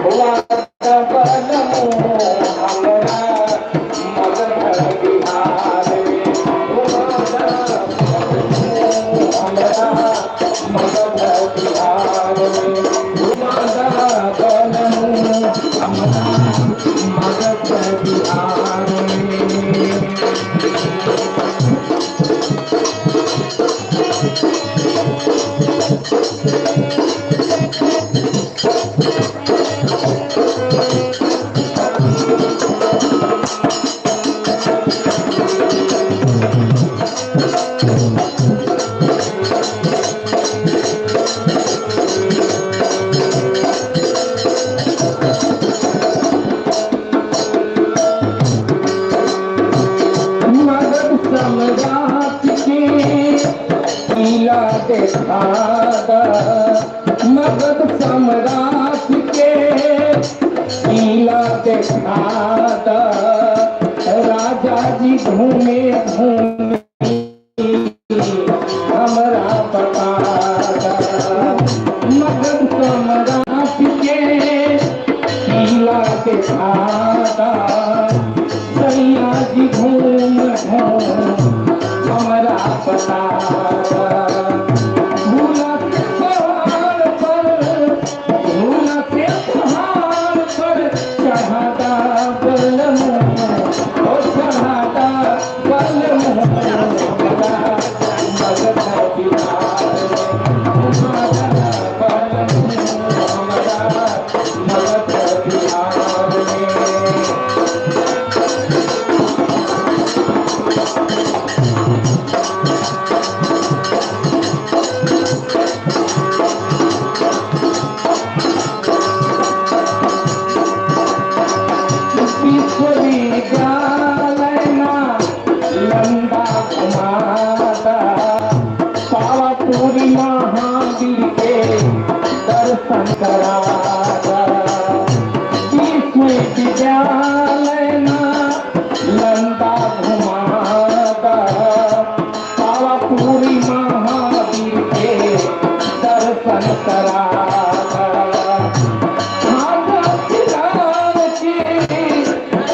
घुमादा बलमू हमरा मगध बिहार में, घुमादा बलमू हमरा मगध बिहार में, घुमादा बलमू हमरा मगध बिहार में। सम्राट के किला दिखादा, मगध सम्राट के किला दिखादा, राजा जी घूमे घूमे हमरा बतादा। मगध सम्राट के किला दिखादा, सैया जी घूम घूम हमरा बतादा। भूला के पहाड़ पर, भूला के पहाड़ पर चढ़ादा बलमू, ओ चढ़ादा बलमू हमरा मगध बिहार में, घुमादा बलमू हमरा मगध बिहार में। विश्वविद्यालय नालंदा घुमादा, पावापुरी महावीर के दर्शन करादा। विश्वविद्यालय नालंदा घुमादा, पावापुरी महावीर के दर्शन करादा। खाजा खिलाव के,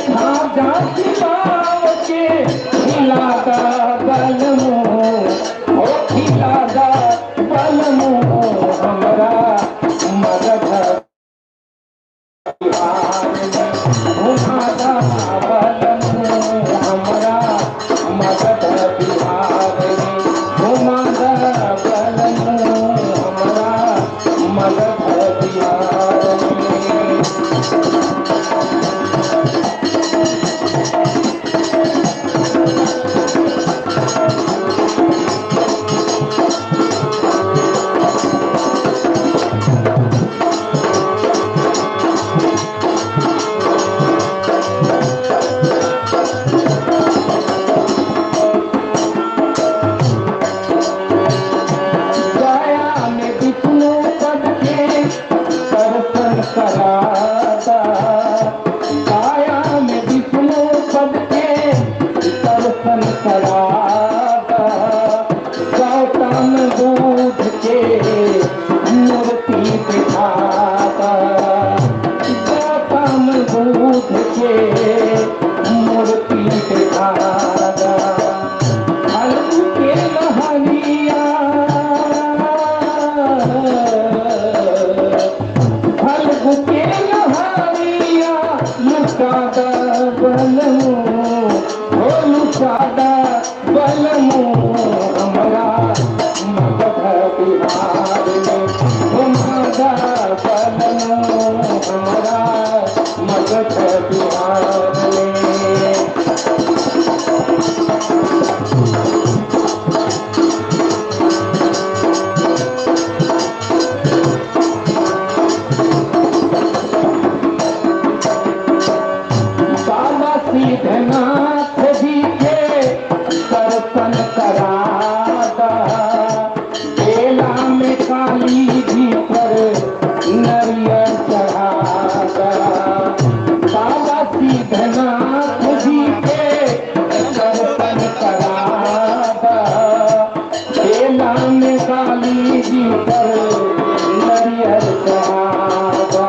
खाजा खिलाव के खिलादा बलमू, ओ खिलादा बलमू हमरा मगध बिहार में, घुमादा बलमू हमरा मगध बिहार में, घुमादा बलमू हमरा मगध बिहार में। गया में विष्णु पद के दर्शन कराता, गया में विष्णु पद के दर्शन कराता, गौतम बुद्ध के मूर्ति दिखाता, गौतम बुद्ध के मूर्ति दिखाता। फल्गु के लहरिया, फल्गु के लहरिया लुटादा बलमू, ओ लुटादा बलमू हमरा मगध बिहार में, घुमादा बलमू हमरा मगध बिहार में। बाबा सिद्धनाथ जी के दर्शन करादा, बेला में काली जी पर नरियर चढ़ादा। बाबा सिद्धनाथ जी के दर्शन करादा, बेला में काली जी पर नरियर चढ़ादा।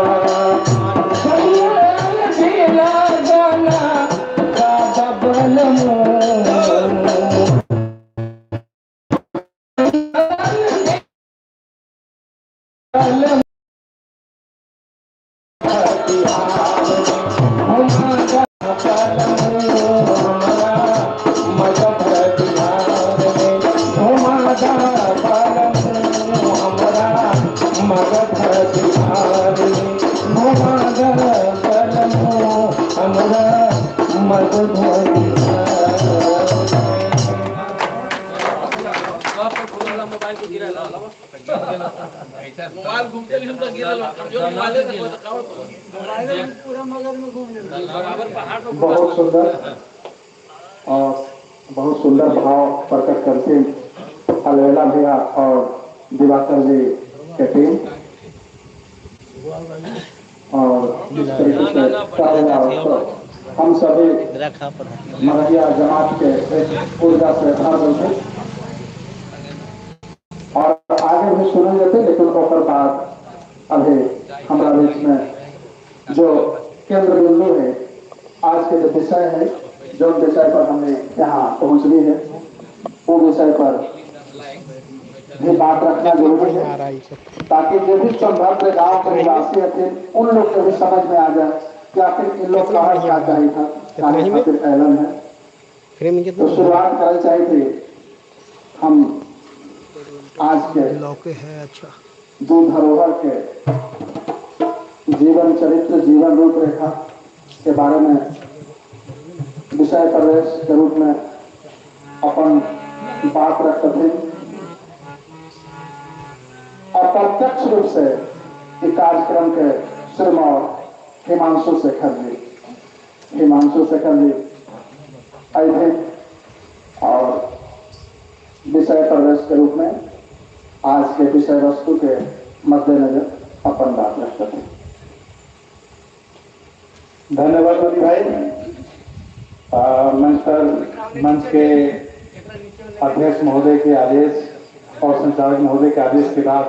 मोबाइल घूमते भी हम तो गिरल कमजोर मोबाइल से तो पूरा मगर में घूम बराबर पहाड़ पर। बहुत सुंदर और बहुत सुंदर भाव प्रकट करते अलवेला भैया और दिवाकर जी के टीम, और जिस तरीके से तो हम सभी मगहिया जमात के एक ऊर्जा से भर गए थे और आगे भी सुनल जाते, लेकिन ओकर बाद अभी हमारा बीच में जो केंद्र बिंदु है, आज के जो विषय है, जो विषय पर हमने यहाँ पहुँच ली है, वो विषय पर भी बात रखना जरूरी है, ताकि जो भी सोनभद्र गांव के निवासी थे उन लोग को भी समझ में आ जाए कि आखिर इन लोग कहाँ क्या चाहिए था, काहे खातिर ऐलन है। तो शुरुआत करना चाहिए थी हम आज के है। अच्छा, दो धरोहर के जीवन चरित्र, जीवन रूपरेखा के बारे में विषय प्रवेश के रूप में अपन बात रखते थे। अप्रत्यक्ष रूप से इस कार्यक्रम के श्रीमौर हिमांशु शेखर जी, हिमांशु शेखर जी आए थे और विषय प्रवेश के रूप में आज के विषय वस्तु के मद्देनजर अपन बात रखते थे। धन्यवाद मोदी भाई। मंच पर मंच के अध्यक्ष महोदय के आदेश और संचालक महोदय के आदेश के बाद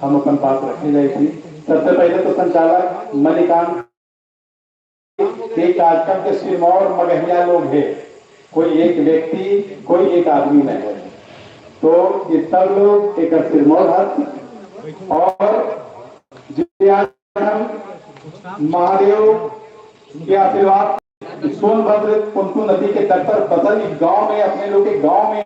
हम अपन बात रखने गई थी। सबसे पहले तो संचालक मणिकांत के कार्यक्रम के सिरमौर मगहिया लोग हैं, कोई एक व्यक्ति कोई एक आदमी नहीं है, तो ये सब लोग एक सिरमौर है। और आज हम महादेव के आशीर्वाद सोनभद्र पुनपुन नदी के तट पर बसल गांव में, अपने लोग के गांव में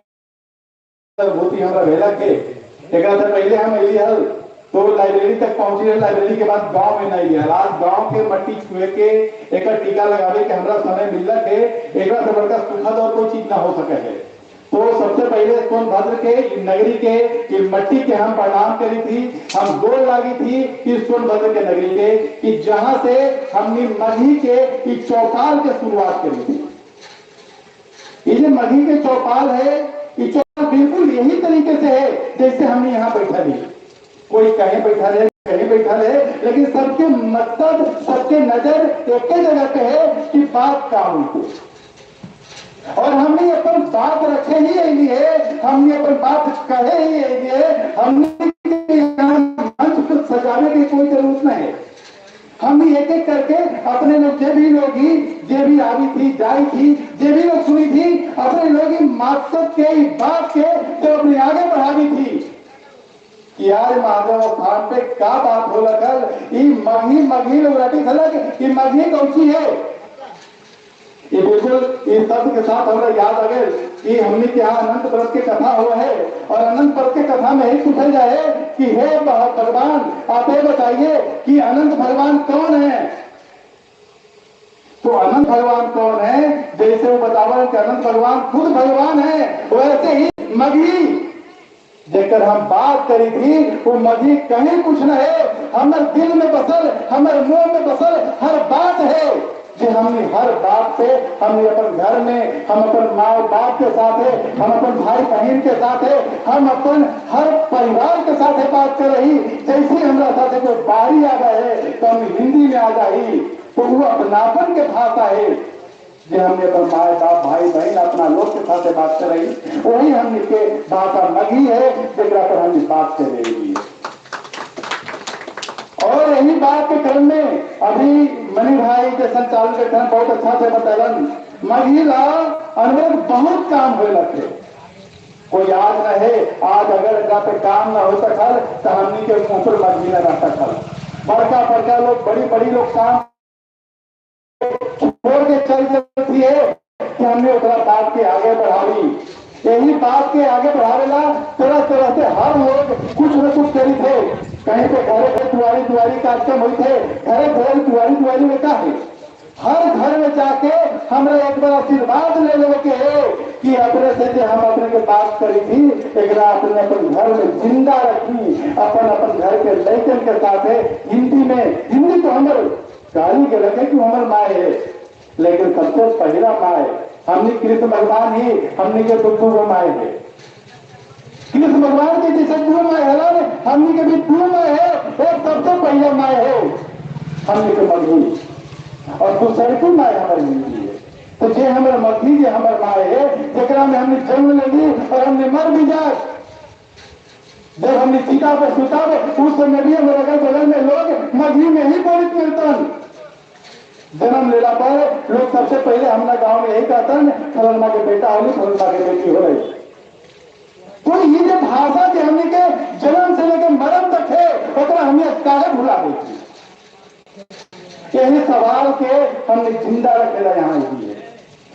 होती हमारा भेला के एक से पहले हम अली हल तो लाइब्रेरी तक पहुंची, लाइब्रेरी के बाद गांव में नहीं हल। आज गांव के मट्टी छुए के एक टीका लगावे के हमारा समय मिल के एक से बड़का सुखद और कोई चीज ना हो सके है। तो सबसे पहले सोनभद्र के नगरी के मट्टी के हम प्रणाम करी थी, हम गोल लागी थी कि सोनभद्र के नगरी के, कि जहां से हमने मगही के चौपाल के शुरुआत करी थी। ये जो मगही के चौपाल है, ये चौपाल बिल्कुल यही तरीके से है जैसे हमने यहाँ बैठा ली, कोई कहीं बैठा रहे कहीं बैठा रहे, लेकिन सबके मकसद सबके नजर एक ही जगह पे है कि बात क्या हुई। और हमने अपन बात रखे ही नहीं है, हमने अपन बात कहे ही नहीं है, हमने मंच को सजाने की कोई जरूरत नहीं है। हमने एक एक करके अपने लोग जे भी लोग ही जे भी आई थी जाई थी जे भी लोग सुनी थी, अपने लोग ही मकसद के बात के जो अपने आगे बढ़ावी थी कि यार महादेव स्थान पे क्या बात हो लखल, ये मगही मगही लोग रटी खलक, ये मगही कौन सी है। ये बिल्कुल इस शब्द के साथ हमारा याद आ गए कि हमने के यहाँ अनंत व्रत के कथा हुआ है, और अनंत व्रत के कथा में ही पूछा जाए कि हे भगवान आप ये बताइए कि अनंत भगवान कौन है। तो अनंत भगवान कौन है, जैसे वो बतावन कि अनंत भगवान खुद भगवान है, वैसे ही मगही जेकर हम बात करी थी वो मगही कहीं कुछ न है, हमारे दिल में बसल हमारे मुंह में बसल हर बात है। जो हमने हर बात पे हमने अपन घर में हम अपन माँ बाप के साथ है, हम अपन भाई बहन के साथ है, हम अपन हर परिवार के साथ है बात कर रही। जैसे हमारा साथ कोई बाहरी आ गए है तो हम हिंदी में आ जाही, तो वो अपनापन के भाषा है जो हमने अपन माँ बाप भाई बहन अपना लोग के साथ बात कर रही, वही हमने के भाषा मगही है जरा पर हम बात कर रही है। और यही बात के क्रम में अभी मनी भाई के संचालन के क्रम बहुत अच्छा से बतैलन, मगही ला अनवरत बहुत काम होए लगे, कोई याद रहे आज अगर एकरा पे काम ना हो सकल तो हमनी के मुंह पर मगही ना रह सकल। बड़का बड़का लोग बड़ी बड़ी लोग काम छोड़ के चल जाती है कि हमने ओकरा बात के आगे बढ़ावी। यही बात के आगे बढ़ावेला तरह तरह से हर लोग कुछ न कुछ करी थे। कहीं पे घरे घरे दुआरी दुआरी कार्यक्रम हुई थे, घरे घरे दुआरी दुआरी में क्या है हर घर में जाके हमरा एक बार आशीर्वाद ले लेवे के है कि अपने से जो हम अपने के बात करी थी एकरा अपने अपन घर में जिंदा रखी, अपन अपन घर के लैकन के साथ है हिंदी में। हिंदी तो हमारे गाली के लगे कि हमारे माए है, लेकिन सबसे पहला माए हमने कृष्ण भगवान ही हमने के दो दो माए है। कृष्ण भगवान के जैसे दो माए है, हमने के भी दो माए है। एक सबसे पहला माए है हमने के मगही और दूसरी माए हमारी हिंदी है। तो जे हमारे मगही जे हमारे माए है जरा में हमने जन्म लगी और हमने मर भी जाए, जब हमने सीता पर सुता उस समय भी हमारे अगल बगल में लोग मगही में ही बोलित मिलतन। जन्म लेला पर लोग सबसे पहले हमना गांव में यही कहतन फलनमा के बेटा होली फलनमा के बेटी हो रही। तो ये जो भाषा जो हमने के जन्म से लेकर मरण तक है ओकरा हमने काहे भुला दी। यही सवाल के हमने जिंदा रखेला यहाँ है,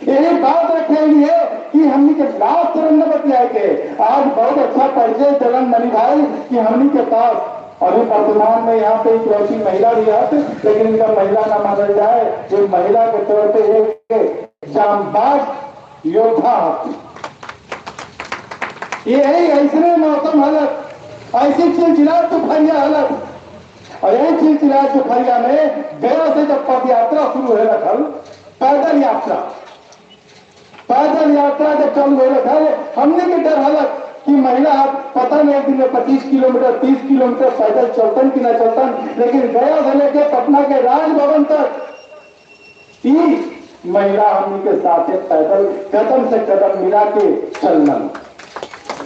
यही बात रखे है कि हमने के लास्ट चरण में बतलाए के आज बहुत अच्छा परिचय चलन मनी भाई कि हमने के पास अभी वर्तमान में यहाँ पे एक ऐसी महिला भी है, लेकिन इनका महिला ना माना जाए, जो महिला के तौर पे एक जांबाज योद्धा है। यही ऐसे मौसम हालत, ऐसी चिलचिला तूफानिया हालत, और यही चिलचिला तूफानिया में गया से जब पद यात्रा शुरू हो रखल, पैदल यात्रा, पैदल यात्रा जब चालू हो रखल, हमने के डर हालत कि महिला पता नहीं एक दिन में 25 किलोमीटर 30 किलोमीटर पैदल चलतन कि ना चलतन, लेकिन गया से लेके पटना के राजभवन तक ये महिला हमने के साथ पैदल कदम से कदम मिला के चलना।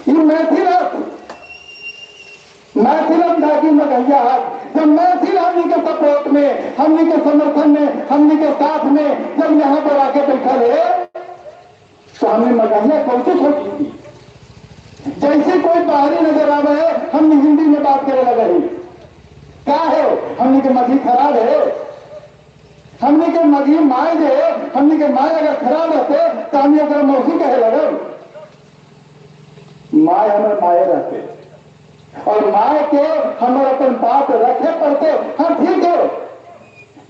ये मैथिल मैथिल डाकी मगहिया जब मैथिल हमने के सपोर्ट में, हमने के समर्थन में, हमने के साथ में जब यहाँ पर आके बैठा रहे तो हमने मगहिया कौन सी छोटी थी। जैसे कोई बाहरी नजर आवे है हमने हिंदी में बात करे लगे ही, क्या है हमने के मगही खराब है, हमने के मगही माए जे हमने के माए अगर खराब रहते तो हमने अगर मौसी कहे लगे, माए हमारे माए रहते और माए के हमारे अपन बात रखे पड़ते। हाँ ठीक है,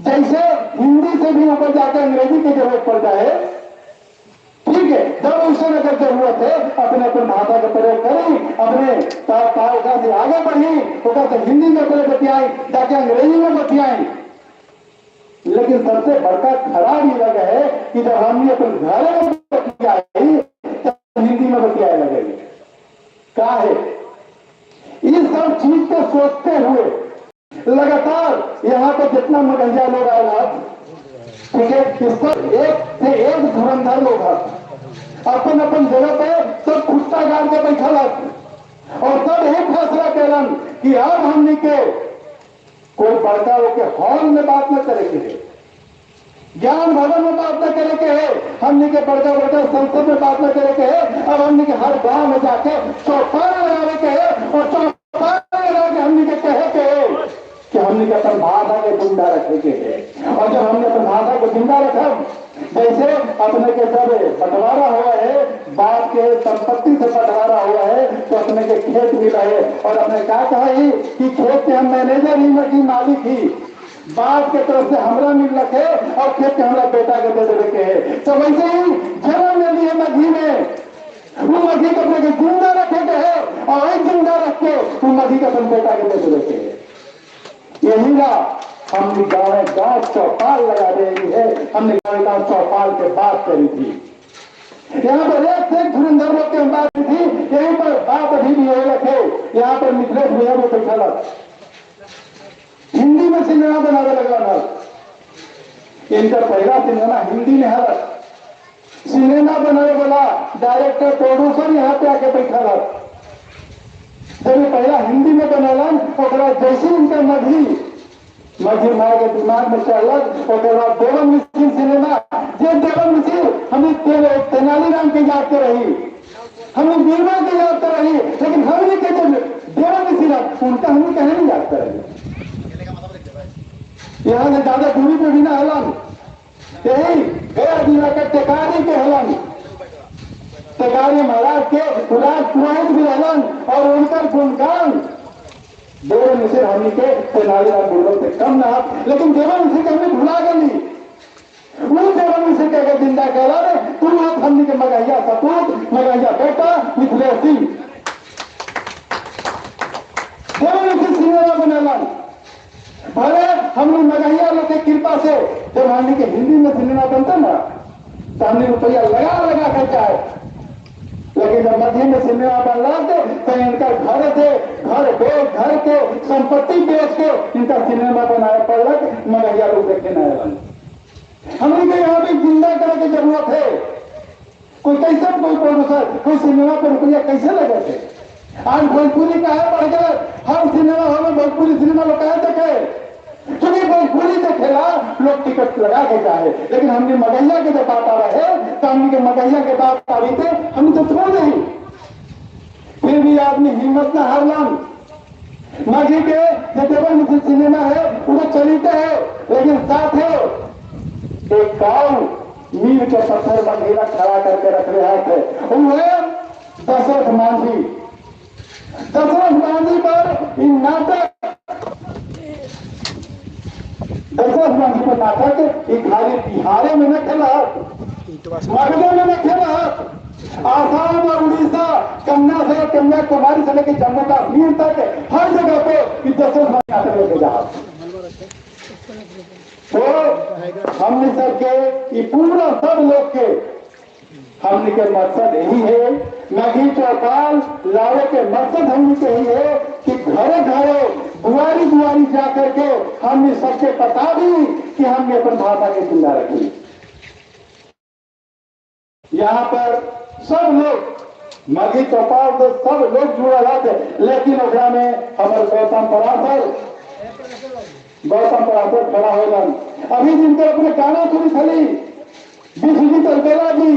जैसे हिंदी से भी ऊपर जाकर अंग्रेजी की जरूरत पड़ जाए ठीक है, जब उसे अगर जरूरत है अपने अपने भाषा का प्रयोग करी, अपने से आगे बढ़ी, से हिंदी में पहले बतियाई जाके अंग्रेजी में बतियाई। लेकिन सबसे बड़का खराब ये लगा है कि जब हमने अपने घर में बतियाई तब हिंदी में बतियाए लगे। क्या है इस सब चीज को सोचते हुए लगातार यहाँ पर जितना मगहिया लोग आए ठीक है, इसका एक से एक धुरंधर लोग अपन अपन जगह पे सब खुट्टा गाड़ के बैठल और सब यही फैसला कैलन कि अब हमने के कोई बड़का होके हॉल में बात न करे के है, ज्ञान भवन में बात न करे के है, हमने के बड़का बड़का संसद में बात न करे के है, अब हमने के हर गांव में जाके चौपाल लगावे के है और चौपाल लगा के हमने के कहे के है कि हमने के अपन भाषा के जिंदा रखे के है। और जब हमने अपन भाषा को जिंदा रखा, जैसे अपने के जब बंटवारा हुआ है, बाप के संपत्ति से बंटवारा हुआ है तो अपने के खेत मिला है और अपने क्या कहा ही कि खेत के हम मैनेजर ही न कि मालिक ही, बाप के तरफ से हमरा मिल रखे और खेत के हमरा बेटा के दे दे के है। तो वैसे ही जन्म ले लिए मगही में, वो मगही को अपने के जिंदा रखे के है और एक जिंदा रख के वो मगही को अपने बेटा के दे दे के है। यही ना हमने गाँव गाँव चौपाल लगा दी है, हमने गाँव गाँव चौपाल के बात करी थी। यहाँ पर एक से एक धुरंधर लोग के बात थी, यहीं पर बात अभी भी यही रखे। यहाँ पर मिथिलेश भैया को बैठा हिंदी में सिनेमा बनाने लगा ना, इनका पहला सिनेमा हिंदी में है। सिनेमा बनाने वाला डायरेक्टर प्रोड्यूसर यहाँ पे आके बैठा था। जब ये पहला हिंदी में बनलन ओकरा जैसे इनका मगही मगही माए के दिमाग में चढ़लक, ओकर बाद देवन मिश्र सिनेमा, जे देवन मिश्र हमें तेनालीराम के याद कर रही, हमें बीरबल के याद कर रही, लेकिन हमने के जब देवन मिश्र उनका हमें कहीं नहीं याद कर रही। यहाँ से ज्यादा दूरी पे भी ना हलन, यही गया जिला के टेकारी के हलन, टेकारी महाराज के राज पुरोहित भी रहलन और उनका गुणगान देवन मिश्र हमने के तेनालीराम बीरबल से कम ना, लेकिन देवन मिश्र के हमने भुला गई। जिंदा कैला तू हमनी के मगहिया सपूत, मगहिया बेटा मिथिलेश सिंह। देवन सिनेमा बनेलन, भले हमने मगहिया लोग के कृपा से जब हमने के हिंदी में सिनेमा बनता ना तो हमने रुपया लगा लगा कर चाहे, लेकिन जब मध्य में सिनेमा बन रहा थे तो इनका घर से घर बेच, घर के संपत्ति बेच के इनका सिनेमा बनाए पड़लक, मगहिया लोग देखे न आए। हमने के यहाँ भी जिंदा करे की जरूरत है। कोई कैसे कोई प्रोड्यूसर कोई सिनेमा पर रुपया कैसे लगे थे? आज भोजपुरी का है बढ़ गए, हर सिनेमा हॉल में भोजपुरी सिनेमा लोग कहे देखे, क्योंकि भोजपुरी देखेला लोग टिकट लगा के चाहे, लेकिन हमने मगहिया के जब बात आ रहे तो हमने के मगहिया के बात आ रही थे हमने तो छोड़ नहीं। फिर भी आदमी हिम्मत न हारलन। मगही के जो देवन सिनेमा है वो चलते है, लेकिन साथ है एक गाँव मील के पत्थर मगहिया खड़ा करके रख रहे थे, वो है दशरथ मांझी। दशरथ मांझी पर इन नाटक, दशरथ मांझी पर नाटक एक खाली बिहारे में न खेला, मगधे में न खेला, आसाम और उड़ीसा, कन्या से कन्याकुमारी से लेकर जम्मू कश्मीर तक हर जगह पे दशरथ मांझी नाटक लेके जा। तो हमने सबके ये पूरा सब लोग के हमने के मकसद यही है, मगही चौपाल लावे के मकसद हमने के यही है कि घरे घरे बुआरी बुआरी जा करके हमने सबके पता भी कि हमने अपन भाषा के जिंदा रखी। यहाँ पर सब लोग मगही चौपाल तो सब लोग जुड़ा थे, लेकिन ओकरा में हमारे गौतम पराशर खड़ा होलन। अभी जिनके अपने गाना सुनी थली विश्वजीत अलबेला जी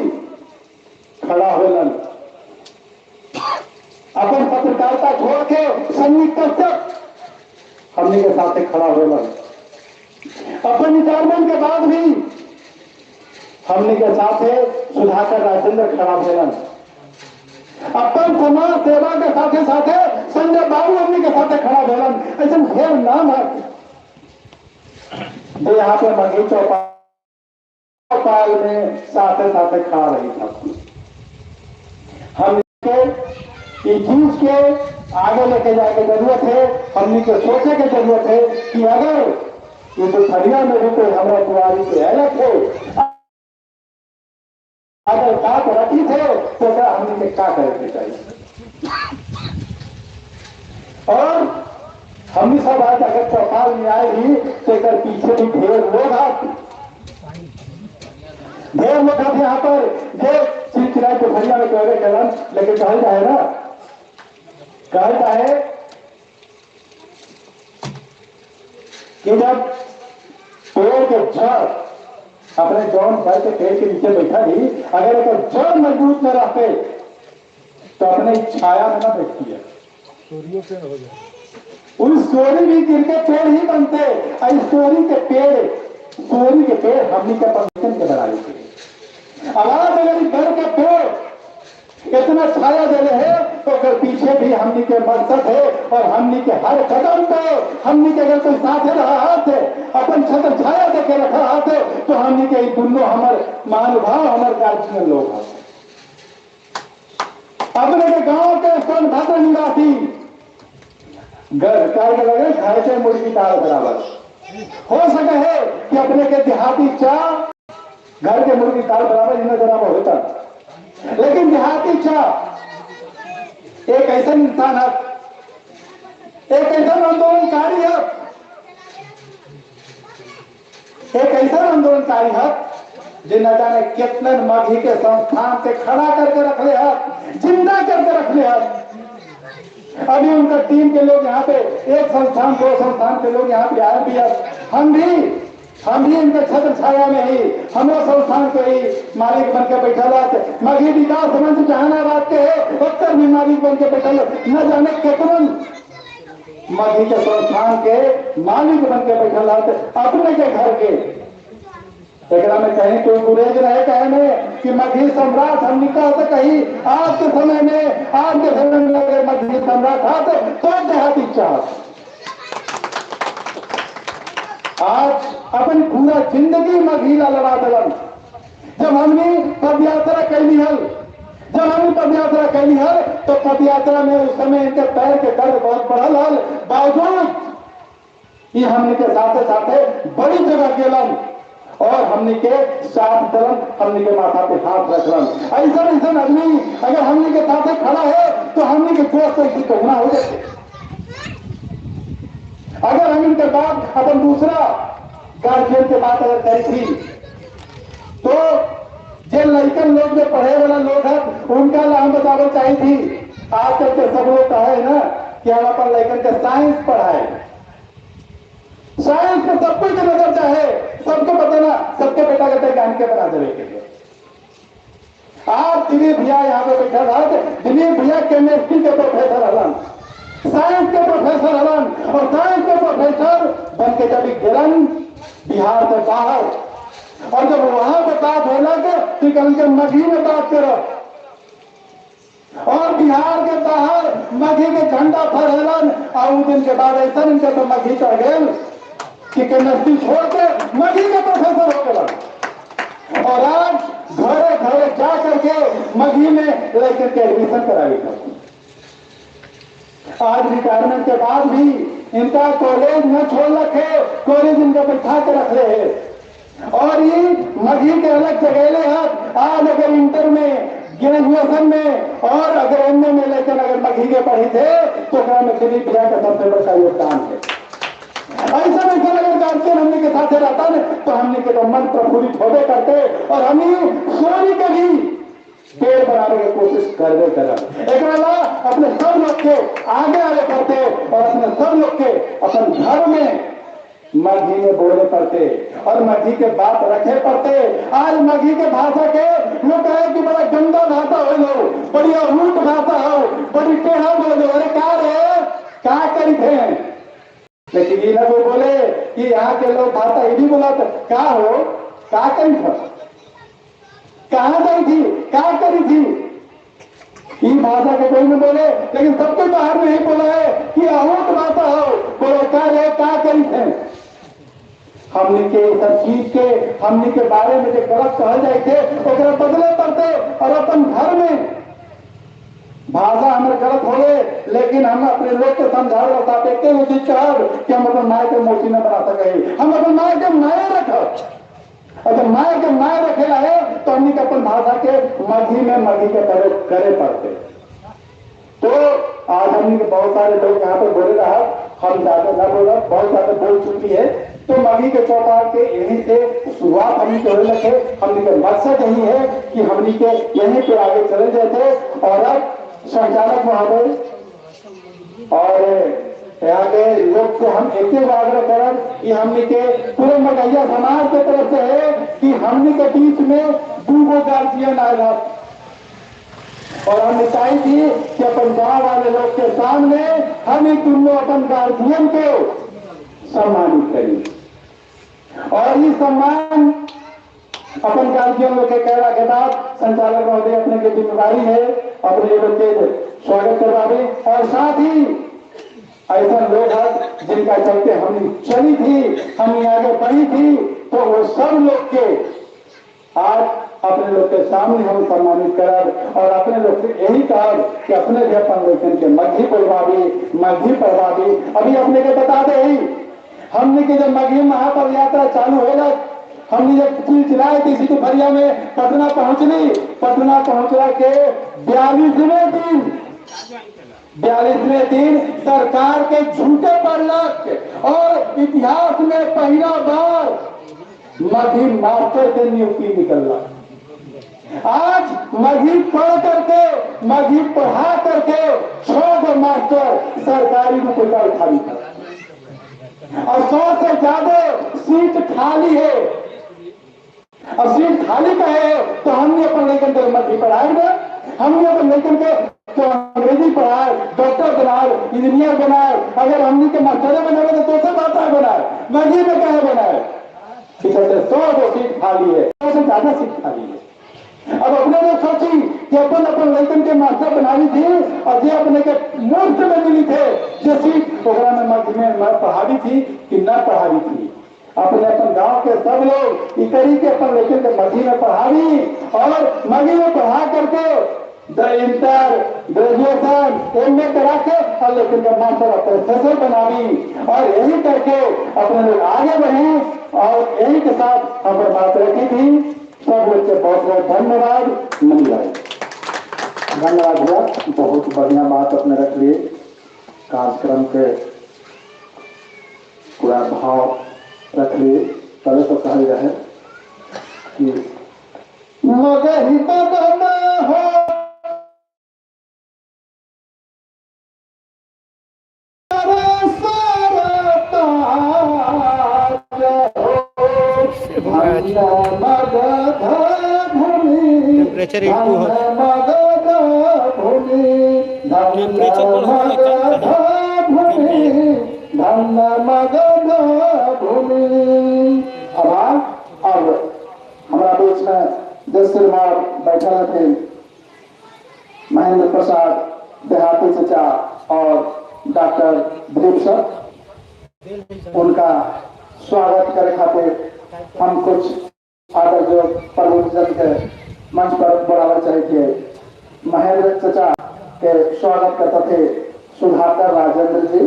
खड़ा होलन, अपन पत्रकारिता छोड़ के सन्नी कश्यप हमने के साथ खड़ा होलन, अपन रिटायरमेंट के बाद भी हमने के साथ सुधाकर राजेंद्र खड़ा होलन, अपन समाज सेवा के साथे साथे संजय बाबू हमने के साथ खड़ा होलन। ऐसे ढेर नाम है जो यहाँ पे मगही चौपाल में साथे साथे खड़ा रही था। हम इस चीज के आगे लेके जाने की जरूरत है, हमने के सोचे की जरूरत है कि अगर ये दुपहरिया में भी कोई हमारा कुआरी के अलग है, अगर बात रखी थे तो क्या हमने के क्या करने चाहिए। और हमने सब आज अगर चौपाल में आए भी तो एक पीछे भी ढेर लोग आते, ढेर लोग आते यहाँ पर जो चिड़चिड़ाई दुपहरिया में कह रहे, लेकिन कहल जाए ना, कहल जाए कि जब पेड़ के जड़ अपने जौन घर के पेड़ के नीचे बैठा ही अगर एक जड़ मजबूत न रहते तो अपने छाया में ना बैठती है, हो जाए उस सोरी भी गिर के पेड़ ही बनते। और सोरी के पेड़, सोरी के पेड़ हमने के परमिशन के बनाए थे। अब आज अगर घर के पेड़ इतना छाया दे रहे हैं तो अगर पीछे भी हमने के मकसद है और हमने के हर कदम पे हमने के अगर कोई साथ रहा हाथ है अपन छत्र छाया दे के रखा हाथ है तो हमने के दोनों हमारे महानुभाव हमारे गार्जियन लोग हैं। अपने के गांव के सोनभद्र निवासी घर के लगे घर के मुर्गी तार बराबर हो सके है कि अपने के देहाती चाह घर के मुर्गी तार बराबर इन्हें बराबर होता, लेकिन देहाती चाह एक ऐसा इंसान है, एक ऐसा आंदोलनकारी है, एक ऐसा आंदोलनकारी है जो न जाने कितने मगही के संस्थान से खड़ा करके रख ले है, जिंदा करके रख ले है। अभी उनका टीम के लोग यहाँ पे एक संस्थान दो संस्थान के लोग यहाँ पे आए भी है, हम भी इनके छत्र छाया में ही हमारा संस्थान के ही मालिक बन के बैठा रहते। मगही विकास मंच जहानाबाद के है उत्तर भी मालिक बन के बैठा, न जाने कितने मगही के संस्थान के मालिक बन के बैठा रहते अपने के घर के। एकरा में कहीं कोई गुरेज रहे कहे में कि मगही सम्राट हम निकल तो कहीं आज के समय में, आज के समय में अगर मगही सम्राट आते तो देहाती चाह आज अपन पूरा जिंदगी मगहीला लड़ा दलन। जब हमने पदयात्रा कैली हल, जब हमने पदयात्रा कैली हल तो पदयात्रा में उस समय इनके पैर के दर्द बहुत बढ़ल हल, बावजूद ये हमने के साथे साथे बड़ी जगह गेलन और हमने के साथ दलन, हमने के माथा पे हाथ रखलन। ऐसा ऐसा आदमी अगर हमने के साथे खड़ा है तो हमने के दोस्त ऐसी दोगुना हो जाते। अगर हम इनके बाद अपन दूसरा गार्जियन के बात अगर करी थी तो जे लड़कन लोग जो पढ़े वाला लोग है उनका ला हम बताना चाहिए थी। आजकल के सब लोग कहे ना कि हम अपन लड़कन के साइंस पढ़ाए, साइंस में सबको के नजर चाहे, सबको बताना, सबके बेटा के वैज्ञानिक के बना देने के लिए। आप दिलीप भैया यहाँ पे बैठा था, दिलीप भैया केमिस्ट्री के प्रोफेसर हलन, साइंस के प्रोफेसर हलन, और साइंस के प्रोफेसर बन के जब गेलन बिहार से बाहर, और जब वहां पे बात होला के तो उनके मगही में बात करो, और बिहार के बाहर मगही के झंडा फहरेलन, और उस दिन के बाद ऐसा इनके तो मगही चढ़ गए कि केमिस्ट्री छोड़ के मगही के प्रोफेसर हो गए, और आज घरे घरे जा करके मगही में लेकर के एडमिशन कराई। आज रिटायरमेंट के बाद भी इनका कॉलेज न छोड़ रखे, कॉलेज इनका बैठा के रख रहे हैं, और ये मगही के अलग जगह हैं। आज अगर इंटर में, ग्रेजुएशन में और अगर एमए में लेकर अगर मगही के पढ़े थे तो में दिलीप भैया का सबसे बड़ा योगदान है। ऐसा वैसा अगर गार्जियन हमने के साथ रहता ना तो हमने के तो मन प्रफुल्लित होबे करते और हम सोनी के भी पेड़ बनाने की कोशिश करबे करब। एक अपने सब लोग के आगे आगे करते और अपने सब लोग के अपन घर में मगही में बोले पड़ते और मगही के बात रखे पड़ते। आज मगही के भाषा के लोग कहे कि बड़ा गंदा भाषा हो लो, बड़ी अहूट भाषा हो, बड़ी टेढ़ा बोलो, अरे क्या रे क्या करी थे। लेकिन ये लोग बोले कि यहाँ के लोग भाषा ये भी बोला तो क्या हो, क्या करी था, कहाँ गई थी, क्या करी थी, ये भाषा के कोई नहीं बोले, लेकिन सबके बाहर में ही बोला है कि अहूट भाषा हो, बोलो क्या रे क्या करी थे। हमने के सब चीज के हमने के बारे में जो गलत कहल जाए थे ओकरा बदले पड़ते और अपन घर में भाषा हमारे गलत हो गए, लेकिन हम अपने लोग के समझावे साथ एक ही चीज कहब कि हम अपन माय के मोची न बना सके, हम अपन माय के माय रखब। अगर माय के माय रखेला है तो हमने के अपन भाषा के मगही में मगही के प्रयोग करे पड़ते। तो आज हमने के बहुत सारे लोग यहाँ पर बोले रहा, हम ज्यादा न बोला, बहुत ज्यादा बोल चुकी है। तो मगही के चौपाल के यहीं से शुरुआत हमने के होने लगे। हमने के मकसद यही है कि हमने के यहीं पे आगे चले जाते। और अब संचालक महोदय और यहाँ के लोग से हम एक ही आग्रह करें कि हमने के पूरे मगहिया समाज के तरफ से है कि हमने के बीच में दो गार्जियन आए और हमने चाही थी कि अपन गाँव वाले लोग के सामने हम एक दोनों अपन गार्जियन को सम्मानित करें। और ये सम्मान अपन गार्जियन लोग के कहला के बाद संचालक महोदय अपने की जिम्मेदारी है अपने लोग के स्वागत करवावे। और साथ ही ऐसा लोग हैं जिनका चलते हमने चली थी, हमने आगे बढ़ी थी, तो वो सब लोग के आज अपने लोग के सामने हम सम्मानित करब और अपने लोग से यही कहब कि अपने भी अपन लोगन के मगही बोलवाबी, मगही पढ़वाबी। अभी अपने के बता दे ही हमने के जब मगही महापद यात्रा चालू हो, हमने जब चिलचिलाए थी इसी दोपहरिया में पटना पहुंचली, पटना पहुंचला के 42वें दिन, 42वें दिन सरकार के झूठे पड़लक और इतिहास में पहला बार मगही मास्टर के नियुक्ति निकलना। आज मगही पढ़ करके, मगही पढ़ा करके 6 गो मास्टर सरकारी रुपया उठावी था और 100 से ज्यादा सीट खाली है। और सीट खाली का है तो हमने अपन लेकिन के मगही पढ़ाए ना, हमने अपन लेकिन के तो अंग्रेजी पढ़ाए, डॉक्टर बनाए, इंजीनियर बनाए। अगर हमने के मास्टर बनाए तो सब भाषा बनाए, मगही में क्या बनाए। 100 गो सीट खाली है, 100 से ज्यादा सीट खाली है। अब अपने ने सोची कि अपन अपन लड़कन के मास्टर बनावी थी और जो अपने के मुफ्त में मिली थे जो सीट ओकरा में मगही में पढ़ावी थी कि न पढ़ावी थी। अपने अपन गांव के सब लोग इकरी के अपन लेकिन के मगही में पढ़ावी और मगही में पढ़ा करके द इंटर ग्रेजुएशन एम ए करा के और लेकिन के मास्टर और प्रोफेसर बनावी और यही करके अपने लोग आगे बढ़े। और यही के साथ हम बात रखी थी। सब लोग के बहुत बहुत धन्यवाद। मिल जाए धन्यवाद भैया, बहुत बढ़िया बात अपने रख लिए। कार्यक्रम के पूरा भाव रख लिए। पहले तो कहा रहे कि मगही बदना हो टेम्परेचर 82 हो, टेम्परेचर अब हमारा बीच में जयश्रीमार बैठल थे महेंद्र प्रसाद देहाती चचा और डॉक्टर दिलीप सर, उनका स्वागत करे खातिर हम कुछ आदर जो प्रबुद्धजन के मंच पर बुलाना चाहिए। महेंद्र चचा के स्वागत करते थे सुधाकर राजेंद्र जी,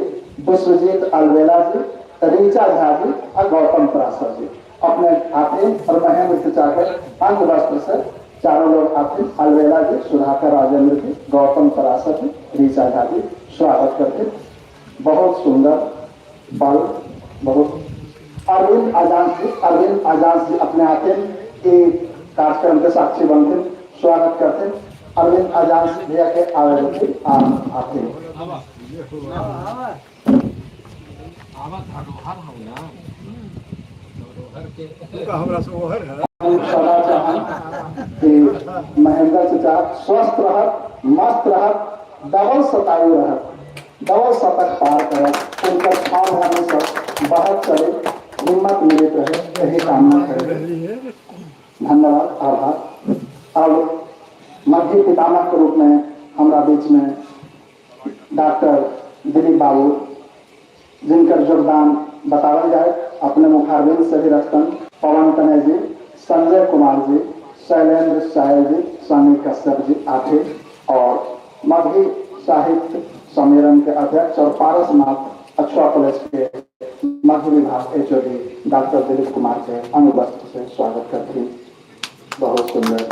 विश्वजीत अलवेला जी, ऋचा झा जी और गौतम पराशर जी अपने आते और महेंद्र चचा के अंग वस्त्र से चारों लोग आते। अलवेला जी, सुधाकर राजेंद्र जी, गौतम पराशर जी, ऋचा झा जी स्वागत करते। बहुत सुंदर पल। बहुत अरविंद आजाद जी, अरविंद आजाद जी अपने आते एक कार्यक्रम के साक्षी बनते, स्वागत करते। अरविंद आजाद भैया के आवेदन आते। सदा चाहन कि महेंद्र चचा स्वस्थ रहत, मस्त रहत, डबल शतायु रहत, डबल शतक पार करत, उनका छाव हमेशा बढ़त चले, हिम्मत मिलत रहे, यही कामना करें। धन्यवाद, आभार। अब मगही पितामह के रूप में हमारा बीच में डॉक्टर दिलीप बाबू, जिनका योगदान बतावल जाए अपने मुखारबिंद से भी रखतन, पवन तनय जी, संजय कुमार जी, शैलेंद्र साहिल जी, स्वामी कश्यप जी आथे और मगही साहित्य सम्मेलन के अध्यक्ष और पारसनाथ अछुआ कॉलेज के मगही विभाग HOD doctor Dilip Kumar के अनुवस्त्र से स्वागत करती। बहुत सुंदर।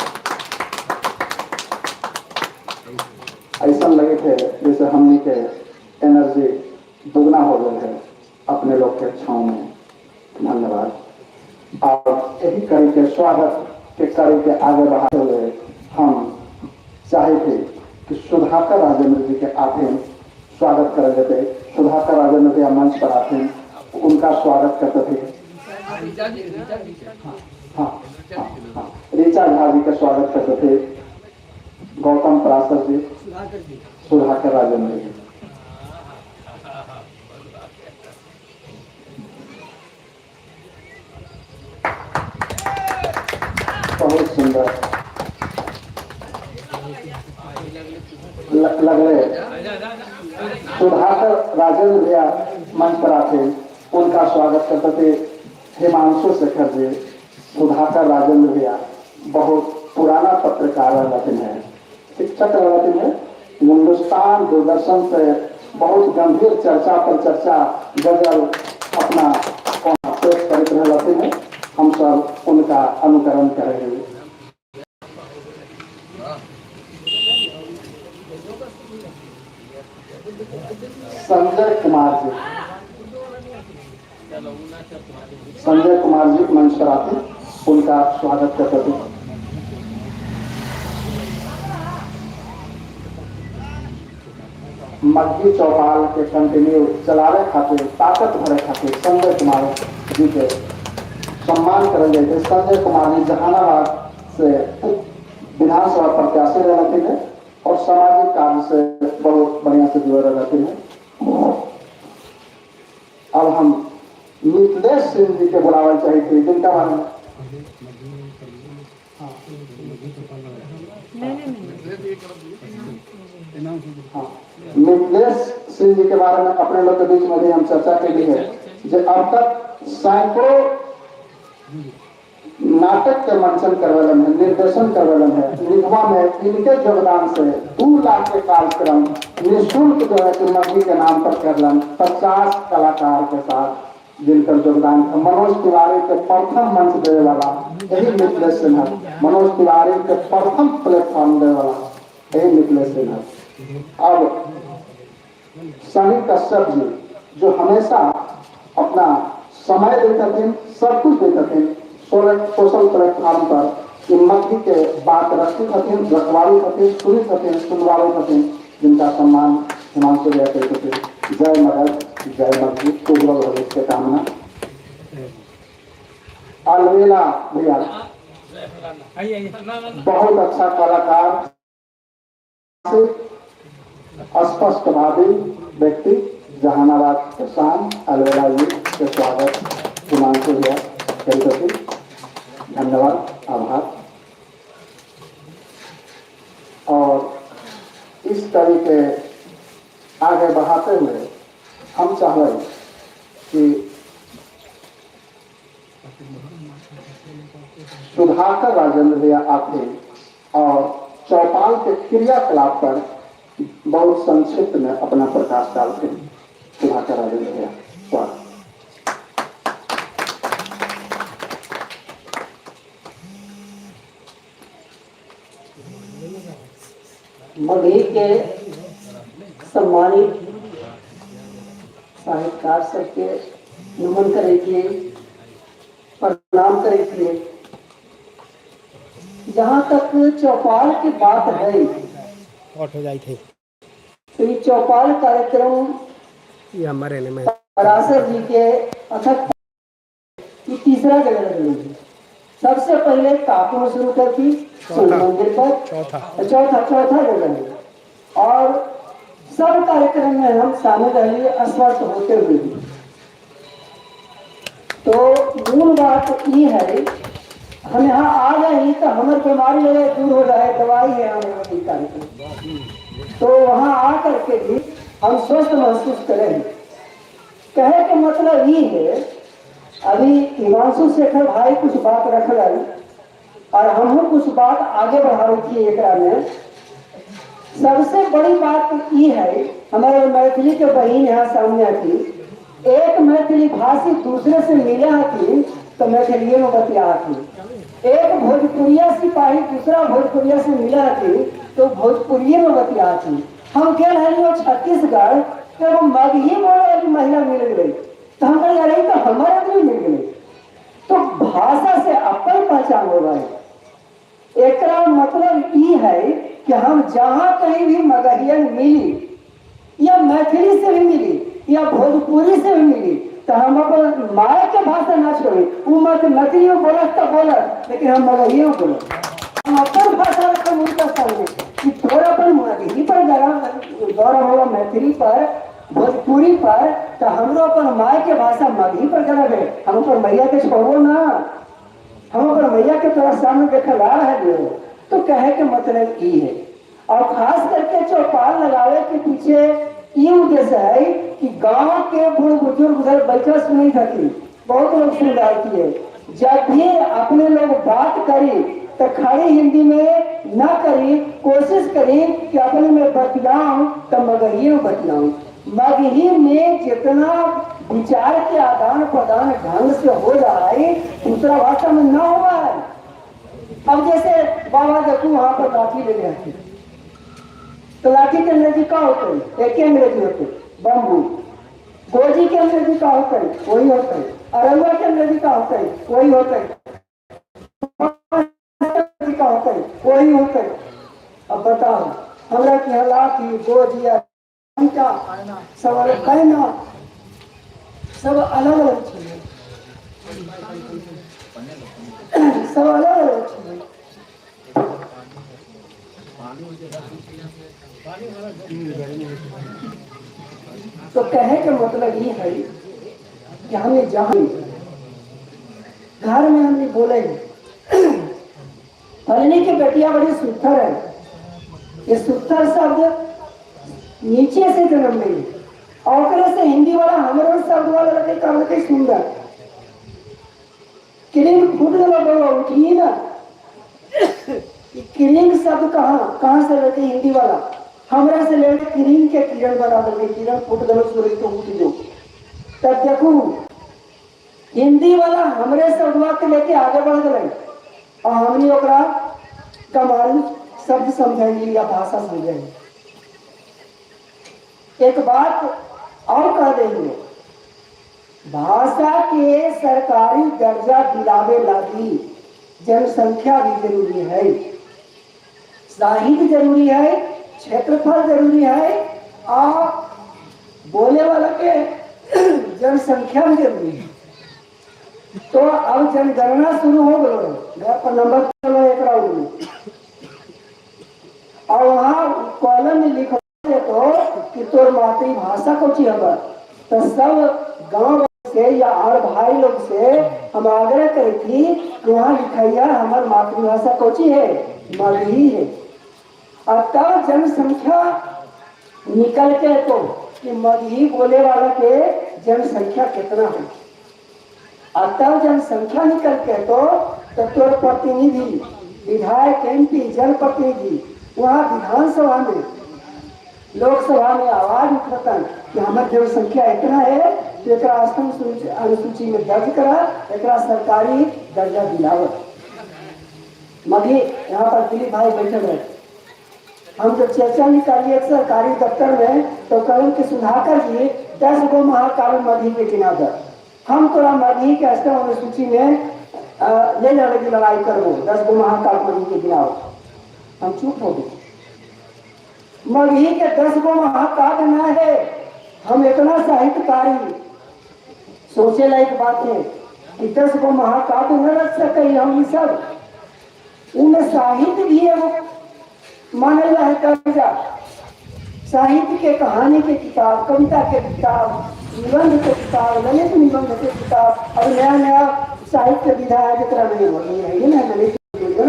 ऐसा लगे थे जैसे हमने के एनर्जी दुगना हो गए है अपने लोग के छाँव में। धन्यवाद। और यही कड़ी के स्वागत के कड़ी के आगे बढ़ाते हुए हम चाहे थे कि सुधाकर राजेंद्र जी के आते स्वागत कर देते। सुधाकर राजेंद्र जी मंच पर आते, उनका स्वागत करते थे। हाँ हाँ हाँ, ऋचा झा जी का स्वागत करते थे, गौतम पराशर जी, सुधाकर राजेंद्र जी। बहुत सुंदर लगले। सुधाकर राजेंद्र भैया मंच पर आते, उनका स्वागत करते थे हिमांशु शेखर जी। सुधाकर राजेंद्र भैया बहुत पुराना पत्रकार रहते हैं, शिक्षक रहते हैं, हिंदुस्तान दूरदर्शन से बहुत गंभीर चर्चा पर चर्चा गजल अपना पेश करते रहते हैं। हम सब उनका अनुकरण करेंगे। संजय कुमार जी, संजय कुमार जी मंच पर आते, उनका स्वागत करते थे। मगही चौपाल के कंटिन्यू चलावे खातिर, ताकत भरे खातिर संजय कुमार जी के सम्मान करल जाते। संजय कुमार जी जहानाबाद से विधानसभा प्रत्याशी रहते हैं और सामाजिक कार्य से बहुत बढ़िया से जुड़े रहते हैं। अब हम मिथिलेश सिंह जी के बुलावा चाहिए थे, जिनका बारे में मिथिलेश सिंह जी के बारे में अपने लोग के बीच में भी हम चर्चा के लिए है जो अब तक सैकड़ों नाटक के मंचन करवेलन है, निर्देशन करवेलन है। निधवा में इनके योगदान से 2 लाख के कार्यक्रम निःशुल्क जो है कि मगही के नाम पर करलन 50 कलाकार के साथ, जिनकर योगदान मनोज तिवारी के प्रथम मंच देने वाला यही मिथिलेश सिन्हा, मनोज तिवारी के प्रथम प्लेटफॉर्म देने वाला यही मिथिलेश सिन्हा। अब सनी कश्यप जी जो हमेशा अपना समय देते थे, सब कुछ देते थे, सोशल प्लेटफॉर्म पर कि मगही के बात रखती थी, रखवाली थी, सुनी थी, सुनवाई थी, जिनका सम्मान हिमांशु भैया करते थे। जय मगध, जय मगही, उज्जवल भविष्य के कामना। अलवेला भैया बहुत अच्छा कलाकार, स्पष्टवादी व्यक्ति, जहानाबाद के शान अलवेला जी के स्वागत हिमांशु भैया करते थे। धन्यवाद, आभार। और इस कवि के आगे बढ़ाते हुए हम चाहें कि सुधाकर राजेंद्र भैया आते और चौपाल के क्रियाकलाप पर बहुत संक्षिप्त में अपना प्रकाश डालते हैं। सुधाकर राजेंद्र भैया, स्वागत। मगही के सम्मानित साहित्यकार सबके नमन करे के, प्रणाम करे के। जहाँ तक चौपाल की बात है, हो जाए थे तो ये चौपाल कार्यक्रम ये हमारे में पराशर जी के अथक ये तीसरा जगह लगी है। सबसे पहले कापुर शुरू करती सूर्य मंदिर पर, चौथा चौथा जगह है। और सब कार्यक्रम में हम शामिल रहिए अस्वस्थ होते हुए भी। तो मूल बात ये है, हम यहाँ आ गए ही तो हमारी बीमारी जो है दूर हो जाए, दवाई है हमारे कार्यक्रम। तो वहाँ आ करके भी हम स्वस्थ महसूस करें। कहे के मतलब ये है, अभी हिमांशु शेखर भाई कुछ बात रख रहे और हमहू कुछ बात आगे बढ़ा रही थी एकरा में। सबसे बड़ी बात ये है, हमारे मैथिली के बहन यहाँ सामने आती, एक मैथिली भाषी दूसरे से मिले आती तो मैथिली में बतिया आती, एक भोजपुरिया सिपाही दूसरा भोजपुरिया से मिला आती तो भोजपुरिये में बतिया आती। हम कह रहे हैं छत्तीसगढ़ तो वो मगही बोले वाली महिला मिल गई, तो हम कह रहे तो हमारे आदमी मिल गए। तो भाषा से अपन पहचान हो गई। एकरा मतलब ये है कि हम जहाँ कहीं भी मगहियन मिली या मैथिली से भी मिली या भोजपुरी से भी मिली तो हम अपन माय के भाषा ना छोड़े। वो मत मैथिली में बोलत तो बोलत, लेकिन हम मगही में बोलत। हम अपन भाषा रखम उनका सामने कि थोड़ा अपन मगही पर गौरव होगा मैथिली पर भोजपुरी पर, तो हमरो अपन माय के भाषा मगही पर गर्व है। हम अपन मैया के छोड़ो ना, हम अपन मैया के तोरा सामने देखल आ है जो। तो कहे के मतलब ई है। और खास करके चौपाल लगावे के पीछे ये उद्देश्य है कि गांव के बूढ़ बुजुर्ग उधर बैठा सुनी थी, बहुत लोग सुन रहे थे। जब भी अपने लोग बात करी तो खड़ी हिंदी में ना करी, कोशिश करी कि अपने में बतलाऊं तो मगही में बतलाऊं। मगही में जितना विचार के आदान प्रदान ढंग से हो रहा है दूसरा भाषा में ना हुआ है। अब जैसे बाबा देखो वहां पर लाठी ले गए थे, तो लाठी के अंग्रेजी का होते है, एक ही अंग्रेजी होते बम्बू। गोजी के अंग्रेजी का होता है वही होता है, अरंगा के अंग्रेजी का होता है वही होता है, का होता है वही होता है। अब बताओ हमरा के लाठी गोजी सब कहना सब अलग अलग चीज, सब अलग अलग चीज। तो कहे के मतलब ये है कि हमने जहाँ घर में हमने बोले फलनी की बेटिया बड़ी सुथर है, ये सुथर शब्द नीचे से जन्म ली और से हिंदी वाला हमारे शब्द वाला लगे काम लगे सुंदर। किरिंग फूट गलो बउआ, उठिए ना। किरिंग शब्द कहाँ कहाँ से लेते हिंदी वाला? हमरा से लेके किरिंग के किरण बना देंगे, किरण फूट गलो सूरज तो उठ जो। तब देखू हिंदी वाला हमरे शब्दवा के लेके आगे बढ़ गए और हमने ओकरा कमारू शब्द समझाएंगे या भाषा समझाएंगे। एक बात और कह देंगे, भाषा के सरकारी दर्जा दिलावे लागी जनसंख्या भी जरूरी है, साहित्य जरूरी है, क्षेत्रफल जरूरी है और बोले वाला के जनसंख्या भी जरूरी है। तो अब जनगणना शुरू हो गलो, घर पर नंबर चलो एक राउंड में और वहाँ कॉलम में लिख तो कि तोर मातृभाषा को ची हमार, तो सब गांव से या और भाई लोग से हम आग्रह करी थी कि वहाँ लिखैया हमार मातृभाषा कोची है, मगही है। और तब जनसंख्या निकल के तो कि मगही बोले वाला के जनसंख्या कितना है, और तब जनसंख्या निकल के तो तोर प्रतिनिधि विधायक एमपी जनप्रतिनिधि वहाँ विधानसभा में लोकसभा में आवाज उठाता कि हमार जनसंख्या इतना है तो एक अष्टम अनुसूची में दर्ज करा, एक सरकारी दर्जा दिलावत। मगर यहाँ पर दिलीप भाई बैठे रहे, हम जब चर्चा निकालिए सरकारी दफ्तर में तो कल के सुधाकर जी 10 गो महाकाव्य मगही के गिना दर, हम तोरा मगही के अष्टम अनुसूची में ले जाने की लड़ाई करबो, 10 गो महाकाव्य मगही के गिनाओ। हम चुप हो गए। मगही के 10 गो महाकाव्य न है, हम इतना साहित्यकारी सोचे लायक बात है कि 10 गो महाकाव्य न रख सके हम सब। उनमें साहित्य भी है, वो मानल है दर्जा, साहित्य के कहानी के किताब, कविता के किताब, निबंध के किताब, ललित निबंध के किताब, और नया नया साहित्य विधा है जरा नहीं हो रही है ना, ललित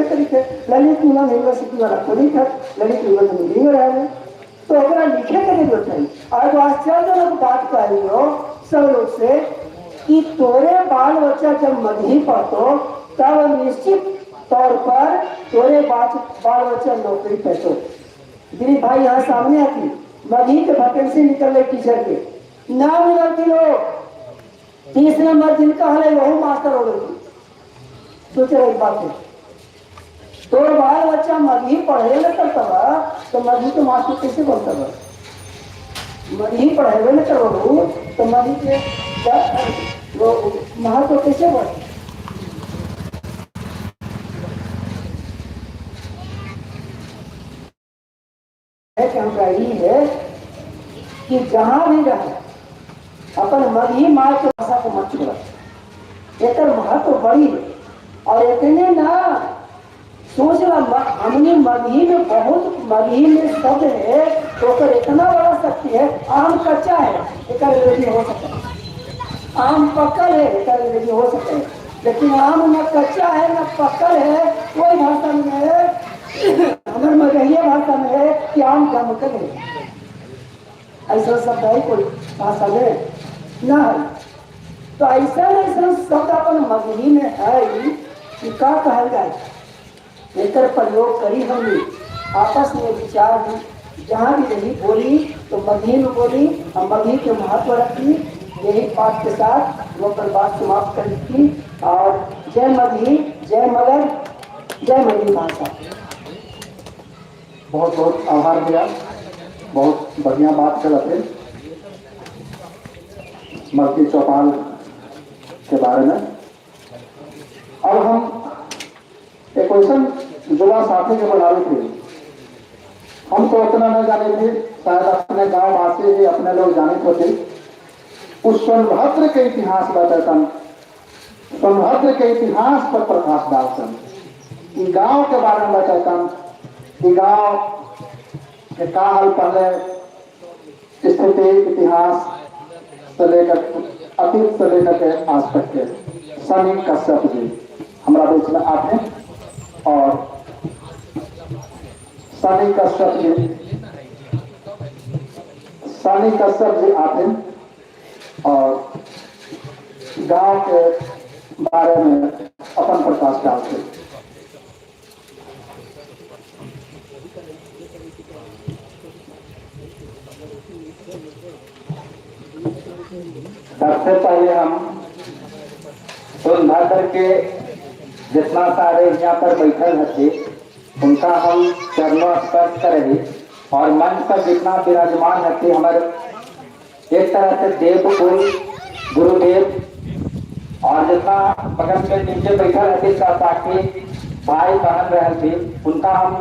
तरीके ललित निबंध यूनिवर्सिटी वाला खोली था, ललित निबंध मिल रहा है तो ओकरा लिखे के जरूरत है। और आश्चर्यजनक बात कही हो सब लोग से कि तोरे बाल बच्चा जब मगही पढ़तो तब निश्चित तौर पर तोरे बाल बच्चा नौकरी पैतो। दिलीप भाई यहाँ सामने आती मगही के वैकेंसी निकल रही टीचर के ना मिलती लोग, 30 नंबर जिनका हले वही मास्टर हो गई। सोच रही बात है, तोर बाल बच्चा मगही पढ़े न करता तो मगही के मास्टर कैसे बनता? मगही पढ़े न करो तो मगही के वो महत्व कैसे बढ़े? कि हमरा ई है कि जहाँ भी रहे अपन मगही माँ के भाषा को मत छोड़ा, एकर महत्व बड़ी है। और इतने ना सोच रहा हमने मगही में बहुत मगही में शब्द है तो ओकर इतना बड़ा शक्ति है। आम कच्चा है एक अंग्रेजी हो सकता है, आम पकल है एक अंग्रेजी हो सकता है, लेकिन आम न कच्चा है न पकल है कोई भाषा में है, हमारे मगहिया भाषा में है कि आम गमकल है, ऐसा शब्द है कोई भाषा में ना है। तो ऐसा ऐसा शब्द अपन मगही में है कि का कहल जाए, एकर प्रयोग करी हमने आपस में विचार भी जहाँ भी रही बोली तो मगही में बोली और मगही के महत्व रखी। यही बात के साथ वो अपन बात समाप्त कर थी। और जय मगही, जय मगध, जय मगही भाषा। बहुत बहुत आभार भैया, बहुत बढ़िया बात कर थे मगही चौपाल के बारे में। अब हम एक क्वेश्चन युवा साथी के बुलावे थे, हम तो उतना न जाने थे, शायद अपने गांव वासी ही अपने लोग जाने होते। उस सोनभद्र के इतिहास बतातन, सोनभद्र के इतिहास पर प्रकाश डालतन, गांव के बारे में बतातन कि गांव के का हाल पहले स्थिति, इतिहास से लेकर अतीत से लेकर के आज तक के। सनी कश्यप जी हमारा बीच में आते हैं और सनी कश्यप जी आते हैं और गांव के बारे में अपन प्रकाश डालते। सबसे पहले हम सोनभद्र के जितना सारे यहाँ पर बैठल हथे उनका हम चरणों स्पर्श करें और मंच पर जितना विराजमान हथे हमारे एक तरह से देव कुल गुरुदेव और जितना बगल में नीचे बैठल हथे सहपाठी भाई बहन रहे थे उनका हम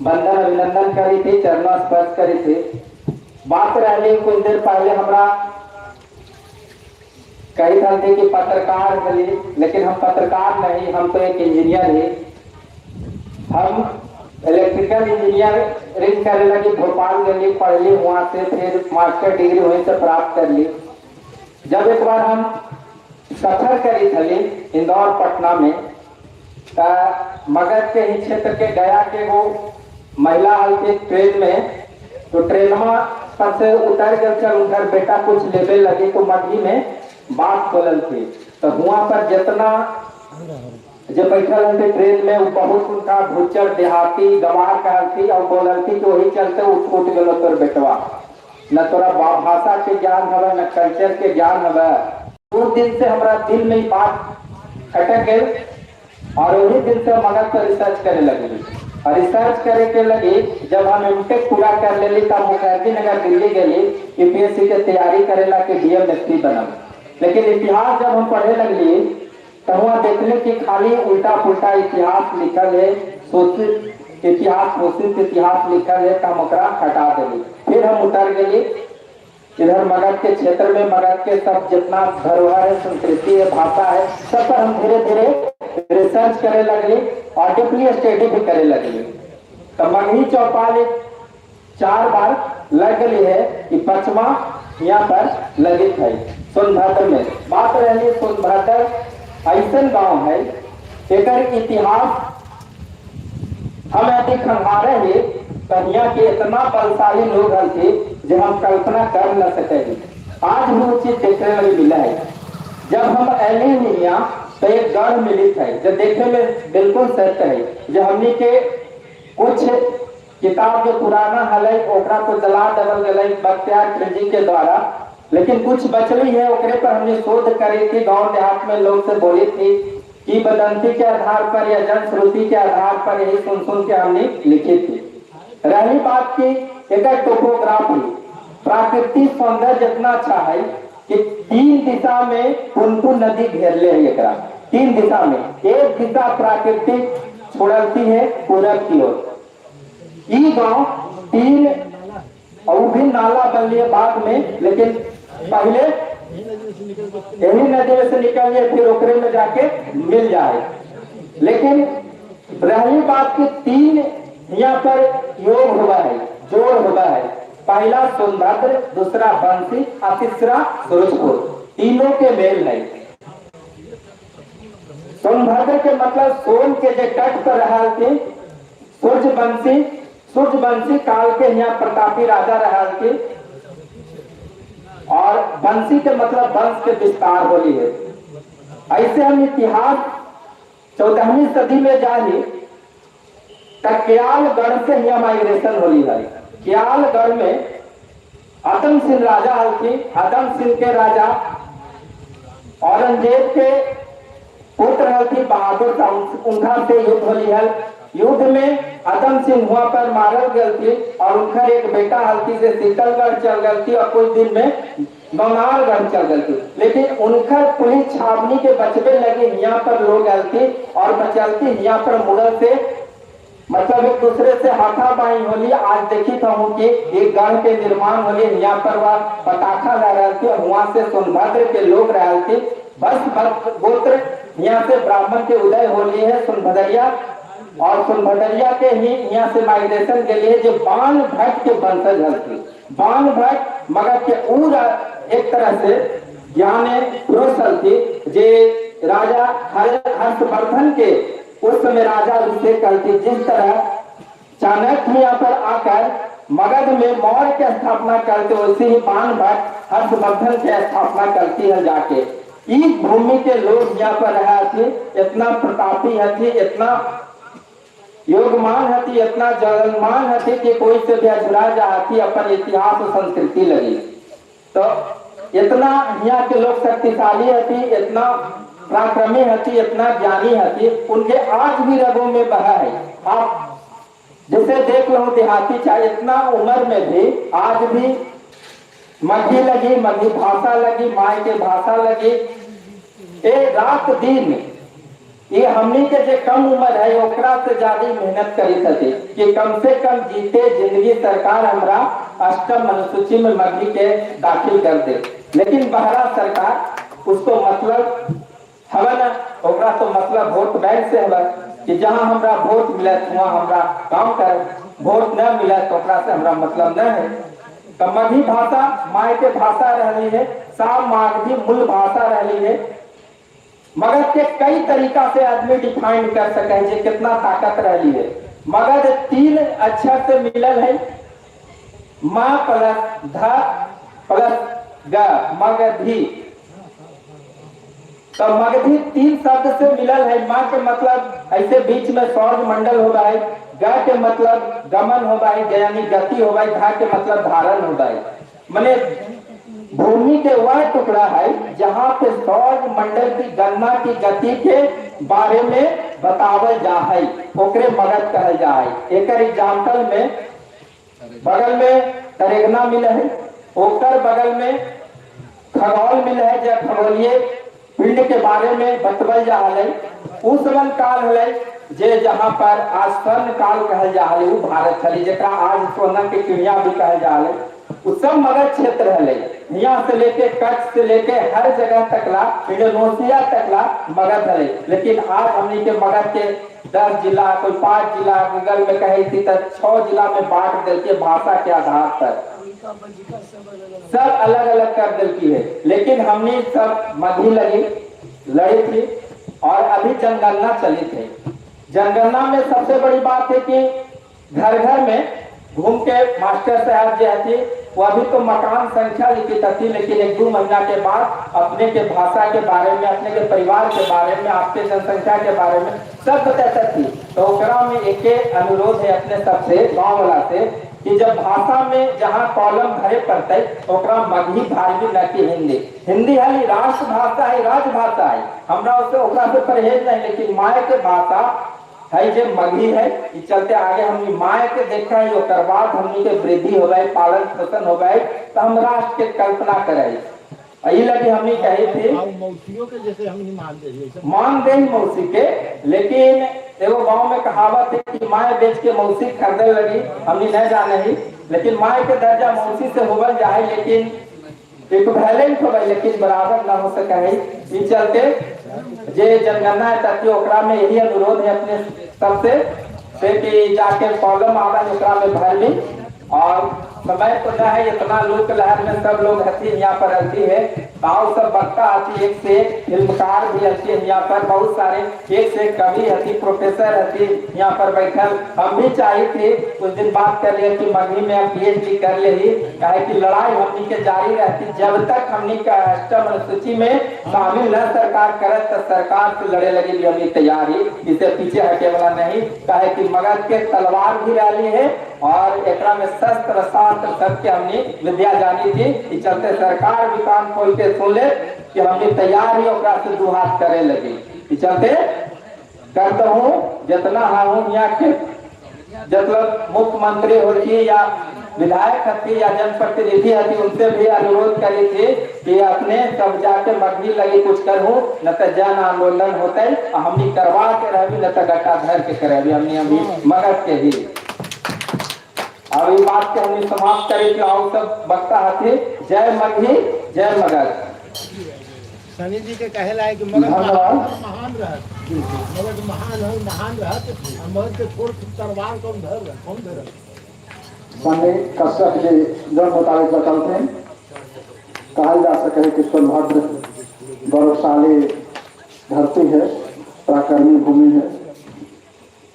बंदन अभिनंदन करी थी, चरणों स्पर्श करी थी। बात रही कुछ देर पहले हमरा कही था कि पत्रकार हली, लेकिन हम पत्रकार नहीं, हम तो एक इंजीनियर ही। हम इलेक्ट्रिकल इंजीनियरिंग करे लगी भोपाल गली पढ़ ली, वहाँ से फिर मास्टर डिग्री वहीं से प्राप्त कर ली। जब एक बार हम सफर करी थली इंदौर पटना में मगध के ही क्षेत्र के गया के वो महिला हल के ट्रेन में, तो ट्रेन में पर से उतर गए चल उनका बेटा कुछ लेवे लगी तो मगही में बात बोलल थी। तो वहाँ पर जितना जो बैठल थे ट्रेन में वो बहुत उनका भुच्चर देहाती गवार कहल थी और बोलल थी कि वही चलते उठ उठ गलो तोर बेटवा, न तोरा भाषा के ज्ञान हवे न कल्चर के ज्ञान हवे। उस दिन से हमारा दिल में बात खटक गई और वही दिन से मगध पर रिसर्च करे लगी। और रिसर्च करे के लगी जब हम एमटेक पूरा कर लेली तब मुखर्जी नगर दिल्ली गई यूपीएससी के तैयारी करे ला के डीएम एसपी बनल। लेकिन इतिहास जब हम पढ़े लगली तो वहाँ देखले कि खाली उल्टा पुल्टा इतिहास लिखल है, शोषित इतिहास शोषित इतिहास लिखल है, तो हम ओकरा हटा दिली। फिर हम उतर गए इधर मगध के क्षेत्र में, मगध के सब जितना धरोहर है, संस्कृति है, भाषा है, सब पर हम धीरे धीरे रिसर्च करे लगली और डीपली स्टडी भी करे लगली। तो मगही चौपाल 4 बार लग गई है कि 5वां यहाँ पर लगित है सोनभद्र में। बात रही सोनभद्र ऐसा गांव है एकर इतिहास हम यदि खंगारे ही तो यहाँ के इतना बलशाली लोग हल जो हम कल्पना कर न सके। आज भी वो चीज देखने में मिला है। जब हम एले यहाँ तो एक गढ़ मिलित है जो देखे में बिल्कुल सत्य है। जो हमनी के कुछ किताब जो पुराना हल ओकरा तो जला देवल गए बख्तियार खिलजी के द्वारा, लेकिन कुछ बचली है ओकरे पर हमने शोध करी थी, गांव देहात में लोग से बोली थी कि बदंती के आधार पर या जनश्रुति के आधार पर यही सुन सुन के हमने लिखी थी। रही बात की एक टोपोग्राफी प्राकृतिक सौंदर्य इतना अच्छा है कि 3 दिशा में पुनपुन नदी घेरले है एकरा, 3 दिशा में। एक दिशा प्राकृतिक छोड़ती है पूरब की ओर। ई गांव 3 और भी नाला बन लिए बाद में, लेकिन पहले यही नदी में से निकल लिए फिर ओकरे में जाके मिल जाए। लेकिन रही बात की 3 यहाँ पर योग हुआ है, जोड़ हुआ है। पहला सोनभद्र, दूसरा बंसी और तीसरा सूरजपुर, तीनों के मेल है। सोनभद्र के मतलब सोन के जो तट पर रहा थे सूर्यवंशी, सूर्यवंशी काल के यहाँ प्रतापी राजा रहा थे और बंसी के मतलब वंश के विस्तार होली है। ऐसे हम इतिहास 14वीं सदी में जानी क्यालगढ़ से यहाँ माइग्रेशन होली है। क्यालगढ़ में आदम सिंह राजा हलथी, आदम सिंह के राजा औरंगजेब के पुत्र हलथी बहादुर शाह, उनका से युद्ध होली हल। युद्ध में आदम सिंह हुआ पर मारल गल थी और उनका एक बेटा हल्थी से शीतलगढ़ चल गल थी और कुछ दिन में बंगालगढ़ चल गल थी। लेकिन उनका पुलिस छावनी के बचबे लगे यहाँ पर लोग हल्थी और बचलती यहाँ पर मुगल से मतलब एक दूसरे से हाथापाई होली। आज देखी था हूँ कि एक गढ़ के निर्माण होली, यहाँ पर वह पताखा लहराल थी और वहां से सोनभद्र के लोग रह थे। बस गोत्र यहाँ से ब्राह्मण के उदय होली है सोनभद्रिया, और सोनभद्रिया के ही यहाँ से माइग्रेशन के लिए जो बाण भट्ट के वंशज हल थी। बाण भट्ट मगध के ऊर एक तरह से ज्ञान पुरुष हल थी जे राजा हर्षवर्धन के उस समय राजा अभिषेक करती। जिस तरह चाणक्य यहाँ पर आकर मगध में मौर्य की स्थापना करते, वैसे ही बाण भट्ट हर्षवर्धन की स्थापना करती है जाके। ई भूमि के लोग यहाँ पर रहा थी, इतना प्रतापी हथी, इतना योगमान हथी, इतना जगन्मान हथी कि कोई से भी अझुरा जा हथी अपन इतिहास और संस्कृति लगी। तो इतना यहाँ के लोग शक्तिशाली हथी, इतना पराक्रमी हथी, इतना ज्ञानी हथी, उनके आज भी रगों में बहा है। आप जैसे देख लो देहाती, चाहे इतना उम्र में भी आज भी मगही लगी, मगही भाषा लगी, माय के भाषा लगी, ए रात दिन ये हमनी के जो कम उम्र है ओकरा से ज्यादा मेहनत करी थी कि कम से कम जीते जिंदगी सरकार हमरा अष्टम अनुसूची में मगही के दाखिल कर दे। लेकिन बहरा सरकार उसको मतलब हवा ना, ओकरा तो मतलब वोट बैंक से हवा कि जहां हमरा वोट मिले वहां हमरा काम करे, वोट न मिले तो ओकरा से हमरा मतलब न है। तो मगही भाषा माय के भाषा रहली है, साम मागधी मूल भाषा रहली है। मगध के कई तरीका से आदमी डिफाइन कर सके है जे कितना ताकत रहली है। मगध 3 अक्षर से मिलल है, म प्लस ध प्लस ग, मगधी। तो मगधी 3 शब्द से मिलल है। म के मतलब ऐसे बीच में सौर मंडल होगा है, ग के मतलब गमन होगा है यानी गति होगा है, ध के मतलब धारण होगा है। माने भूमि के वह टुकड़ा है जहां पे सौर मंडल की गणना की गति के बारे में बतावल जा है, ओकरे मगध कहल जा है। एक एग्जाम्पल में बगल में तरेगना मिले है, ओकर बगल में खगोल मिले है, जो खगोलीय पिंड के बारे में बतवल जा है। उस वन काल है जे जहां पर आज स्वर्ण काल कहल जा है, वो भारत हली जरा आज सोना के चिड़िया भी कहल जा है। उ सब मगध क्षेत्र है, यहाँ से लेके कच्छ से लेके हर जगह तकला, इंडोनेशिया तकला मगध है। लेकिन आज हमनी के मगध के 10 जिला, कोई 5 जिला, गूगल में कहे थी तो 6 जिला में बांट दिल के भाषा के आधार पर सब अलग अलग कर दिल की है। लेकिन हमने सब मगही लगी लड़ी थी और अभी जनगणना चली थी। जनगणना में सबसे बड़ी बात है कि घर घर में घूम के मास्टर साहब जो थी वो अभी तो मकान संख्या लिखी थी, लेकिन 1-2 महीना के बाद अपने के भाषा के बारे में, अपने के परिवार के बारे में, आपके जनसंख्या के बारे में सब बताता थी। तो ओकरा में एक अनुरोध है अपने सबसे गाँव वाला से कि जब भाषा में जहाँ कॉलम भरे पड़ते ओकरा मगही भारवी न कि हिंदी। हिंदी है राष्ट्रभाषा है, राजभाषा है, हमरा उसे ओकरा से परहेज नहीं, लेकिन माय के भाषा है जे मगही है। ई चलते आगे हमनी माय के देखा है, ओकर बाद हमनी के वृद्धि हो गई, पालन पोषण हो गई, तो हम राष्ट्र के कल्पना करे। यही लगी हमनी कही थी मौसियों के जैसे हमनी मान दे मान दे मौसी के। लेकिन एगो गांव में कहावत है कि माय बेच के मौसी खरीदे लगी, हमनी नहीं जाने ही, लेकिन माय के दर्जा मौसी से होवल जाए, लेकिन इक्विवेलेंट होवे, लेकिन बराबर ना हो सके है। ई चलते जे जनगणना है ताकि ओकरा में यही अनुरोध है अपने सबसे से कि जाके कॉलम आवा है ओकरा में भर ली। और समय तो न है, इतना लोक लहर में सब लोग हंसी यहाँ पर हंसी है, ताऊ सब वक्ता हंसी, एक से एक फिल्मकार भी हंसी है यहाँ पर, बहुत सारे एक से एक कवि हंसी, प्रोफेसर हंसी यहाँ पर बैठल। हम भी चाहे थे कुछ दिन बात कर लिया कि मगही में हम PhD कर ले ही, काहे कि लड़ाई हमनी के जारी रहती जब तक हमनी का अष्टम अनुसूची में शामिल न सरकार करे, तो सरकार से लड़े लगी भी हमनी तैयारी, इसे पीछे हटे वाला नहीं। काहे कि मगध के तलवार भी रही है और एकरा में शस्त्र शास्त्र सबके हमने विद्या जानी थी। चलते सरकार भी कान खोल के सुन ले कि हमने तैयार ही ओकरा से दो हाथ करे लगी। चलते करता हूँ जितना हूँ यहाँ के जब मुख्यमंत्री होती या विधायक हती या जनप्रतिनिधि हती, उनसे भी अनुरोध करी थी कि अपने सब जाके मगही लगी कुछ करूँ, न तो जन आंदोलन होते हमने करवा के रही, न तो गट्टा धर के करे हमने अभी मगध के ही। अब ये बात के हमने समाप्त करी कि आओ सब वक्ता हथी। जय मगही, जय मगध। सनी जी के कहे लाए कि मगध महान रहत, मगध महान है, महान रहत, मगध के छोड़ तलवार कौन धर, कौन धर। सनी कश्यप जी जो मुताबिक बतलते कहल जा सके है कि सोनभद्र गौरवशाली धरती है, पराक्रमी भूमि है।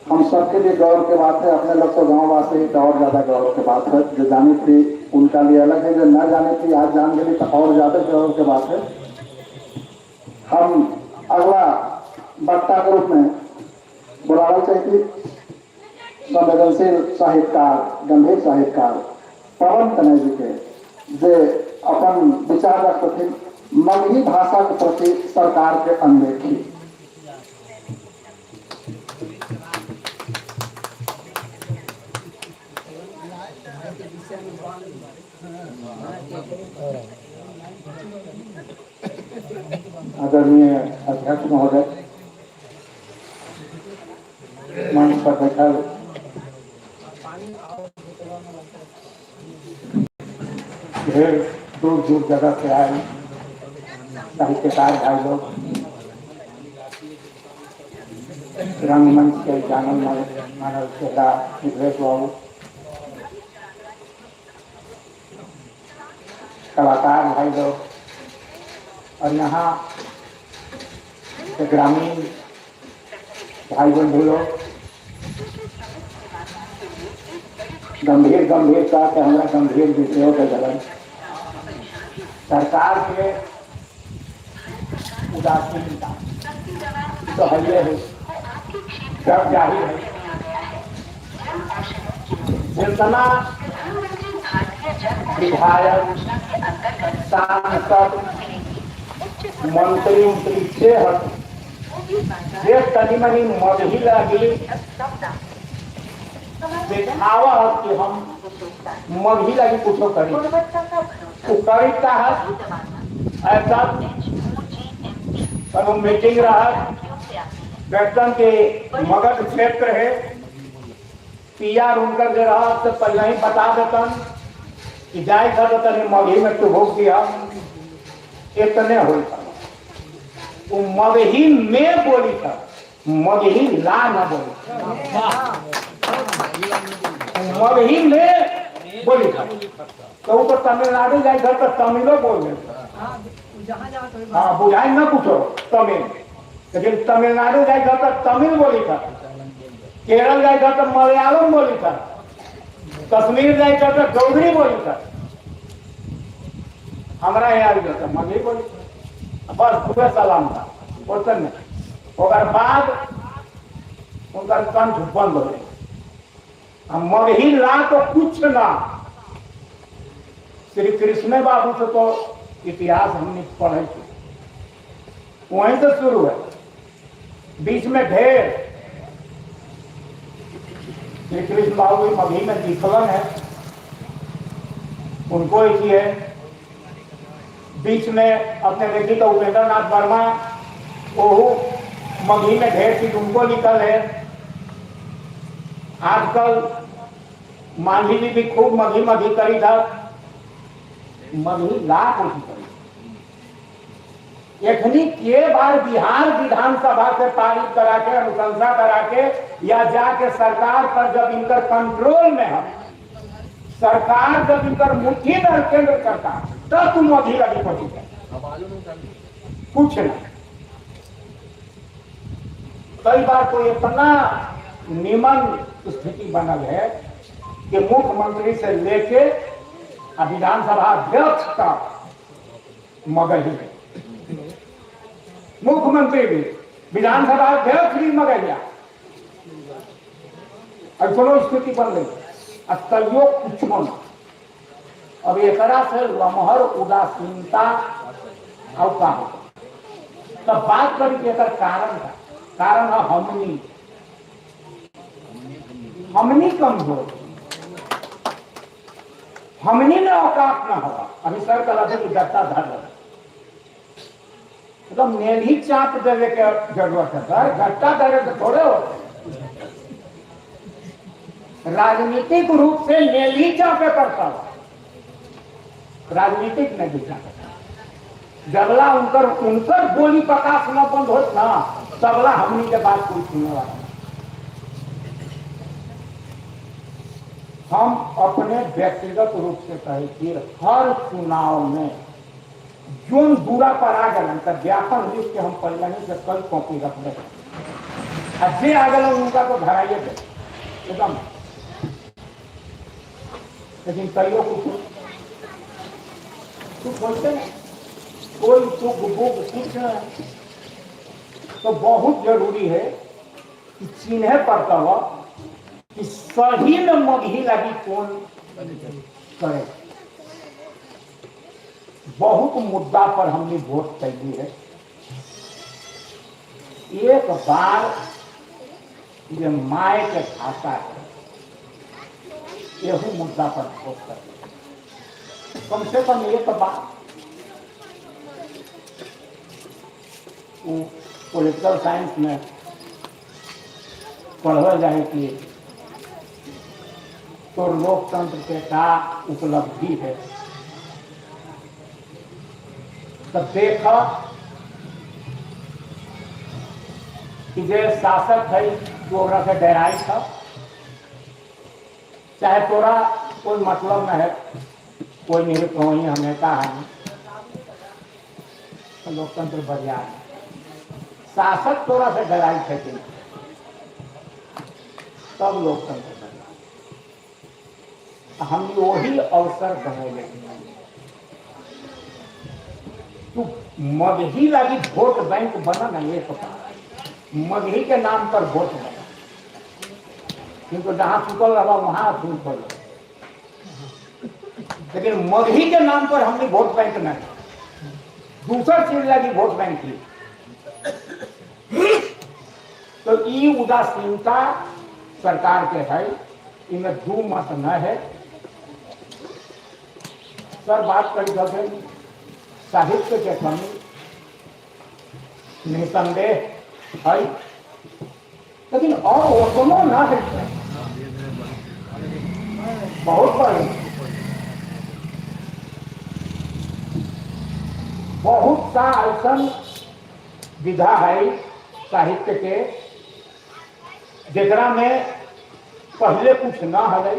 हम सबके लिए गौरव की बात है, अपने लोग तो गाँव वासी तो और ज़्यादा गौरव की बात है। जो जानी थी उनका लिए अलग है, जो न जानी थी आज जान गई तो और ज़्यादा गौरव की बात है। हम अगला वक्ता के रूप में बुलाना चाहती संवेदनशील साहित्यकार, गंभीर साहित्यकार पवन तनय जी के, जे अपन विचार रखते मगही भाषा के प्रति सरकार के अनदेखी। आदरणीय अध्यक्ष महोदय, मंच पर बैठल ढेर दूर दूर जगह से आए साहित्यकार भाई लोग, रंगमंच के जानल मानल चेहरा मिथिलेश बाबू, कलाकार भाई लोग और यहाँ के ग्रामीण भाई बंधु लोग, गंभीर गंभीर कह के हमारा गंभीर विषयों के जलन सरकार के उदासीनता तो है है, सब जाहिर है। जितना विधायक, सांसद, मंत्री उंत्री से हट जे तनी मनी मगही लगी दिखावा कि हम मगही लगी कुछो करी, वो करी का है ऐसा पर वो मीटिंग रहा बैठन के मगध क्षेत्र है, पीआर उनकर जो रहा तो पहले ही बता देतन कि जाए कर तनी मगही में तू भोग दिया, इतने हो वो मगही में बोली था, मगही ला ना बोली, मगही में बोली था। तो वो तो तमिलनाडु जाए घर तो तमिलो बोल देता, हाँ बुझाए ना पूछो तमिल, लेकिन तमिलनाडु जाए घर तो तमिल बोली था, केरल जाए घर तो मलयालम बोली था, कश्मीर जाए घर तो डोगरी बोली था, हमारा यहाँ जाता मगही बोली था, बस पूरा सलाम था और नहीं। ओकर बाद उनका कंठ बंद हो गया, मगही ला तो कुछ ना। श्री कृष्ण बाबू से तो इतिहास हमने पढ़े थे, वहीं से शुरू है, बीच में ढेर श्री कृष्ण बाबू मगही में लिखलन है, उनको इसी है। बीच में अपने देखी तो उपेंद्र नाथ वर्मा वो मगही में ढेर चीज उनको निकल है। आजकल मांझी जी भी खूब मगही मगही करी था, मगही लाख कोशिश करी। एखनी के बार बिहार विधानसभा से पारित करा के, अनुशंसा करा के या जाके सरकार पर जब इनकर कंट्रोल में है, सरकार जब इनकर मुट्ठी में केंद्र सरकार, तब तुम मगही लगी पहुंची कुछ नहीं। कई बार तो इतना निमन स्थिति बनल है कि मुख्यमंत्री से लेके विधानसभा अध्यक्ष तक मगही है, मुख्यमंत्री भी, विधानसभा अध्यक्ष भी मगहिया, ऐसा स्थिति बन गई। तैयो कुछ ना। अब एकरा से लमहर उदासीनता और का हो, तब बात करी कि एकर कारण का कारण है हमनी, हमनी कमजोर, हमनी ने औकात ना हुआ। अभी सर का लगे गत्ता धर रहा, एकदम नेल ही चाप देवे के जरूरत है सर, गट्टा धरे तो थोड़े होते। राजनीतिक रूप से नेल ही चापे पड़ता हुआ, राजनीतिक नहीं चापे। जबला उनकर उनकर गोली पका सुना बंद होत ना, तबला हमनी के बात कोई सुनने वाला। हम अपने व्यक्तिगत रूप से कहे कि हर चुनाव में जोन बुरा पर आ गए तो ज्ञापन लिख के हम पहले ही से कल कॉपी रख दे, जे आ गए उनका तो धराइए दे एकदम। लेकिन कईयों कुछ कुछ बोलते नहीं, कोई सुख बुक कुछ नहीं। तो बहुत जरूरी है कि चिन्हे पड़ता हुआ कि सही में मगही लगी कौन करे। बहुत मुद्दा पर हमने वोट कैली है। एक बार ये my के भाषा है, यही मुद्दा पर वोट कर कम से कम एक बार वो पॉलिटिकल साइंस में पढ़ल जाए कि तो लोकतंत्र के का उपलब्धि है, तब देखा कि जे शासक है वो ओकरा से डराई था, चाहे तोरा कोई मतलब न है, कोई नहीं कोई हमेशा है, तो लोकतंत्र बढ़िया है। शासक तोरा से डराई थे कि तब लोकतंत्र बढ़िया। हम वही अवसर बनौले। तू मगही लगी वोट बैंक बना ना, ये पता मगही के नाम पर वोट बना, क्योंकि जहां चुकल रहा वहां झूठ हो। लेकिन मगही के नाम पर हमने वोट बैंक नहीं, दूसर चीज लगी वोट बैंक की। तो ये उदासीनता सरकार के है, इनमें दो मत न है। सर बात करी थे साहित्य के कमी निसंदेह है, लेकिन और दोनों ना है, बहुत बड़े बहुत सा ऐसा विधा है साहित्य के जेकरा में पहले कुछ ना है,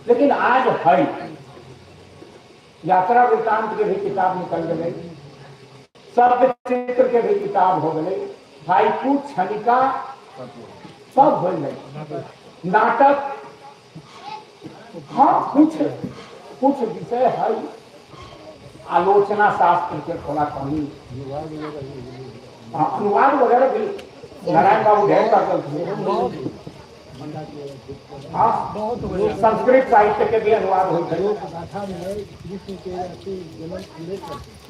लेकिन आज है। यात्रा वृत्तांत के भी किताब निकल गए, शब्द चित्र के भी किताब हो गए, हाइकू क्षणिका सब हो गए, नाटक, हाँ कुछ कुछ विषय है। आलोचना शास्त्र के थोड़ा कमी, अनुवाद वगैरह भी नारायण बाबू ढेर करते थे। हाँ, संस्कृत साहित्य के भी अनुवाद होते हैं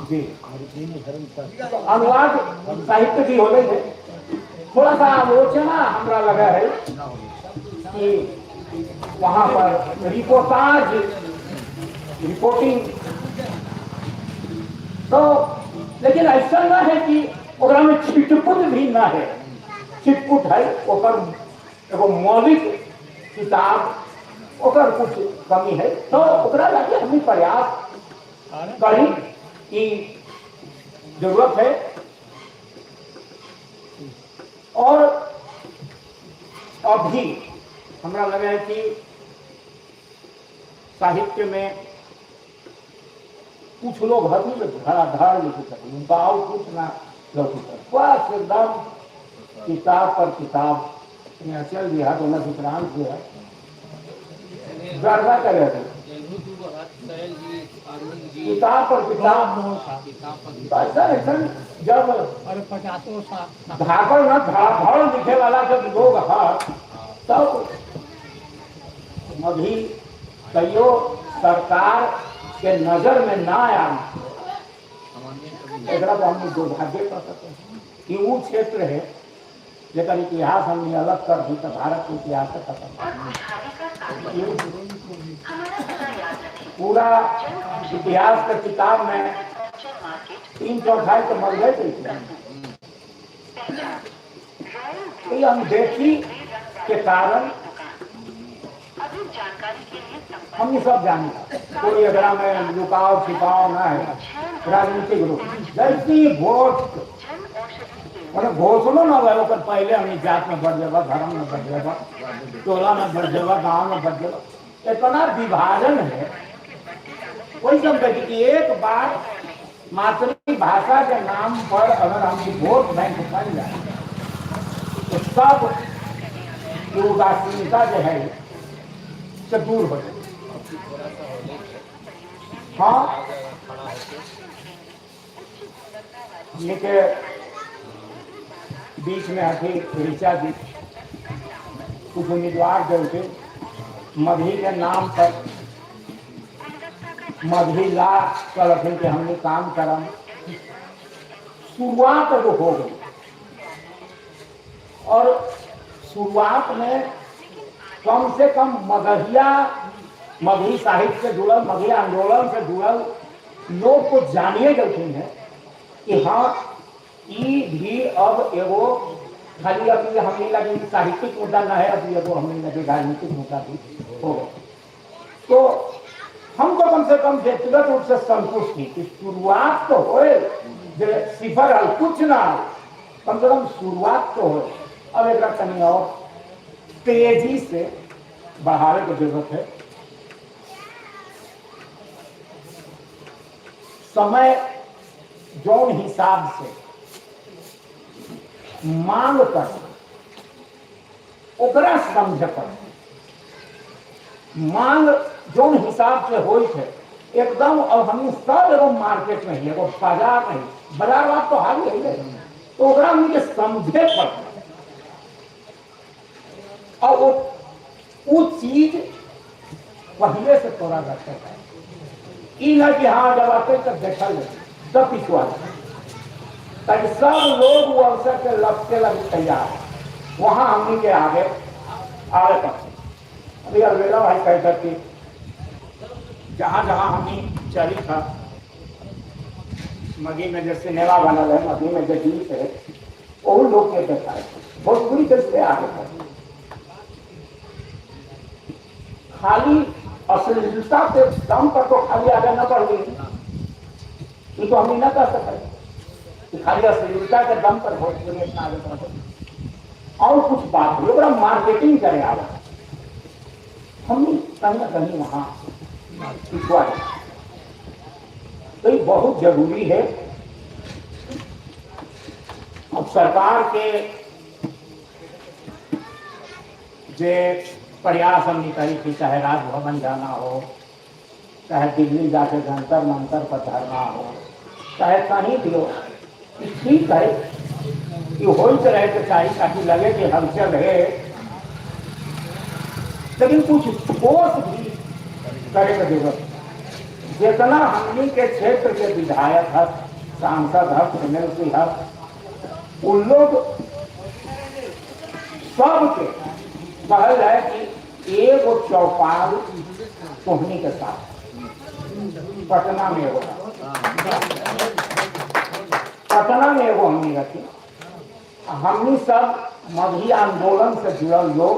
जी, तो अनुवाद साहित्य भी होते थे। थोड़ा सा आलोचना हमरा लगा है कि वहां पर रिपोर्टाज रिपोर्टिंग तो, लेकिन ऐसा ना है कि ओकरा में छिटपुट भी ना है, छिटपुट है ओकर एगो मौलिक किताब ओकर कुछ कमी है, तो ओकरा लगे हमें प्रयास करी की जरूरत है। और अभी हमरा लगा है कि साहित्य में कुछ लोग हर धड़ाधड़ लिख सकते, उनका और कुछ ना लौट सकते, बस एकदम किताब पर किताब चल दिया, दोनों विक्रांत जो है गड़बड़ करे थे किताब पर किताब। ऐसा ऐसा जब धाकड़ न धड़ाधड़ लिखे वाला जब लोग है तब अभी कहियो सरकार के नजर में ना आया, एकरा तो हम दुर्भाग्य कर सकते हैं कि वो क्षेत्र है लेकिन इतिहास हमने अलग कर दी तो भारत के इतिहास खत्म। पूरा इतिहास के किताब में 3/4 तो मर गए थे। ये अनदेखी के कारण हम ये सब जाने, कोई अगरा में लुकाव छिपाव ना है। राजनीतिक रूप जैसी वोट मतलब घोषणा ना हुआ ओकर पहले हम जात में बढ़ जाएगा, धर्म में बढ़ जाएगा, टोला में बढ़ जाएगा, गांव में बढ़ जाएगा, इतना विभाजन है। वही समझे कि एक बार मातृभाषा के नाम पर अगर हम वोट बैंक बन जाए तो सब उदासीनता जो है से दूर हो जाए। हाँ, ये के बीच में हथी ऋचा जी कुछ उम्मीदवार जो थे मगही के नाम पर मगही ला कर के हमने काम करम, शुरुआत तो हो गई। और शुरुआत में कम से कम मगहिया मगही साहित्य से जुड़ल, मगही आंदोलन से जुड़ल लोग को जानिए गए हैं कि हाँ ई भी अब एगो खाली अभी हमने लगी साहित्यिक मुद्दा न है, अभी एगो हमने लगी राजनीतिक मुद्दा भी हो गया। तो हमको कम से कम व्यक्तिगत रूप से संतुष्ट थी कि शुरुआत तो होए, सिफर हल कुछ ना हो, कम से कम शुरुआत तो होए। अब एक तनी और तेजी से बढ़ावे की जरूरत है। समय जौन हिसाब से मांग कर ओकरा समझ पर मांग जौन हिसाब से होई है एकदम। अब हम सब एगो मार्केट में ही, एगो बाजार नहीं, बाजार बात तो हाल ही है, तो ओकरा हमके समझे पड़ता। और वो चीज पहले से तोरा रखे है, ई ना कि हाँ जब आते तब देखल तब पिछुआ, ताकि सब लोग वो अवसर के लपटे लगे तैयार है। वहां हमने के आगे आगे पढ़ते। अभी अलवेला भाई कह सकती जहां जहां हमने चली था मगी में जो सिनेमा बनल है, मगी में जो गीत है, वो लोग के देखा है भोजपुरी कैसे आगे बढ़े। खाली अश्लीलता के दम पर तो खाली आगे न बढ़ गई, ये तो हम ना कह सकते कि खाली अश्लीलता के दम पर भोजपुरी इतना आगे बढ़ गई। और कुछ बात हुई ओकरा मार्केटिंग करे आवा, हम कहीं ना कहीं वहां पिछुआ। तो ये बहुत जरूरी है। अब सरकार के जे प्रयास हम करी थी, चाहे राजभवन जाना हो, चाहे दिल्ली जाके जंतर मंतर पर धरना हो, चाहे कहीं भी हो, ठीक है कि होते रहे के चाहिए ताकि लगे कि हलचल है, लेकिन कुछ ठोस भी करे के जरूरत। जितना हमनी के क्षेत्र के विधायक हक, सांसद हक, एमएलसी हक, उन लोग सबके कहल है कि एगो चौपाल सोहनी के साथ पटना में एगो, पटना में एगो हमनी रखी। हमनी सब मगही आंदोलन से जुड़ल लोग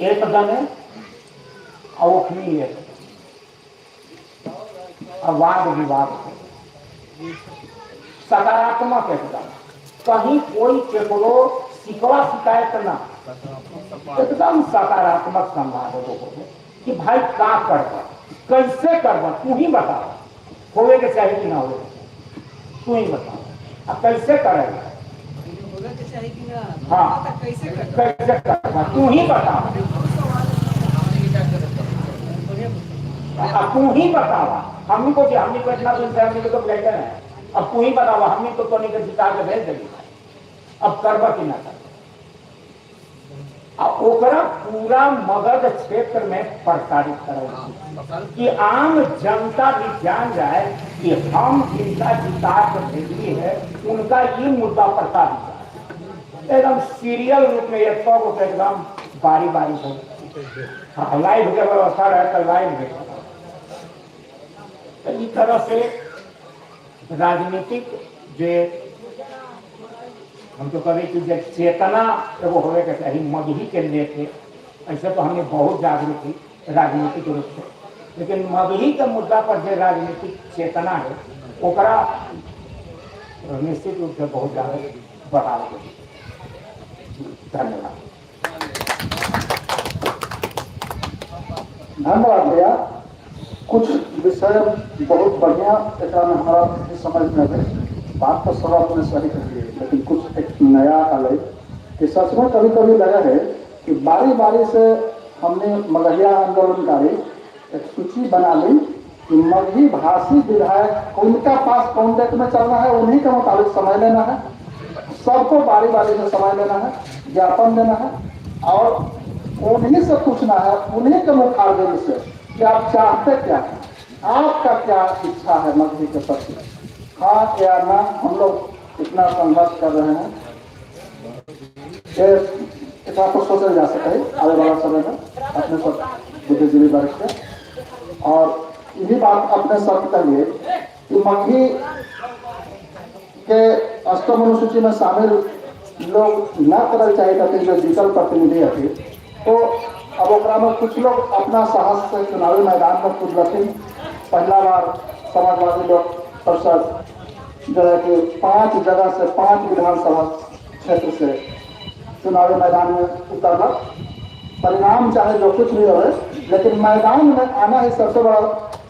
एक दने और ओखनी एक, और वाद विवाद सकारात्मक एकदम, कहीं कोई केकरो शिकवा शिकायत ना, एकदम सकारात्मक संवाद हो कि भाई का करबा, कैसे करबा, तू ही बता, होवे के चाहिए कि ना होवे, तू ही बता अब कैसे करेगा, हाँ कैसे करबा, तू ही बता, अब तू ही बतावा हमनी को, हमनी को इतना दिन से हमनी को तो बैठे हैं, अब तू ही बतावा हमनी को तो नहीं के जिता के भेज देगी, अब करबा कि ना करबा। और ओकरा पूरा मगध क्षेत्र में प्रसारित करो कि आम जनता भी जान जाए कि हम जिनका जिता के भेजली है उनका ये मुद्दा प्रसारित एकदम सीरियल रूप में एक सौ रुपये एकदम बारी बारी हो। हाँ, लाइव के व्यवस्था रहे तो लाइव है। तो इस तरह से राजनीतिक जे हम तो कभी कि जे चेतना एगो होवे के चाही मगही के लेके, ऐसे तो हमने बहुत जागरूक थी राजनीतिक रूप से, लेकिन मगही के मुद्दा पर जो राजनीतिक चेतना है ओकरा निश्चित रूप से बहुत ज़्यादा बढ़ावा। धन्यवाद। धन्यवाद भैया। कुछ विषय बहुत बढ़िया एकरा में हमारा समझ में आए, बात तो सब अपने सही कहिए, लेकिन कुछ एक नया अलग कि सच में कभी कभी लगा है कि बारी बारी से हमने मगहिया आंदोलनकारी एक सूची बना ली कि मगही भाषी विधायक उनका पास कौन डेट में चलना है, उन्हीं के मुताबिक समय लेना है, सबको बारी बारी से समय लेना है, ज्ञापन देना है और उन्हीं से पूछना है, उन्हीं के मुखारबिंद से कि आप चाहते क्या हैं, आपका क्या इच्छा है मगही के प्रति, हाँ या ना। हम लोग इतना संघर्ष कर रहे हैं, ये एकरा पर सोचल जा सके आने वाला समय में अपने सब बुद्धिजीवी वर्ग के। और यही बात अपने सब कहिए कि मगही के अष्टम अनुसूची में शामिल लोग न करल चाहिए थे जो जीतल प्रतिनिधि हथी, तो अब ओकरा में कुछ लोग अपना साहस से चुनावी मैदान में कूदलथिन। पहला बार समाजवादी लोग परिषद जो है कि 5 जगह से 5 विधानसभा क्षेत्र से चुनावी मैदान में उतरलक। परिणाम चाहे जो कुछ भी हो, लेकिन मैदान में आना ही सबसे बड़ा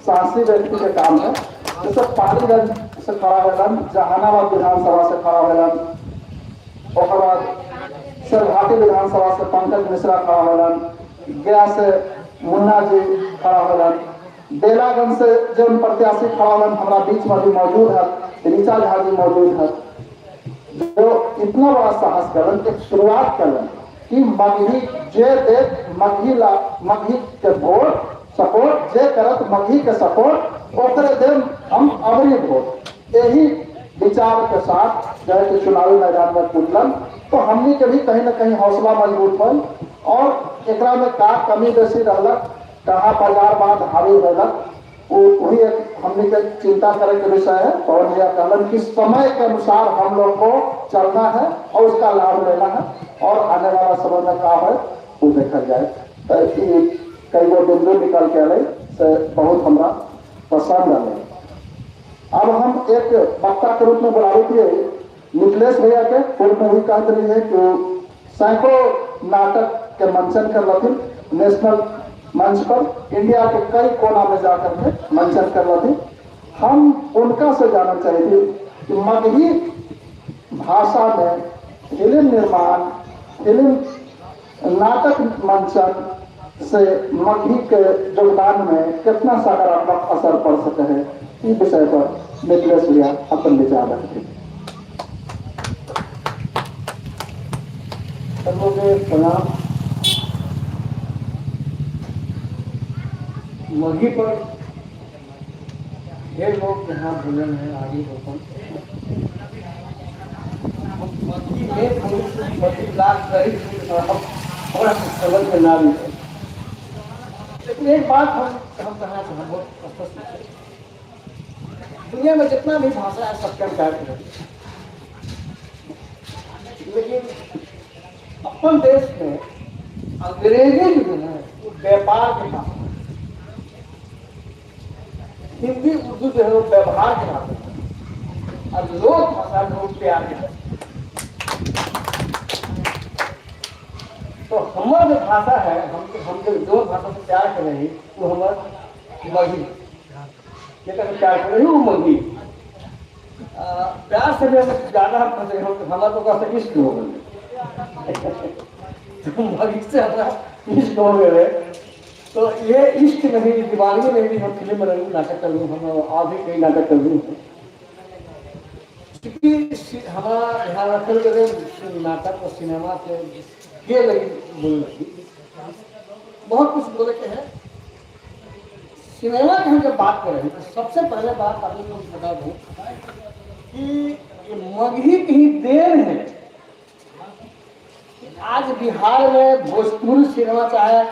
साहसी व्यक्ति के काम है। जैसे पालीगंज से खड़ा होलन, जहानाबाद विधानसभा से खड़ा होलन, ओकर बाद शेरघाटी विधानसभा से पंकज मिश्रा खड़ा होलन, गया से मुन्ना जी खड़ा होलन, बेलागंज से जो प्रत्याशी खड़ा होलन हमारा बीच में भी मौजूद है, ऋचा झा जी मौजूद है, जो इतना बड़ा साहस करन, एक शुरुआत करन कि मगही जे दे मगही ला मगही के वोट सपोर्ट जे करत मगही के सपोर्ट ओकरे दे हम अबरी वोट, यही विचार के साथ जो है कि चुनावी मैदान में कूदलन। तो हमनी के भी कहीं ना कहीं हौसला मजबूत होल और एकरा में का कमी बेसी रहलक, कहाँ बाजारवाद हावी रहलक, वही एक हमनी के चिंता करे के विषय है। पवन भैया कहलन कि समय के अनुसार हम लोग को चलना है और उसका लाभ लेना है और आने वाला समय में का है वो देखा जाए। तो कई गो बिंदु निकल के अल से बहुत हमारा पसंद अल। अब हम एक वक्ता के रूप में बुलावे थे मिथिलेश भैया के। पूर्व में भी कह रही है कि सैकड़ों नाटक के मंचन कर रही, नेशनल मंच पर इंडिया के कई कोना में जाकर के मंचन कर रही। हम उनका से जानना चाहिए कि मगही भाषा में फिल्म निर्माण, फिल्म नाटक मंचन से मगही के योगदान में कितना सकारात्मक असर पड़ सके है, इस विषय पर मिथिलेश भैया अपन विचार रखते हैं। सबको प्रणाम। मगही पर ढेर लोग यहाँ बोलन है आगे लोगों मगही में मगही लाख गरीब और समझ में ना भी है। लेकिन एक बात हम कहना चाहें बहुत स्पष्ट रूप से, दुनिया में जितना भी भाषा है सबके हम प्यार करें, लेकिन अपन देश में अंग्रेजी जो है वो व्यापार के भाषा है, हिंदी उर्दू जो है वो व्यवहार के भाषा है और लोक भाषा जो प्यार के भाषा। तो हमारा जो भाषा है, हम जो भाषा से प्यार कर रहे हैं वो हमारा मगही, ये तो प्यार कर रही वो मगही। प्यार से भी हम ज़्यादा हम फंसे, हमारा तो कहते इश्क हो गए, तो मगही से हमारा इश्क हो गए। तो ये इश्क नहीं, दीवानगी नहीं, हम फिल्म बना नाटक कर लूँ, हम और भी कई नाटक कर लूँ। चूँकि हमारा यहाँ फिल्म नाटक और सिनेमा के लगी बोलने लगी, बहुत कुछ बोले के हैं। सिनेमा की हम जब बात करें तो सबसे पहले बात आप लोग को बता दूँ कि मगही की then है कि आज बिहार में भोजपुरी सिनेमा चाहे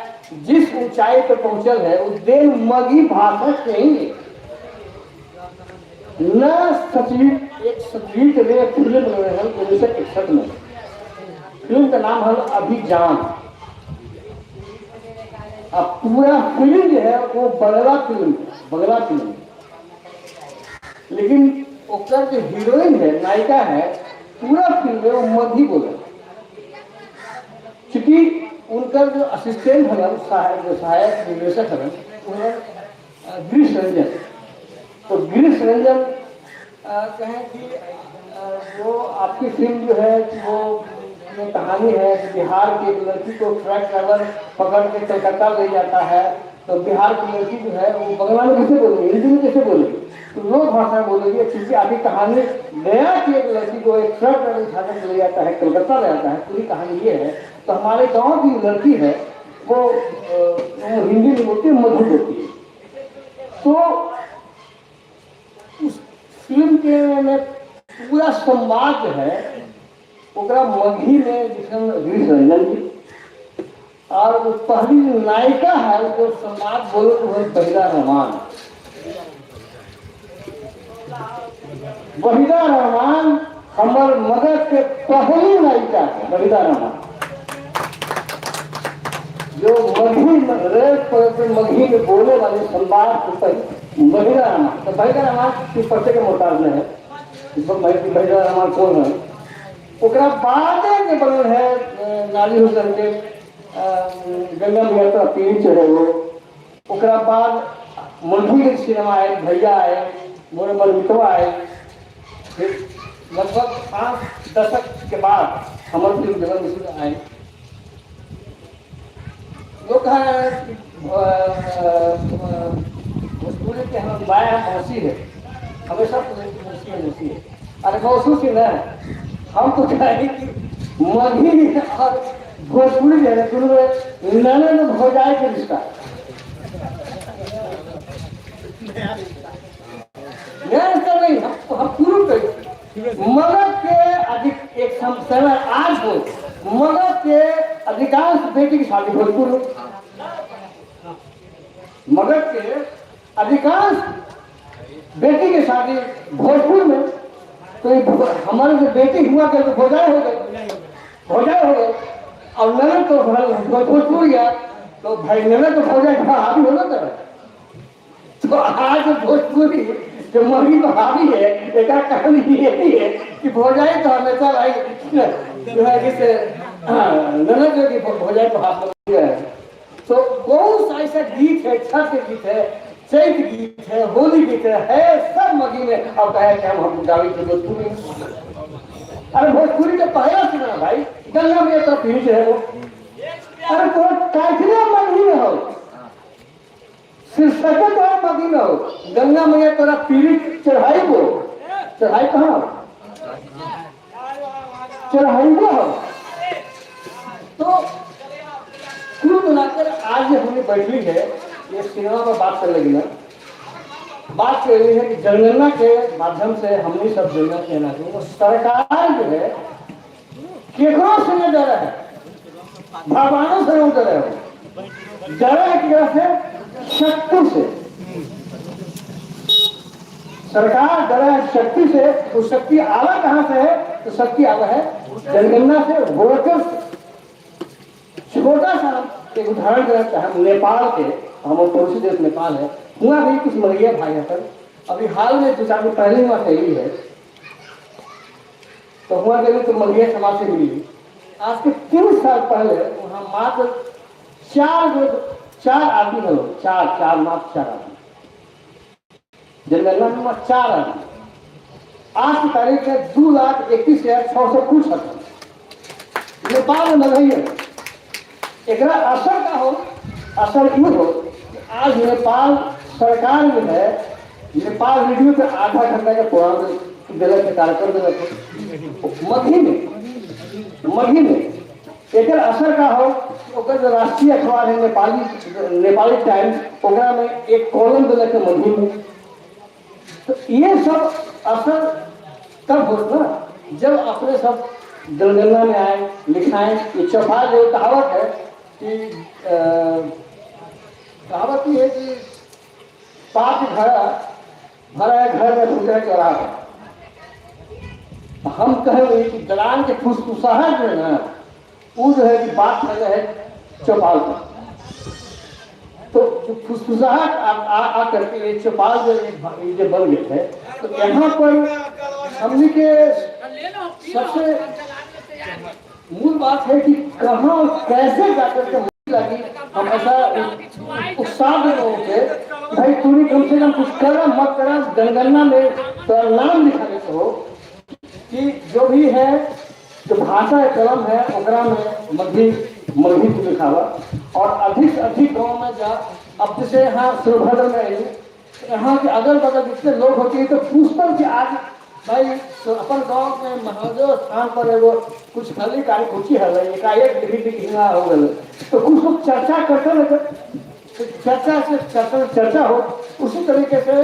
जिस ऊंचाई पर पहुंचल है वो then Magahi भाषा के ही है। न सचिव एक सचिव के लिए फिल्म बने हैं 1961 में, फिल्म का नाम है अभिजान। अब पूरा फिल्म जो है वो बंगला फिल्म, बंगला फिल्म, लेकिन ओकर जो हीरोइन है, नायिका है, पूरा फिल्म में वो मगही बोले। चूँकि उनका जो असिस्टेंट हलन, जो सहायक निर्देशक हलन, वो गिरीश रंजन। तो गिरीश रंजन कहें कि वो आपकी फिल्म जो है कि वो कहानी है कि बिहार की एक लड़की को ट्रक ड्राइवर पकड़ के कलकत्ता ले जाता है, तो बिहार की लड़की जो है वो बंगला में कैसे बोलेगी, हिंदी में कैसे बोलेगी। तो लोक भाषा में बोलेगी। क्योंकि अभी कहानी गया कि एक लड़की को एक ट्रक में उठाकर ले जाता है, कलकत्ता ले जाता है, पूरी कहानी ये है। तो हमारे गांव की लड़की है वो हिंदी नहीं बोलती, मधुर बोलती है। तो उस फिल्म के में पूरा संवाद जो है ओकरा मगही में लिखल गिरीश रंजन जी, और वो पहली नायिका है जो संवाद बोलो तो वह वहीदा रहमान। वहीदा रहमान हमारे मगध के पहली नायिका है। वहीदा रहमान जो मगही रेल मगही में बोले वाले संवाद को पहली वहीदा रहमान। तो वहीदा रहमान की पर्चे के मोहताज में है, वहीदा रहमान कौन है। ओकरा बाद के बनल है नाली हुसैन के गंगा मैया तो पीढ़ी चढ़े वो। ओकरा बाद मगही के सिनेमा आए, भैया आए, मोरे मलमितवा आए। फिर लगभग 5 दशक के बाद हमारे फिल्म जगन मिश्र आए। लोग कहा भोजपुरी के हम बाया मौसी है, हमेशा मौसी है मौसी है। अरे मौसू से ना हम तो कहें कि मगही और भोजपुरी जो है दोनों नैने में भौजाई के रिश्ता नया रिश्ता नहीं। हम पूर्व के मगध के अधिक एक समय आज हो मगध के अधिकांश बेटी की शादी भोजपुर हो। मगध के अधिकांश बेटी की शादी भोजपुर में, तो हमारे जो बेटी हुआ के तो भौजाई हो गए, भौजाई हो गए। और ननद तो भोजपुर गया तो भाई ननद तो भौजाई हावी होना कर। तो आज भोजपुरी जो मगही तो हावी है, एक कहानी यही है कि भौजाई तो हमेशा भाई जो है कि ननद जो कि भौजाई तो हाथ में है। तो बहुत सा ऐसा गीत है, छठ के गीत है, चैत गीत है, होली गीत है सब मगही में। अब कहे कि हम गावी के भोजपुरी। अरे भोजपुरी के पहला सुना भाई गंगा में तो पीढ़ी है वो। अरे तो टाइटल मगही में हो, शीर्षक तो मगही में हो, गंगा मैया तोरा पीढ़ी चढ़ाई को, चढ़ाई कहाँ चढ़ाई हो। तो कुल मिलाकर आज हमने बैठी है ये सिनेमा पर बात कर लगी ना, बात कर रही है कि जनगणना के माध्यम से हमने सब जनगणना कहना चाहिए। वो सरकार जो है केकरो से नहीं डरा है, भगवानों से नहीं डरे हो, डरा है केकरा से? शक्ति से। सरकार डरा है शक्ति से। तो शक्ति आवा कहाँ से है? तो शक्ति आवा है जनगणना से, वोटर से। छोटा सा एक उदाहरण देना चाहे, नेपाल के, हमारे पड़ोसी देश नेपाल है, वहाँ भी कुछ मगहिया भाई हैं सर। अभी हाल में 2-4 दिन पहले वहाँ गई है, तो वहाँ गई तो मगहिया समाज से मिली। आज के 3 साल पहले वहाँ मात्र 4 आदमी हो, चार मात्र 4 आदमी जनगणना में मात्र 4 आदमी। आज की तारीख में 2,21,600 कुछ नेपाल में मगहिया। एक असर का हो, असर ये हो कि आज नेपाल सरकार जो है नेपाल रेडियो पे आधा घंटा का प्रोग्राम दिलक है, कार्यक्रम दिलक है मगही में, मगही में। एक असर का हो ओकर जो राष्ट्रीय अखबार है नेपाली, नेपाली टाइम्स, ओकरा में एक कॉलम दिलक है मगही में। तो ये सब असर तब हो ना जब अपने सब जनगणना में आए, लिखाएं। ये चौपाल जो कहावत है कि कहावत ये है कि पाप घड़ा भरा है घर में फूटा है चौराहा। हम कहेंगे कि दलान के फुसफुसाहट जो है ना वो जो है कि बात कर रहे है चौपाल पर। तो जो फुसफुसाहट आ करके ये चौपाल जो ये जो बन गए थे, तो यहाँ पर हमने के सबसे मूल बात है कि कहाँ और कैसे जाकर के लगी। हम ऐसा उत्साह दे लोगों के भाई तूने कम से कम कुछ करा मत करा, जनगणना में तो नाम लिखाने को हो कि जो भी है जो भाषा है कलम है ओकरा में मगही मगही को लिखावा। और अधिक से अधिक गाँव में जा, अब जैसे यहाँ शिवभद्र में आई यहाँ के अगल बगल जितने लोग होते हैं तो पूछते कि आज भाई तो अपन गांव में महादेव स्थान पर एगो कुछ खाली कार्य कुछ है एकाएक लिखी हो गए, तो कुछ लोग चर्चा करते लगे, तो चर्चा से चर्चा चर्चा हो, उसी तरीके से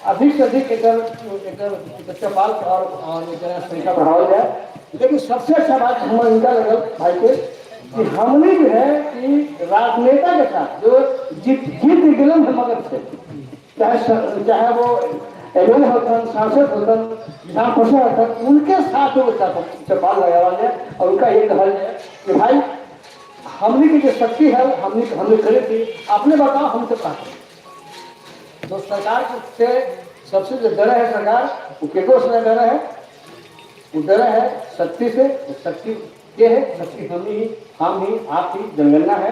अधिक से अधिक एक चौपाल और संख्या बढ़ाया जाए। लेकिन सबसे अच्छा बात हमारे इनका लगल भाई के कि हमने जो है कि राजनेता के साथ जो जीत जीत गए है मगध से, चाहे चाहे वो एम एल होतन, सांसद होतन, विधान परिषद होतन, उनके साथ वो चौपाल लगाया जाए और उनका ये कहल जाए कि भाई हमने की जो शक्ति है हमने हमने करी थी, आपने बताओ हमसे कहा। तो सरकार से सबसे जो डर है सरकार वो केको से डर है, वो डर है शक्ति से, शक्ति के है शक्ति हम ही आप ही जनगणना है।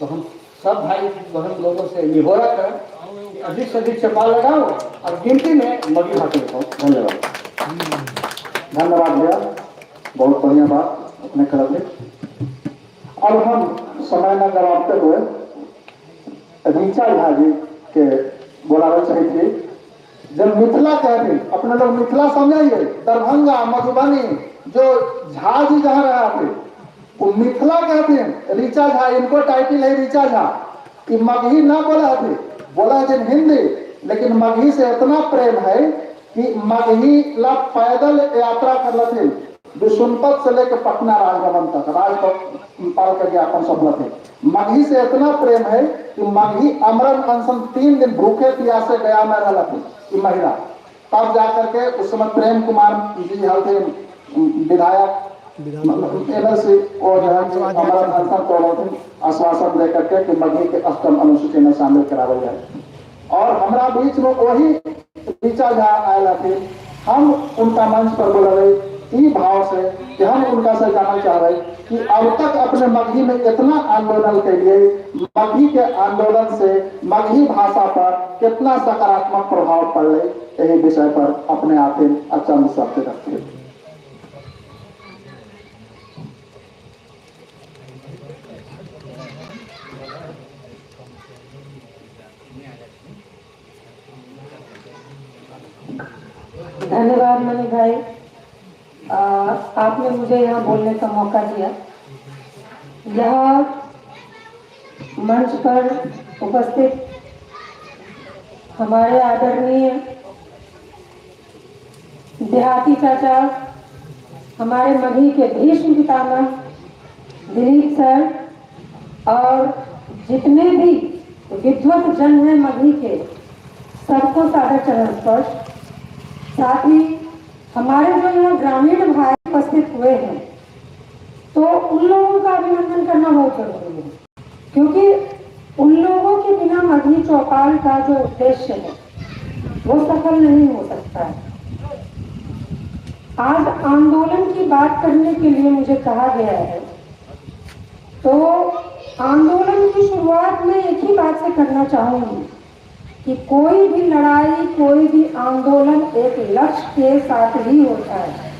तो हम सब भाई बहन लोगों से निहोरा करें कि अधिक से अधिक चौपाल लगाओ और गिनती में मगी भाषण लगाओ। धन्यवाद। धन्यवाद भैया, बहुत बढ़िया बात अपने कर दी। अब हम समय न गवाते हुए ऋचा झा जी के बोलावे चाहिए थी। जब मिथिला कहते अपने लोग मिथिला समझाइए, दरभंगा मधुबनी जो झा जी जहाँ रहा थे वो मिथिला कहते हैं। ऋचा झा इनको टाइटल है ऋचा झा, कि मगही ना बोला थे, बोला थे हिंदी, लेकिन मगही से इतना प्रेम है कि मगही ला पैदल यात्रा कर थे विष्णुपद से लेकर पटना राजभवन तक, राजपाल का ज्ञापन सफल थे। मगही से इतना प्रेम है कि मगही अमरण अनशन 3 दिन भूखे प्यासे गया में रहा थी महिला, तब जाकर के उस समय प्रेम कुमार जी हल थे विधायक एमएलसी, और जो है अमरण अनशन तोड़े थे आश्वासन दे करके कि मगही के अष्टम अनुसूची में शामिल करावल जाए। और हमारा बीच में वही ऋचा झा आयल थे, हम उनका मंच पर बोले ई भाव से कि हम उनका से जानना चाह रहे कि अब तक अपने मगही में इतना आंदोलन के लिए मगही के आंदोलन से मगही भाषा पर कितना सकारात्मक प्रभाव पड़ रहे, यही विषय पर अपने आप ही चंद शब्द रखते। धन्यवाद मनी भाई, आपने मुझे यहाँ बोलने का मौका दिया। यह मंच पर उपस्थित हमारे आदरणीय देहाती चाचा, हमारे मगही के भीष्म पितामह दिलीप सर, और जितने भी विद्वत जन हैं मगही के, सबको सादर चरण स्पर्श। साथ ही हमारे जो यहाँ ग्रामीण भाई उपस्थित हुए हैं, तो उन लोगों का अभिनंदन करना बहुत जरूरी है, क्योंकि उन लोगों के बिना मगही चौपाल का जो उद्देश्य है वो सफल नहीं हो सकता है। आज आंदोलन की बात करने के लिए मुझे कहा गया है, तो आंदोलन की शुरुआत मैं एक ही बात से करना चाहूँगी कि कोई भी लड़ाई, कोई भी आंदोलन एक लक्ष्य के साथ ही होता है।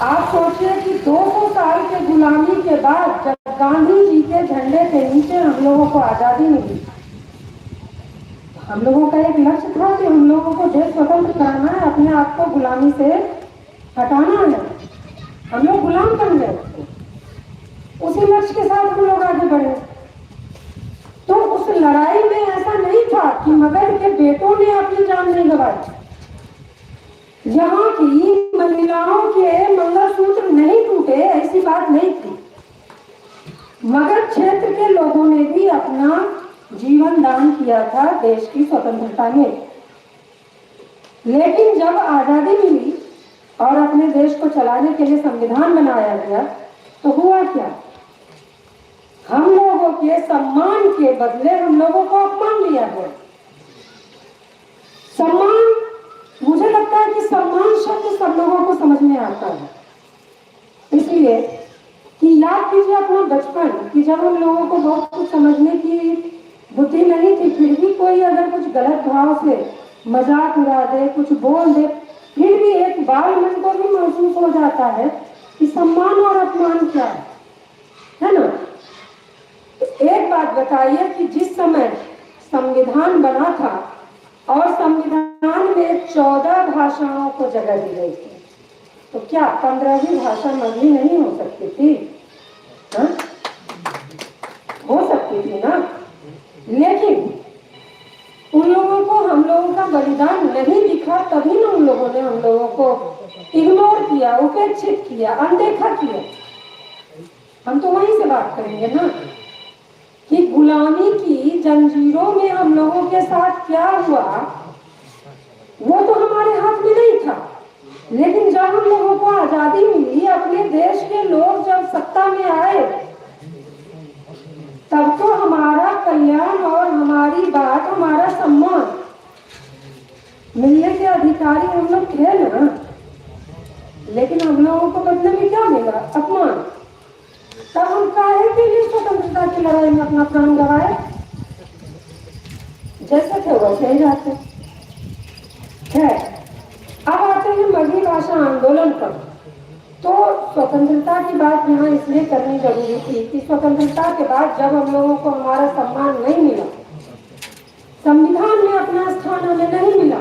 आप सोचिए कि 200 साल के गुलामी के बाद जब गांधी जी के झंडे के नीचे हम लोगों को आज़ादी मिली, हम लोगों का एक लक्ष्य था कि हम लोगों को देश स्वतंत्र कराना है, अपने आप को गुलामी से हटाना है। हम लोग गुलाम बन गए थे, उसी लक्ष्य के साथ हम लोग आगे बढ़े। तो उस लड़ाई में ऐसा नहीं था कि मगध के बेटों ने अपनी जान नहीं गंवाई, यहाँ की महिलाओं के मंगलसूत्र नहीं टूटे, ऐसी बात नहीं थी। मगध क्षेत्र के लोगों ने भी अपना जीवन दान किया था देश की स्वतंत्रता में। लेकिन जब आजादी मिली और अपने देश को चलाने के लिए संविधान बनाया गया, तो हुआ क्या, हम लोगों के सम्मान के बदले हम लोगों को अपमान दिया गया। सम्मान, मुझे लगता है कि सम्मान शब्द सब लोगों को समझ में आता है, इसलिए कि याद कीजिए अपना बचपन कि जब हम लोगों को बहुत कुछ समझने की बुद्धि नहीं थी, फिर भी कोई अगर कुछ गलत भाव से मजाक उड़ा दे, कुछ बोल दे, फिर भी एक बाल मन को भी महसूस हो जाता है कि सम्मान और अपमान क्या है ना। तो एक बात बताइए कि जिस समय संविधान बना था और संविधान में 14 भाषाओं को जगह दी गई थी, तो क्या 15वीं भाषा मगही नहीं हो सकती थी? हा? हो सकती थी ना। लेकिन उन लोगों को हम लोगों का बलिदान नहीं दिखा, तभी ना उन लोगों ने हम लोगों को इग्नोर किया, उपेक्षित किया, अनदेखा किया। हम तो वहीं से बात करेंगे ना कि गुलामी की जंजीरों में हम लोगों के साथ क्या हुआ, वो तो हमारे हाथ में नहीं था। लेकिन जब हम लोगों को आजादी मिली, अपने देश के लोग जब सत्ता में आए, तब तो हमारा कल्याण और हमारी बात, हमारा सम्मान मिलने के अधिकारी हम लोग थे ना। लेकिन हम लोगों को बदले में क्या मिला? अपमान। तब हम काहे के लिए स्वतंत्रता की लड़ाई में अपना प्राण गवाए? जैसे थे वैसे ही रहते। खैर, अब आते हैं मगही भाषा आंदोलन पर। तो स्वतंत्रता की बात यहाँ इसलिए करनी जरूरी थी कि स्वतंत्रता के बाद जब हम लोगों को हमारा सम्मान नहीं मिला, संविधान में अपना स्थान हमें नहीं मिला,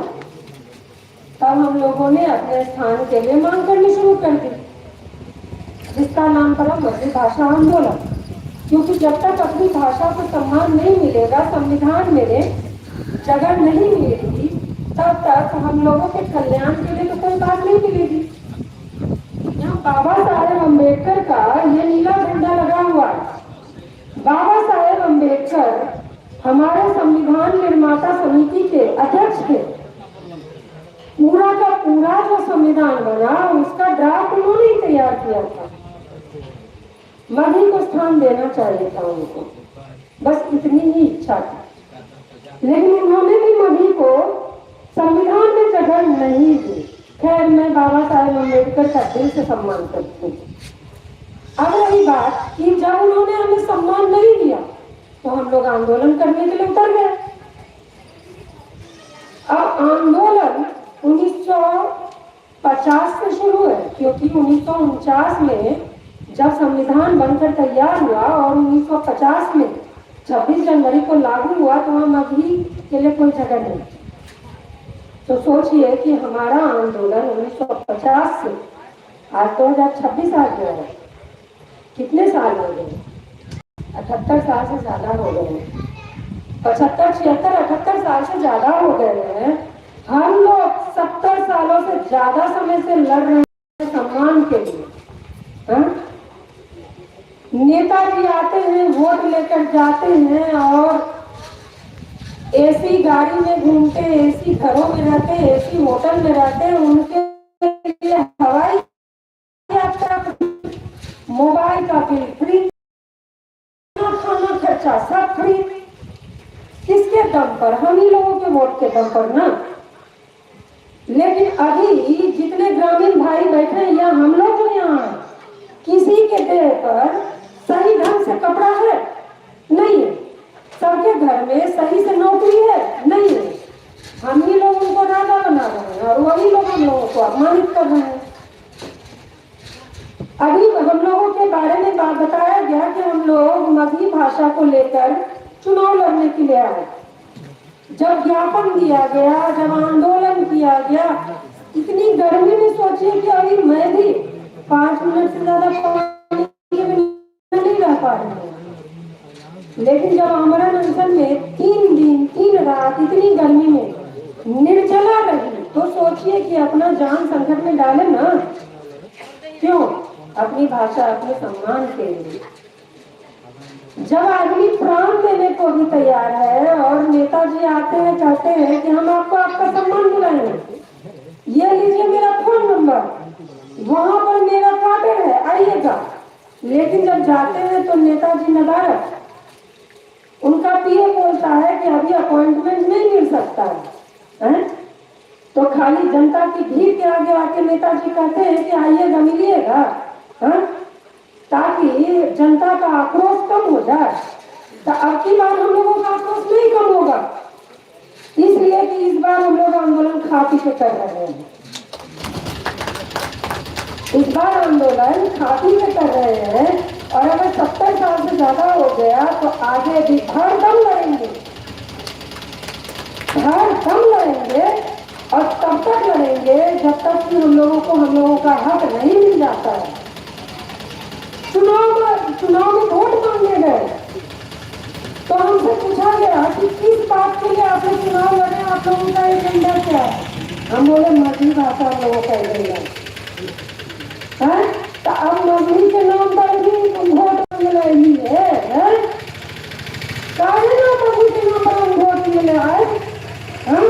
तब हम लोगों ने अपने स्थान के लिए मांग करनी शुरू कर दी, जिसका नाम पड़ा मगही भाषा आंदोलन। क्योंकि जब तक अपनी भाषा को सम्मान नहीं मिलेगा, संविधान में जगह नहीं मिलेगी, तब तक हम लोगों के कल्याण के लिए तो कोई बात नहीं मिलेगी। यहाँ बाबा साहेब अम्बेडकर का ये नीला झंडा लगा हुआ है। बाबा साहेब अम्बेडकर हमारे संविधान निर्माता समिति के अध्यक्ष थे। पूरा का पूरा जो संविधान बना उसका ड्राफ्ट उन्होंने ही तैयार किया था। मगही को स्थान देना चाहिए था उनको, बस इतनी ही इच्छा थी। लेकिन उन्होंने भी मगही को संविधान में जगह नहीं दी। खैर, मैं बाबा साहेब अम्बेडकर का दिल से सम्मान करती हूँ। अब रही बात कि जब उन्होंने हमें सम्मान नहीं दिया तो हम लोग आंदोलन करने के लिए उतर गए। अब आंदोलन 1950 से शुरू है, क्योंकि 1949 में जब संविधान बनकर तैयार हुआ और 1950 में 26 जनवरी को लागू हुआ, तो वहाँ मगही के लिए कोई जगह नहीं। तो सोचिए कि हमारा आंदोलन 1950 से आज 2026 आ गया है। कितने साल हो गए? 78 साल से ज्यादा हो गए हैं। 75, 76, 78 साल से ज्यादा हो गए हैं। हम लोग 70 सालों से ज्यादा समय से लड़ रहे हैं सम्मान के लिए। हा? नेताजी आते हैं, वोट लेकर जाते हैं और एसी गाड़ी में घूमते हैं, एसी घरों में रहते हैं, एसी होटल में रहते हैं। उनके लिए हवाई यात्रा, मोबाइल का बिल फ्री, खाना खर्चा सब फ्री। किसके दम पर? हम ही लोगों के वोट के दम पर ना। लेकिन अभी जितने ग्रामीण भाई बैठे हैं या हम लोग जो यहाँ हैं, किसी के देह पर सही ढंग से कपड़ा है? नहीं है। सबके घर में सही से नौकरी है? नहीं है। हम ही लोग उनको राजा बना रहे हैं और वही लोग हम लोगों को अपमानित कर रहे हैं। अभी हम लोगों के बारे में बात बताया गया कि हम लोग मगही भाषा को लेकर चुनाव लड़ने के लिए आए। जब ज्ञापन दिया गया, जब आंदोलन किया गया, इतनी गर्मी में सोचिए कि अभी मैं भी 5 मिनट से ज्यादा पानी के बिना नहीं रह पा रही हूँ। लेकिन जब आमरण अनशन में 3 दिन 3 रात इतनी गर्मी में निर्जला रही, तो सोचिए कि अपना जान संकट में डाले ना। क्यों? अपनी भाषा, अपने सम्मान के लिए। जब आदमी प्राण देने को भी तैयार है और नेताजी आते हैं, कहते हैं कि हम आपको आपका सम्मान दिलाएंगे, ये लीजिए मेरा फोन नंबर, वहां पर मेरा क्वार्टर है, आइएगा। लेकिन जब जाते हैं तो नेताजी नदारद, उनका पीए बोलता है कि अभी अपॉइंटमेंट नहीं मिल सकता है, हैं? तो खाली जनता की भीड़ के आगे आके नेताजी कहते हैं कि आइएगा, मिलिएगा, हाँ? ताकि जनता का आक्रोश कम हो जाए। तो अब की बार हम लोगों का आक्रोश नहीं कम होगा, इसलिए कि इस बार हम लोग आंदोलन खा पी के कर रहे हैं। इस बार आंदोलन खा पी के कर रहे हैं और अगर 70 साल से ज्यादा हो गया तो आगे भी भरदम लड़ेंगे। लड़ेंगे जब तक कि हम लोगों को हम लोगों का हक नहीं मिल जाता है। चुनाव में वोट मांगे गए तो हमसे पूछा गया कि किस बात के लिए आप लोग चुनाव लड़े, आप लोगों का एजेंडा क्या है? हम बोले मगही भाषा हम लोगों का एजेंडा है। तो अब मगही के नाम पर भी वोट मांगे रही है, हैं? काहे ना मगही के नाम पर हम वोट मिले आए? हाँ?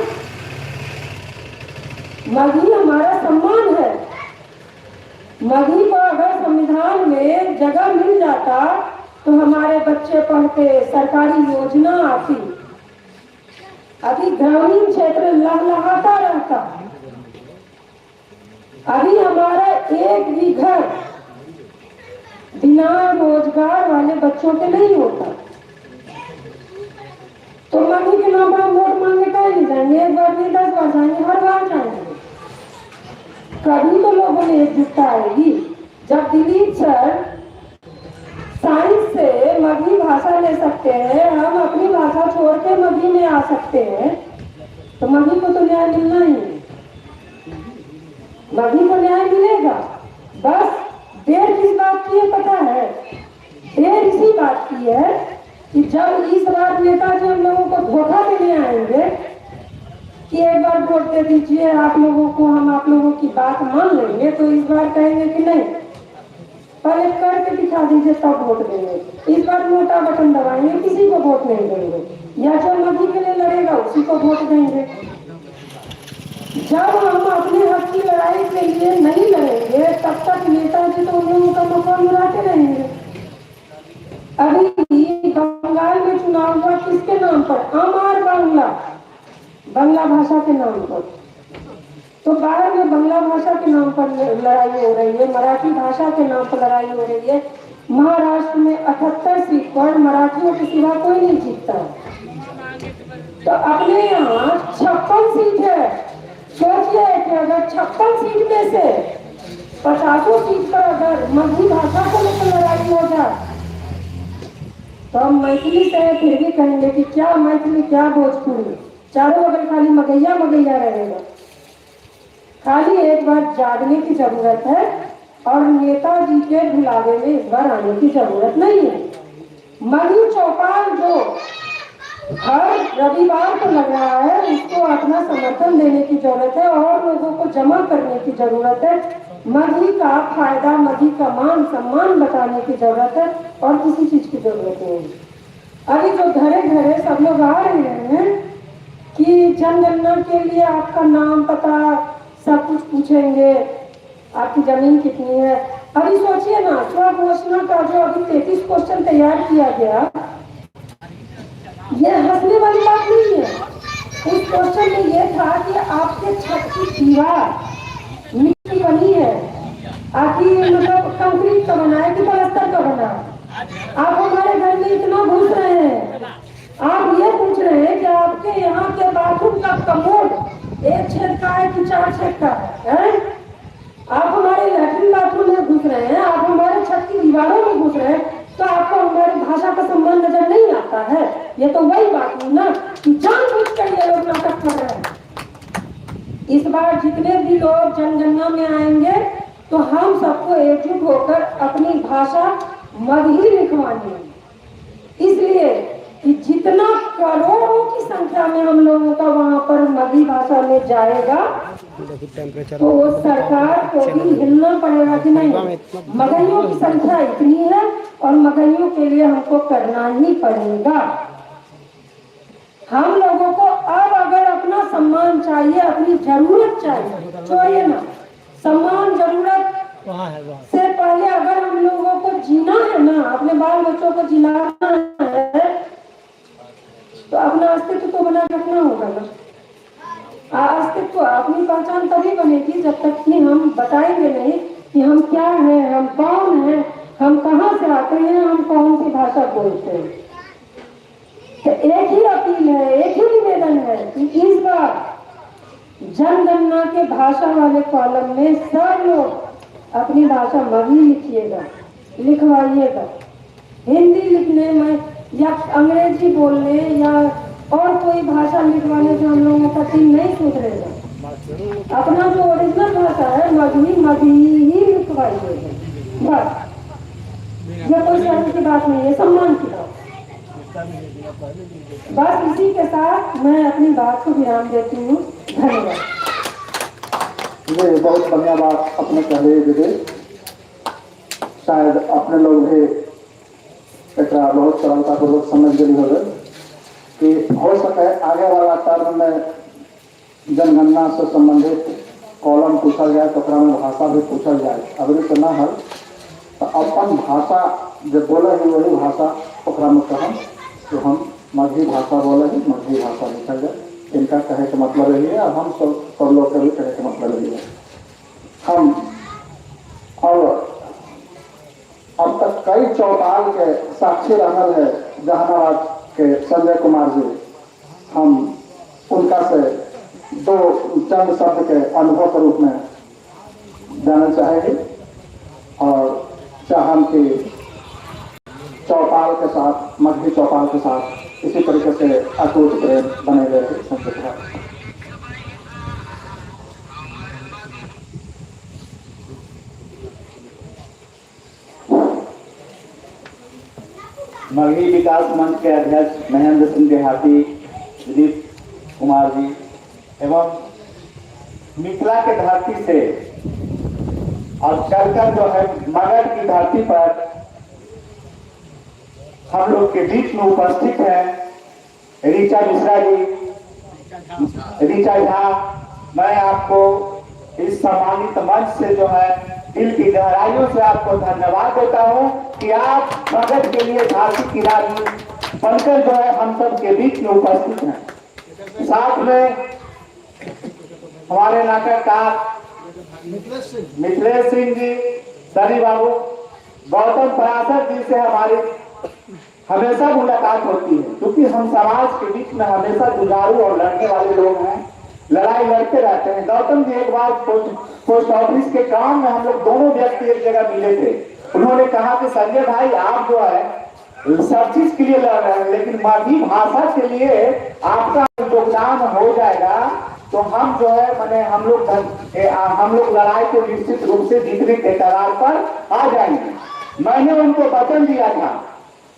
मगही हमारा सम्मान है। मगही को अगर संविधान में जगह मिल जाता तो हमारे बच्चे पढ़ते, सरकारी योजना आती, अभी ग्रामीण क्षेत्र लहलहाता रहता। अभी हमारा एक भी घर बिना रोजगार वाले बच्चों के नहीं होता। तो मगही के नाम पर हम वोट मांगने कहीं नहीं जाएंगे, एक बार नहीं 10 बार जाएंगे, हर बार जाएंगे। कभी तो लोगों में एकजुटता आएगी। जब दिलीप सर साइंस से मगही भाषा ले सकते हैं, हम अपनी भाषा छोड़ के मगही में आ सकते हैं, तो मगही को तो न्याय मिलना ही है, मगही को न्याय मिलेगा। बस देर किस बात की है पता है? देर इसी बात की है कि जब इस बार नेताजी हम लोगों को धोखा देने आएंगे कि एक बार वोट दे दीजिए आप लोगों को, हम आप लोगों की बात मान लेंगे, तो इस बार कहेंगे कि नहीं, पहले करके दिखा दीजिए तब वोट देंगे। इस बार मोटा बटन दबाएंगे, किसी को वोट नहीं देंगे, या जो मगही के लिए लड़ेगा उसी को वोट देंगे। जब हम अपने हक की लड़ाई के लिए नहीं लड़ेंगे तब तक नेताजी तो उन लोगों का मकान उड़ाते रहेंगे। अभी बंगाल में चुनाव हुआ किसके नाम पर? अमार बांग्ला, बांग्ला भाषा के नाम पर। तो बाहर में बांग्ला भाषा के नाम पर लड़ाई हो रही है, मराठी भाषा के नाम पर लड़ाई हो रही है। महाराष्ट्र में 78 सीट पर मराठियों के सिवा कोई नहीं जीतता। तो अपने यहाँ 56 सीट है। सोचिए कि अगर 56 सीट में से 50 सीट पर अगर मगही भाषा को लेकर लड़ाई हो जाए तो हम मैथिली से फिर भी कहेंगे कि क्या मैथिली क्या भोजपुरी, चारों बगल खाली मगैया मगैया रहेगा। खाली एक बार जागने की जरूरत है और नेताजी के बुलावे में इस बार आने की जरूरत नहीं है। मगही चौपाल जो हर रविवार को लग रहा है उसको अपना समर्थन देने की जरूरत है और लोगों को जमा करने की जरूरत है। मगही का फायदा, मगही का मान सम्मान बताने की जरूरत है और किसी चीज की जरूरत नहीं है। अभी जो घरे घरे सब लोग आ रहे हैं कि जनगणना के लिए आपका नाम पता सब कुछ पूछेंगे, आपकी जमीन कितनी है। अभी सोचिए ना, स्वघोषणा का जो अभी 33 क्वेश्चन तैयार किया गया, ये हंसने वाली बात नहीं है। उस क्वेश्चन में ये था कि आपके छत की दीवार मिट्टी बनी है, आपकी मतलब कंक्रीट का बना है कि प्लास्टर का बना है? आप हमारे घर में इतना घुस रहे हैं, आप ये पूछ रहे हैं कि आपके यहाँ के बाथरूम का कमोड 1 छेद का है कि 4 छेद का है? आप हमारे लैट्रिन बाथरूम में घुस रहे हैं, आप हमारे छत की दीवारों में घुस रहे हैं, तो आपको हमारी भाषा का सम्मान नजर नहीं आता है। ये तो वही बात हुई ना कि जानबूझ कर ये लोग नाटक कर रहे हैं। इस बार जितने भी लोग जनगणना में आएंगे तो हम सबको एकजुट होकर अपनी भाषा मगही लिखवानी है। इसलिए कि जितना करोड़ों की संख्या में हम लोगों का वहां पर मगही भाषा में जाएगा तो सरकार को भी हिलना पड़ेगा कि नहीं, मगहियों की संख्या इतनी है और मगहियों के लिए हमको करना ही पड़ेगा। हम लोगों को अब अगर अपना सम्मान चाहिए, अपनी जरूरत चाहिए, छोड़िए ना सम्मान, जरूरत से पहले अगर हम लोगों को जीना है ना, अपने बाल बच्चों को जिलाना है, तो अपना अस्तित्व तो बना रखना होगा ना। अस्तित्व, अपनी पहचान तभी बनेगी जब तक कि हम बताएंगे नहीं कि हम क्या हैं, हम कौन हैं, हम कहाँ से आते हैं, हम कौन सी भाषा बोलते हैं। तो एक ही अपील है, एक ही निवेदन है कि इस बार जनगणना के भाषा वाले कॉलम में सब लोग अपनी भाषा मगही लिखिएगा, लिखवाइएगा। हिंदी लिखने में या अंग्रेजी बोलने या और कोई भाषा लिखवाने से हम लोगों का सीन नहीं सुधरेगा। अपना जो ओरिजिनल भाषा है मगही, मगही ही लिखवाई गई है। बस यह कोई शर्म की बात नहीं है, सम्मान की बात। बस इसी के साथ मैं अपनी बात को विराम देती हूँ। धन्यवाद। जी, बहुत बढ़िया बात अपने कहले दीदी। शायद अपने लोग भी एकरा बहुत सरलतापूर्वक समझ गई होगा कि हो सके आगे वाला टर्म में जनगणना से संबंधित कॉलम पूछल जाए तो ओकरा में भाषा भी पूछल जाए। अगर तो ना है तो अपन भाषा जो बोले ही वही भाषा ओकरा में कहम तो हम मगही भाषा बोले ही, मगही भाषा लिखल जाए। इनका कहे के मतलब यही है और हम सब सब लोग के भी कहे के मतलब यही है। हम और अब तक कई चौपाल के साक्षी रहल है जहानाबाद के संजय कुमार जी। हम उनका से दो चंद शब्द के अनुभव के रूप में जानना चाहेंगे और चाहम कि चौपाल के साथ, मगही चौपाल के साथ इसी तरीके से अटूट प्रेम बने रहे। संजय कुमार। मगही विकास मंच के अध्यक्ष महेंद्र सिंह देहाती, दिलीप कुमार जी एवं मिथिला के धरती से और चलकर जो है मगध की धरती पर हम लोग के बीच में उपस्थित हैं ऋचा मिश्रा जी, ऋचा झा। मैं आपको इस सम्मानित मंच से जो है दिल की गहराइयों से आपको धन्यवाद देता हूं कि आप मगध के लिए झांसी की रानी बनकर जो है हम सब के बीच में उपस्थित हैं। साथ में हमारे नाटककार मिथिलेश सिंह जी, सनी बाबू, गौतम पराशर जी से हमारी हमेशा मुलाकात होती है, क्योंकि हम समाज के बीच में हमेशा जुझारू और लड़ने वाले लोग हैं, लड़ाई लड़ते रहते हैं। गौतम जी एक बार पोस्ट ऑफिस के काम में हम लोग दोनों व्यक्ति एक जगह मिले थे। उन्होंने कहा कि संजय भाई आप जो है सब चीज के लिए लड़ रहे हैं, लेकिन मगही भाषा के लिए आपका योगदान हो जाएगा तो हम जो है माने हम लोग लड़ाई को निश्चित रूप से जीतने के कगार पर आ जाएंगे। मैंने उनको वचन दिया था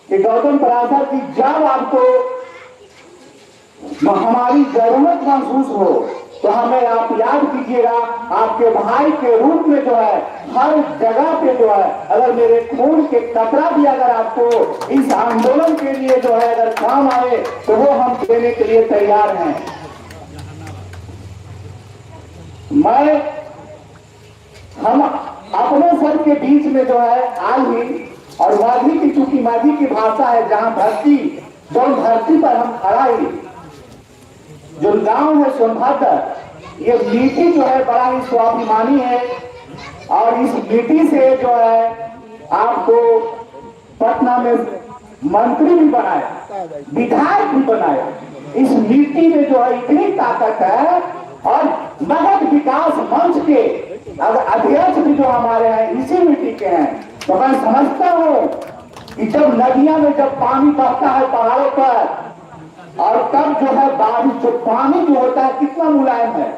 कि गौतम पराशर जी जब आपको हमारी जरूरत महसूस हो तो हमें आप याद कीजिएगा, आपके भाई के रूप में जो है हर जगह पे जो है अगर मेरे खून के कतरा भी अगर आपको इस आंदोलन के लिए जो है अगर काम आए तो वो हम देने के लिए तैयार हैं। हम अपने सब के बीच में जो है आज ही और मगही की, चूंकि मगही की भाषा है जहां धरती, जो धरती पर हम खड़ा ही, जो गांव है सोनभद्र, ये मिट्टी जो है बड़ा ही स्वाभिमानी है और इस मिट्टी से जो है आपको पटना में मंत्री भी बनाया, विधायक भी बनाया। इस मिट्टी में जो है इतनी ताकत है और मगध विकास मंच के अध्यक्ष भी जो हमारे हैं इसी मिट्टी के हैं। तो मैं समझता हूं कि जब नदियां में जब पानी बहता है पहाड़ों पर और तब जो है बारिश, जो पानी जो होता है कितना मुलायम है,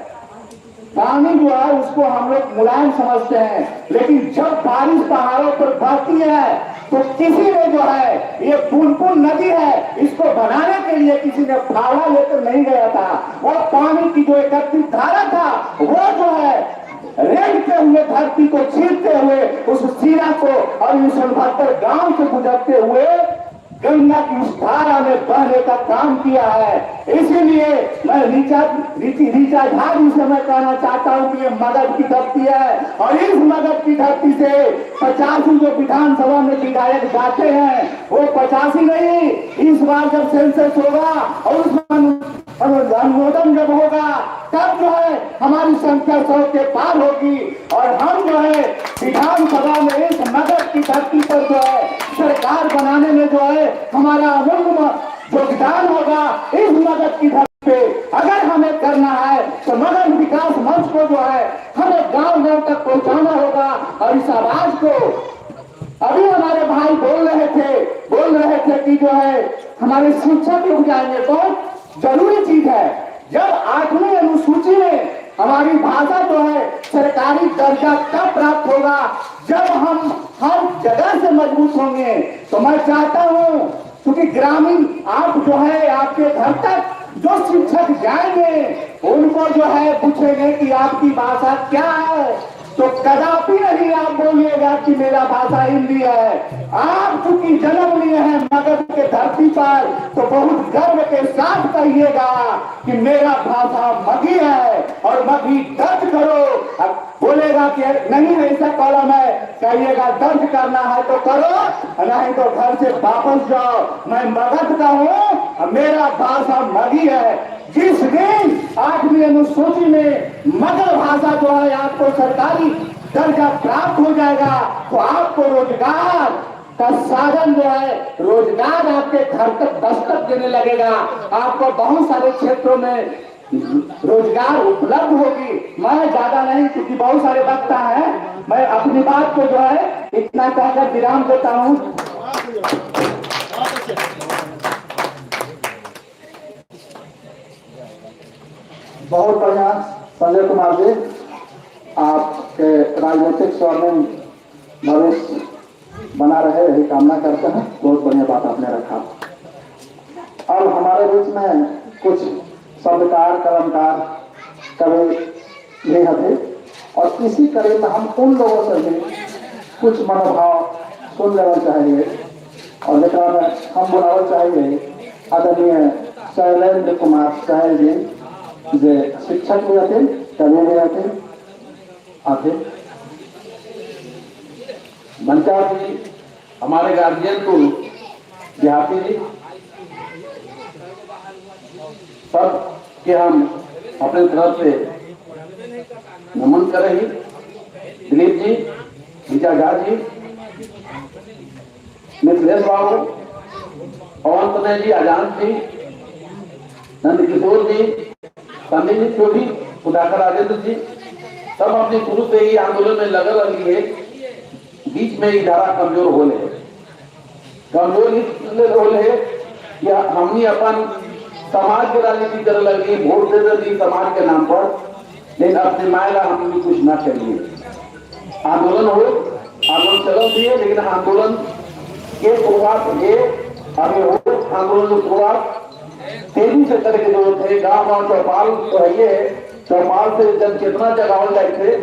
पानी जो है उसको हम लोग मुलायम समझते हैं, लेकिन जब बारिश पहाड़ों पर बहती है तो किसी ने जो है ये पुनपुन नदी है इसको बनाने के लिए किसी ने फावड़ा लेकर नहीं गया था। वो पानी की जो एकत्रित धारा था वो जो है रेंगते हुए धरती को चीरते हुए उस सीरा को और इस सोनभद्र गांव से गुजरते हुए गंगा की उस धारा में बहने का काम किया है। इसीलिए मैं ऋचा झा जी से मैं कहना चाहता हूं कि ये मगध की धरती है और इस मगध की धरती से 85 जो विधानसभा में विधायक जाते हैं वो 85 नहीं, इस बार जब सेंसस होगा और उसमें अनुमोदन जब होगा तब जो है हमारी संख्या 100 के पार होगी और हम जो है विधानसभा में इस मगध की धरती पर जो है सरकार बनाने में जो है हमारा अमूल्य योगदान होगा। इस मगध की धरती पे अगर हमें करना है तो मगध विकास मंच को जो है हमें गांव गांव तक पहुंचाना होगा और इस आवाज को अभी हमारे भाई बोल रहे थे कि जो है हमारे शिक्षक लोग जाएंगे, बहुत जरूरी चीज है। जब 8वीं अनुसूची में हमारी भाषा जो है सरकारी दर्जा कब प्राप्त होगा? जब हम हर जगह से मजबूत होंगे। तो मैं चाहता हूं, क्योंकि ग्रामीण आप जो है आपके घर तक जो शिक्षक जाएंगे उनको जो है पूछेंगे कि आपकी भाषा क्या है, तो कदापि नहीं आप बोलिएगा कि मेरा भाषा हिंदी है। आप चूंकि जन्म लिए हैं मगध के धरती पर, तो बहुत गर्व के साथ कहिएगा कि मेरा भाषा मगही है और मगही दर्ज करो। अब बोलेगा कि नहीं ऐसा कॉलम है, कहिएगा दर्ज करना है तो करो, नहीं तो घर से वापस जाओ। मैं मगध का हूं, मेरा भाषा मगही है। जिस दिन 8वीं अनुसूची में मगध भाषा जो है आपको सरकारी दर्जा प्राप्त हो जाएगा, तो आपको रोजगार का साधन जो है, रोजगार आपके घर तक दस्तक देने लगेगा। आपको बहुत सारे क्षेत्रों में रोजगार उपलब्ध होगी। मैं ज्यादा नहीं, क्योंकि बहुत सारे वक्ता हैं, मैं अपनी बात को जो है इतना कहकर विराम देता हूँ। बहुत बढ़िया संजय कुमार जी, आपके राजनीतिक स्वर्णिम भविष्य बना रहे यही कामना करते हैं। बहुत बढ़िया बात आपने रखा। अब हमारे बीच में कुछ शब्दकार, कलमकार, कवि भी थे और इसी कड़ी में हम उन लोगों से भी कुछ मनोभाव सुन लेना चाहेंगे और जरा में हम बुलाना चाहेंगे आदरणीय शैलेंद्र कुमार सहल जी, जे शिक्षक भी हथिन, कवि भी हथिन, आते मंचा जी, हमारे गार्जियन को देहाती जी, सब के हम अपने तरफ से नमन करेंगे। दिलीप जी, ऋचा झा जी, मिथिलेश बाबू, पवन तनय जी, आजाद जी, नंद किशोर जी, संदीप जी चौधरी, सुधाकर राजेंद्र जी, सब अपने शुरू से ही आंदोलन में लगल रही है। बीच में इदारा कमजोर होले, कमजोर इसलिए होले कि हमने अपन समाज के राजनीति करे लगी, वोट दे दी समाज के नाम पर, लेकिन अपने मायला हमने कुछ ना करिए। आंदोलन हो, आंदोलन चल दिए, लेकिन आंदोलन के शुरुआत ये अभी हो, आंदोलन की शुरुआत तेजी से करके जरूरत है। गाँव गाँव चौपाल तो है, चौपाल से जन चेतना जगावल जाए थे,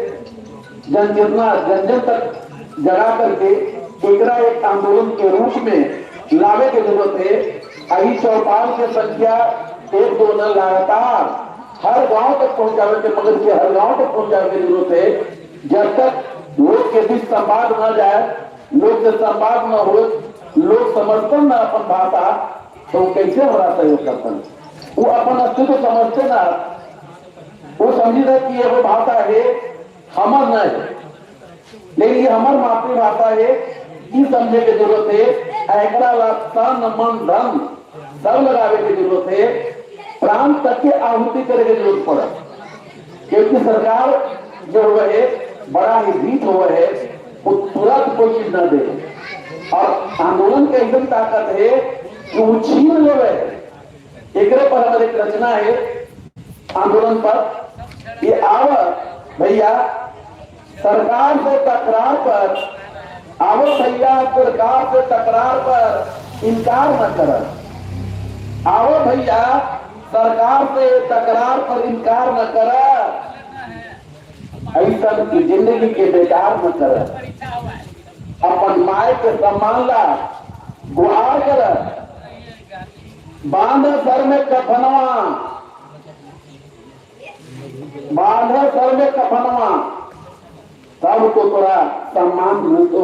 जन चेतना जन जन तक जगा करके एकरा एक आंदोलन के रूप में लावे के जरूरत है। अभी चौपाल की संख्या 1-2 न लगातार हर गांव तक पहुंचावे के, मगध के हर गांव तक पहुंचावे की जरूरत है। जब तक लोग के बीच संवाद न जाए, लोग के संवाद न हो, लोग समझते न अपन भाषा, तो कैसे हमारा सहयोग करते? वो अपन अस्तित्व समझते ना, वो समझी रहे कि ये वो भाषा है हमर न है, लेकिन ये हमार मातृभाषा है, ये समझे की जरूरत है। एकरा ला तन मन धन सब लगावे की जरूरत है, प्राण तक के आहुति करे की जरूरत पड़े, क्योंकि सरकार जो हुआ है बड़ा ही भीत हुआ है, वो तुरंत कोई चीज न दे। और आंदोलन के एकदम ताकत है कि वो छीन ले। एकरे पर हमारे एक रचना है आंदोलन पर, ये आव भैया सरकार से तकरार पर, आवो भैया सरकार से तकरार पर इनकार न कर, आवो भैया सरकार से तकरार पर इनकार न कर, ऐसा की जिंदगी के बेकार न कर, अपन my के सम्मान ला गुहार कर, बांध सर में कफनवा, बांध सर में कफनवा, तब तो तोरा सम्मान मिलतो,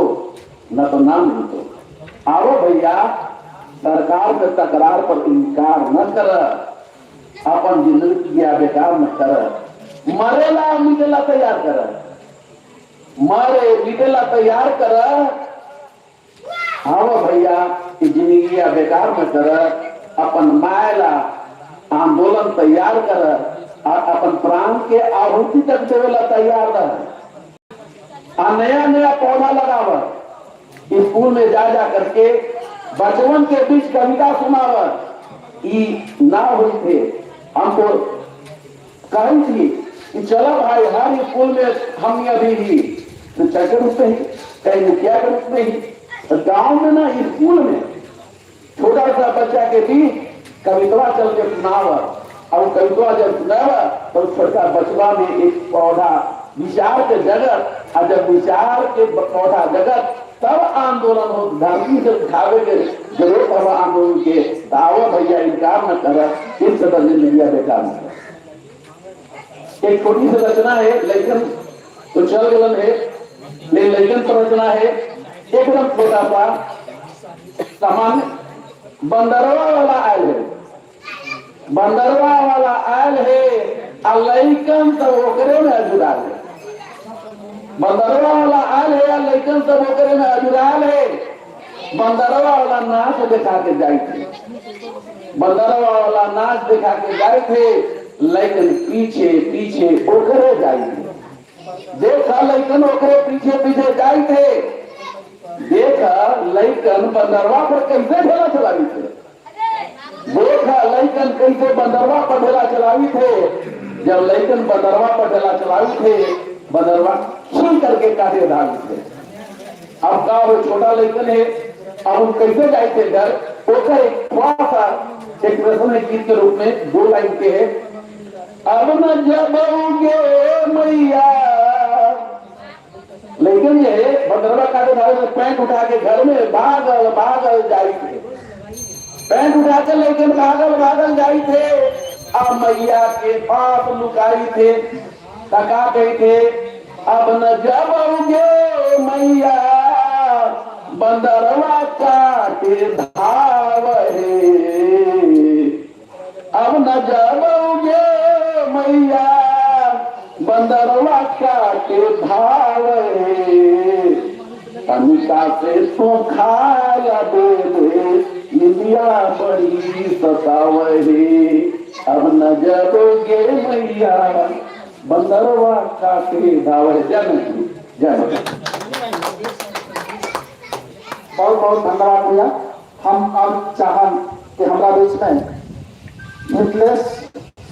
न तो ना मिलतो। आओ भैया सरकार से तकरार पर इनकार न कर, अपन जिंदगी बेकार न कर, मरेला मिटेला तैयार कर, मरे मिटेला तैयार कर। आओ भैया जिंदगी बेकार न कर, अपन मायला आंदोलन तैयार कर और अपन प्राण के आहुति तक देवेला तैयार रह, नया नया पौधा लगाव, स्कूल में जा जा करके बचपन के बीच कविता सुनाव। ई ना हुई थे, हमको कही थी कि चलो भाई हर स्कूल में हम अभी ही शिक्षक के रूप में ही, कहीं मुखिया के रूप में ही, तो गांव में ना स्कूल में छोटा सा बच्चा के भी कवितवा चल के सुनाव, और कवितवा जब सुनाव तो छोटा बचवा में एक पौधा विचार के जगत, और जब विचार के पौधा जगत तब आंदोलन हो। धरती से उठावे के जरूरत हो आंदोलन के, तावा भैया इनकार न कर, इस तरह जिंदगी बेकार न कर। एक छोटी सी रचना है, लेकिन तो चल गलन है, लेकिन लेकिन तो रचना है एकदम छोटा सा सामान्य। बंदरवा वाला आयल है, बंदरवा वाला आयल है, आ लइकन सब ओकरे में अजुराल है। बंदरवा वाला आयल है, आ लइकन सब ओकरे में अजुराल है। बंदरवा वाला नाच दिखा के जाए थे, बंदरवा वाला नाच दिखा के जाए थे, लेकिन पीछे पीछे ओकरे जाए थे। देखा लइकन ओकरे पीछे पीछे जाए थे, देखा लइकन बंदरवा पर कैसे ढेला चलावी थे, देखा लइकन कैसे बंदरवा पर ढेला चलावी थे। जब लइकन बंदरवा पर ढेला चलावी थे, बंदरवा छीन करके काटे धागी थे। अब का वो छोटा लइकन है, अब हम कैसे जाए थे घर, ओकर एक थोड़ा सा एक रसम है गीत के रूप में 2 लाइन के है। अब न जबोगे मैया, लेकिन ये बंदरवा काटे धागे में पैंट उठा के घर में भागल भागल जाई थे, पैंट उठा के लेकिन भागल भागल जाई थे, आ मैया के पास लुकाई थे, तका गई थे। अब न जबोगे मैया बंदरवा काटे धाव है, अब न जबोगे मैया बंदरवा काटे धाव है। तनिका से सुखाया दे दे निंदिया बड़ी सतावे, अब न जबोगे मैया बंदरवा काटे धाव है। जय जय। बहुत बहुत धन्यवाद भैया। हम अब चाहन कि हमारा बीच में मिथिलेश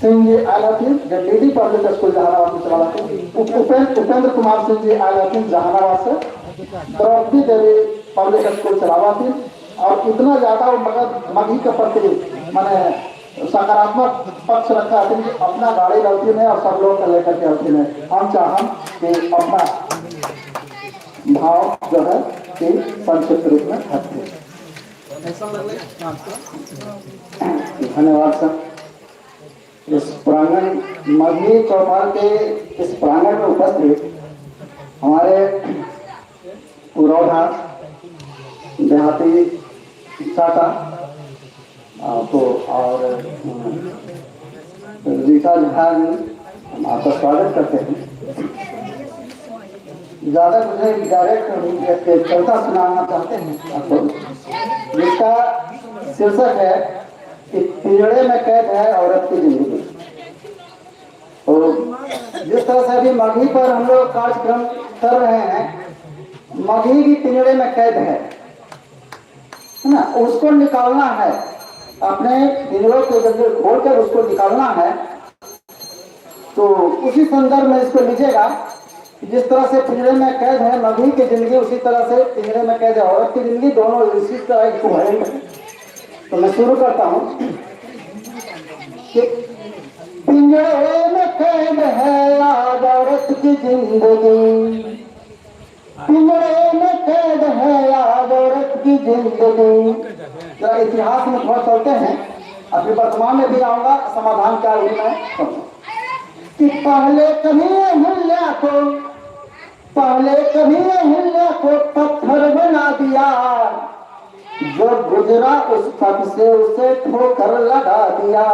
सिंह जी आयल हथिन, जो डीडी पब्लिक स्कूल जहानाबाद में चला उपेंद्र कुमार सिंह जी आयल हथिन जहानाबाद से, द्रौपदी देवी पब्लिक स्कूल चलावा थी, और इतना ज्यादा वो मगही के प्रति माने सकारात्मक पक्ष रखा हथिन कि अपना गाड़ी रहती है और सब लोग को लेकर के आती है। हम चाहन कि अपना भाव जो है कि संक्षिप्त रूप में रखते। धन्यवाद सर। इस प्रांगण मगही चौपाल के इस प्रांगण में उपस्थित हमारे पुरौधा देहाती चाचा तो और रीता झा जी, हम आपका स्वागत करते हैं। ज़्यादा कुछ नहीं, डायरेक्ट एक कविता सुनाना चाहते हैं आपको, जिसका शीर्षक है कि पिंजड़े में कैद है औरत की जिंदगी। और जिस तरह से अभी मगही पर हम लोग कार्यक्रम कर रहे हैं, मगही भी पिंजड़े में कैद है ना, उसको निकालना है, अपने पिंजड़ों के जंजीर खोलकर उसको निकालना है। तो उसी संदर्भ में इसको लीजिएगा। जिस तरह से पिंजरे में कैद है मगही की जिंदगी, उसी तरह से पिंजरे में कैद है औरत की जिंदगी, दोनों इसी तरह इक्विवेलेंट है। तो मैं शुरू करता हूँ कि पिंजरे में कैद है आज औरत की जिंदगी, पिंजरे में कैद है आज औरत की जिंदगी। जरा इतिहास में थोड़ा चलते हैं, अभी वर्तमान में भी आऊंगा, समाधान क्या है मैं कि पहले कभी अहिल्या को, पहले कभी अहिल्या को पत्थर बना दिया, जो गुजरा उस पद से उसे ठोकर लगा दिया,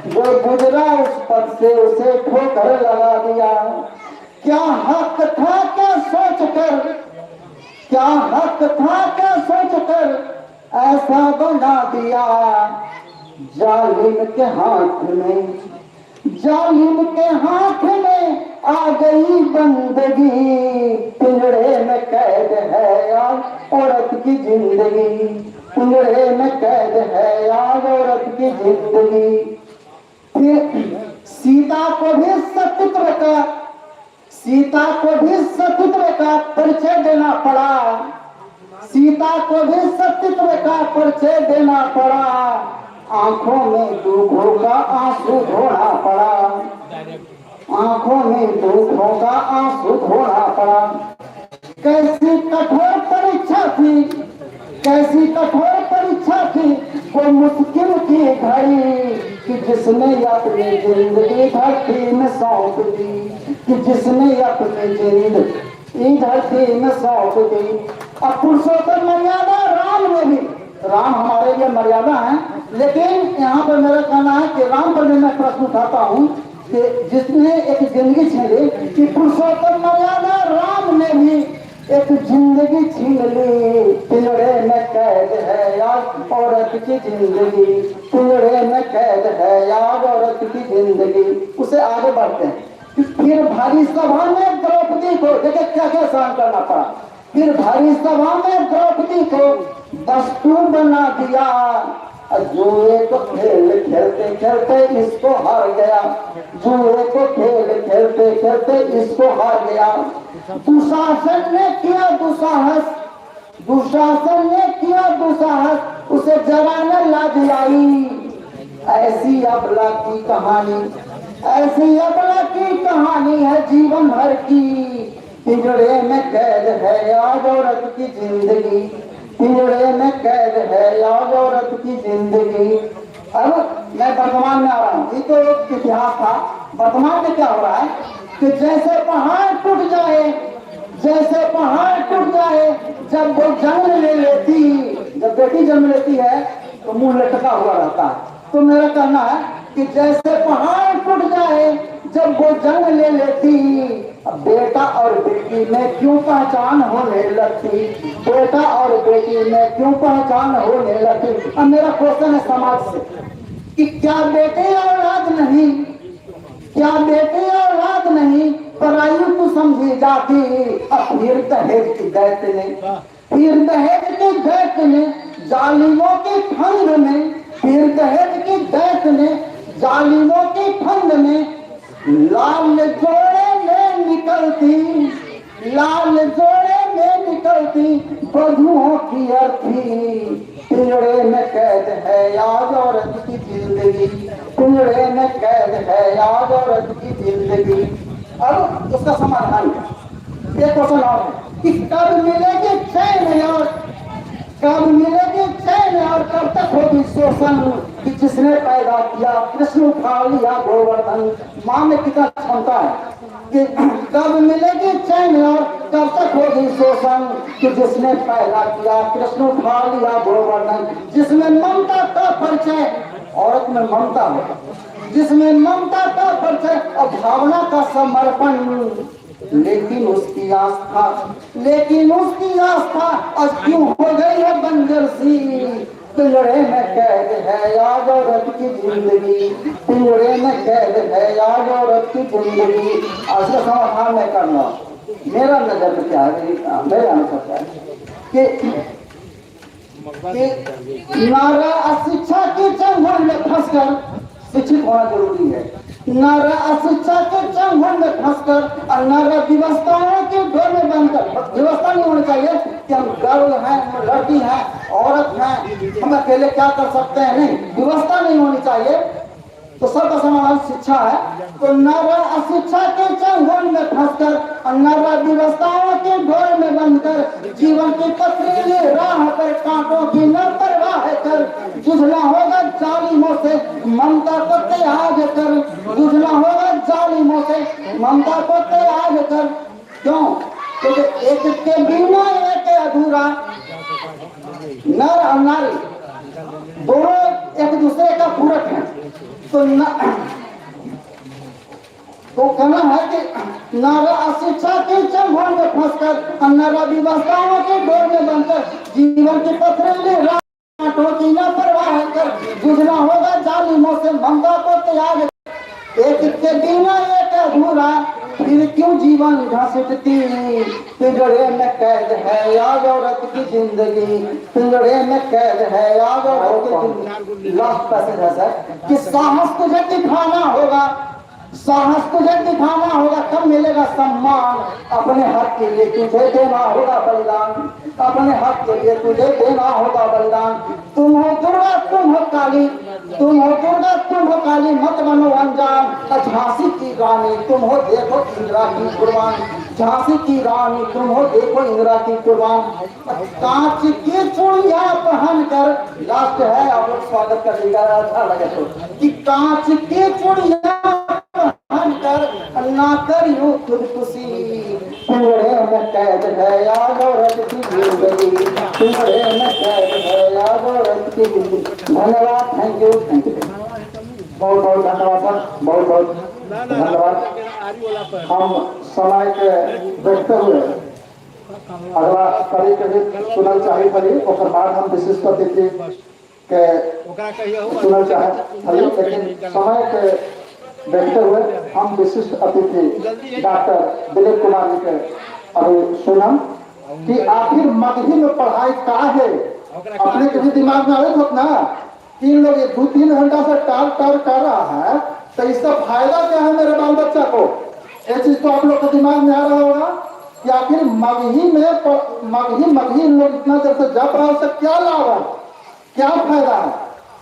जो गुजरा उस पद से उसे ठोकर लगा दिया। क्या हक था क्या सोच कर, क्या हक था क्या सोच कर ऐसा बना दिया। जालिम के हाथ में, जालिम के हाथ में आ गई बंदगी, पिंजड़े में कैद है आज औरत की जिंदगी, पिंजड़े में कैद है आज औरत की जिंदगी। फिर सीता को भी सपुत्र सीता को भी सतीत्व का परिचय देना पड़ा, सीता को भी सतीत्व का परिचय देना पड़ा, आंखों में दुखों का आंसू धोना पड़ा, आंखों में दुखों का आंसू धोना पड़ा। कैसी कठोर परीक्षा थी, कैसी कठोर परीक्षा थी वो मुश्किल की घड़ी, कि जिसने अपनी जिंदगी धरती में सौंप दी, कि जिसने अपनी जिंदगी धरती में सौंप दी। अब पुरुषोत्तम मर्यादा राम ने भी, राम हमारे लिए मर्यादा है, लेकिन यहाँ पर मेरा कहना है कि राम पर भी मैं प्रश्न उठाता हूँ कि जिसने एक जिंदगी छीन ली, कि पुरुषोत्तम मर्यादा राम ने भी एक जिंदगी छीन ली। पिंजड़े में कैद है यार औरत की जिंदगी, पिंजड़े में कैद है यार औरत की जिंदगी। उसे आगे बढ़ते हैं। फिर भारी सभा में द्रौपदी को देखिए क्या क्या सहन करना पड़ा। फिर भारी सभा में द्रौपदी को वस्तु बना दिया, जुए को खेल खेलते खेलते इसको हार गया, जुए को खेल खेलते खेलते इसको हार गया। दुशासन ने किया दुसाहस, दुशासन ने किया दुसाहस, उसे जराने लाज आई। ऐसी अबला की कहानी, ऐसी अबला की कहानी है जीवन भर की। पिंजड़े में कैद है आज औरत की जिंदगी, पिंजड़े में कैद है आज औरत की जिंदगी। अब मैं वर्तमान में आ रहा हूँ, ये तो एक इतिहास था। वर्तमान में क्या हो रहा है कि जैसे पहाड़ टूट जाए, जैसे पहाड़ टूट जाए जब वो जन्म ले लेती, जब बेटी जन्म लेती है तो मुंह लटका हुआ रहता है। तो मेरा कहना है कि जैसे पहाड़ टूट जाए जब वो जन्म ले लेती, अब बेटा और बेटी में क्यों पहचान होने लगती, बेटा और बेटी में क्यों पहचान होने लगती। अब मेरा क्वेश्चन है समाज से कि क्या बेटे औलाद नहीं, क्या बेटे औलाद नहीं, परायु को समझी जाती। अब फिर दहेज की दैत ने, फिर दहेज की दैत ने जालिमों के फंद में, फिर दहेज की दैत ने जालिमों के फंद में लाल जोड़े में निकलती, लाल जोड़े में निकलती बधुओं की अर्थी। पिंजड़े में कैद है आज औरत की जिंदगी, पिंजड़े में कैद है आज औरत की जिंदगी। अब उसका समाधान क्या, एक क्वेश्चन और है कि कब मिलेगी चैन और कब मिलेगी चैन और कब तक होगी शोषण, कि जिसने पैदा किया कृष्ण उठा लिया गोवर्धन। माँ में कितना क्षमता है कि कब मिलेगी चैन और कब तक होगी शोषण, कि जिसने पैदा किया कृष्ण उठा लिया गोवर्धन। जिसमें ममता का परिचय, औरत में ममता होता, जिसमें ममता का परिचय और भावना का समर्पण, लेकिन उसकी आस्था, लेकिन उसकी आस्था आज क्यों हो गई है बंजर सी। पिंजड़े में कैद है आज औरत की जिंदगी, पिंजड़े में कैद है आज औरत की जिंदगी। आज का समाधान मैं करना, मेरा नजर में क्या है, मेरे अनुसार क्या है कि नारा अशिक्षा के चंगुल में फंसकर शिक्षित होना जरूरी है। नारा अशिक्षा के चंगुल में फंसकर और नारा व्यवस्थाओं के डोर में बनकर, व्यवस्था नहीं होनी चाहिए कि हम गर्ल हैं, हम लड़की हैं, औरत हैं, हम अकेले क्या कर सकते हैं, नहीं, व्यवस्था नहीं होनी चाहिए। तो सबका समाधान शिक्षा है। तो नारा अशिक्षा के चंगुल में फंसकर और नारा व्यवस्थाओं के डोर में बंधकर जीवन की पथरीली राह पर कांटों की न परवाह कर, जूझना होगा जालिमों से ममता को त्याग कर, जूझना होगा जालिमों से ममता को त्याग कर। क्यों? क्योंकि एक के बिना एक अधूरा, नर और नारी दोनों एक दूसरे का पूरक है। तो कहना है कि नारा अशिक्षा के चंगुल में फंसकर, नारा व्यवस्थाओं के डोर में बनकर जीवन की पथरीली राह की न परवाह कर, जूझना होगा जालिमों से ममता को त्याग, एक के बिना एक अधूरा, फिर क्यों जीवन घसीटती। पिंजड़े में कैद है आज औरत की जिंदगी, पिंजड़े में कैद है आज औरत की जिंदगी। लास्ट पैसेज है सर कि साहस तुझे दिखाना होगा, साहस तुझे दिखाना होगा तब मिलेगा सम्मान, अपने हक के लिए तुझे देना होगा बलिदान, अपने हक के लिए तुझे देना होगा बलिदान। तुम हो दुर्गा तुम हो काली, तुम हो दुर्गा तुम हो काली, मत बनो अनजान। झांसी की रानी तुम हो देखो इंदिरा की कुर्बान, झांसी की रानी तुम हो देखो इंदिरा की कुर्बान। कांच की चूड़ियां पहन कर, लास्ट है आप लोग स्वागत कर लीजिएगा, अच्छा लगे तो कि कांच की चूड़ियां पहन कर ना कर यूं खुदकुशी, पिंजरे में कैद है याद औरत की जिंदगी, पिंजरे में कैद है याद औरत की जिंदगी। धन्यवाद, thank you, thank you. बहुत बहुत धन्यवाद सर, बहुत बहुत धन्यवाद। हम समय के देखते हुए अगला कवि के भी सुनल चाहे पड़ी, ओकर बाद हम विशिष्ट अतिथि के सुनल चाहे पड़ी, लेकिन समय के देखते हुए हम विशिष्ट अतिथि डॉक्टर दिलीप कुमार जी के अभी सुनम कि आखिर मगही में पढ़ाई का है। अपने के भी दिमाग में आवे होत ना, तीन लोग ये 2-3 घंटा से टाल टाल कर रहा है, तो इसका फायदा क्या है मेरे बाल बच्चा को? ये चीज तो आप लोग के दिमाग में आ रहा होगा कि आखिर मगही में मगही मगही लोग इतना देर से जप रहा है, उससे क्या लाभ है, क्या फायदा है?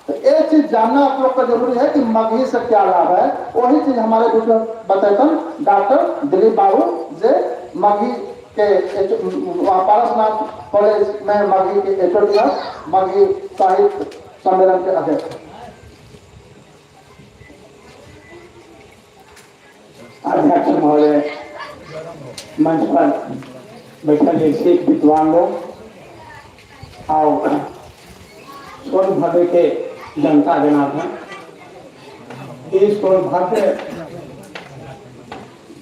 तो ये चीज जानना आप लोग का जरूरी है कि मगही से क्या लाभ है। वही चीज हमारे बीच में बताते डॉक्टर दिलीप बाबू जे मगही के पारसनाथ कॉलेज में मगही के एचओडी, मगही साहित्य सम्मेलन के अध्यक्ष। अध्यक्ष महोदय, मंच पर बैठल सिख विद्वान लोग और सोनभद्र के जनता जनार्दन, ये सोनभद्र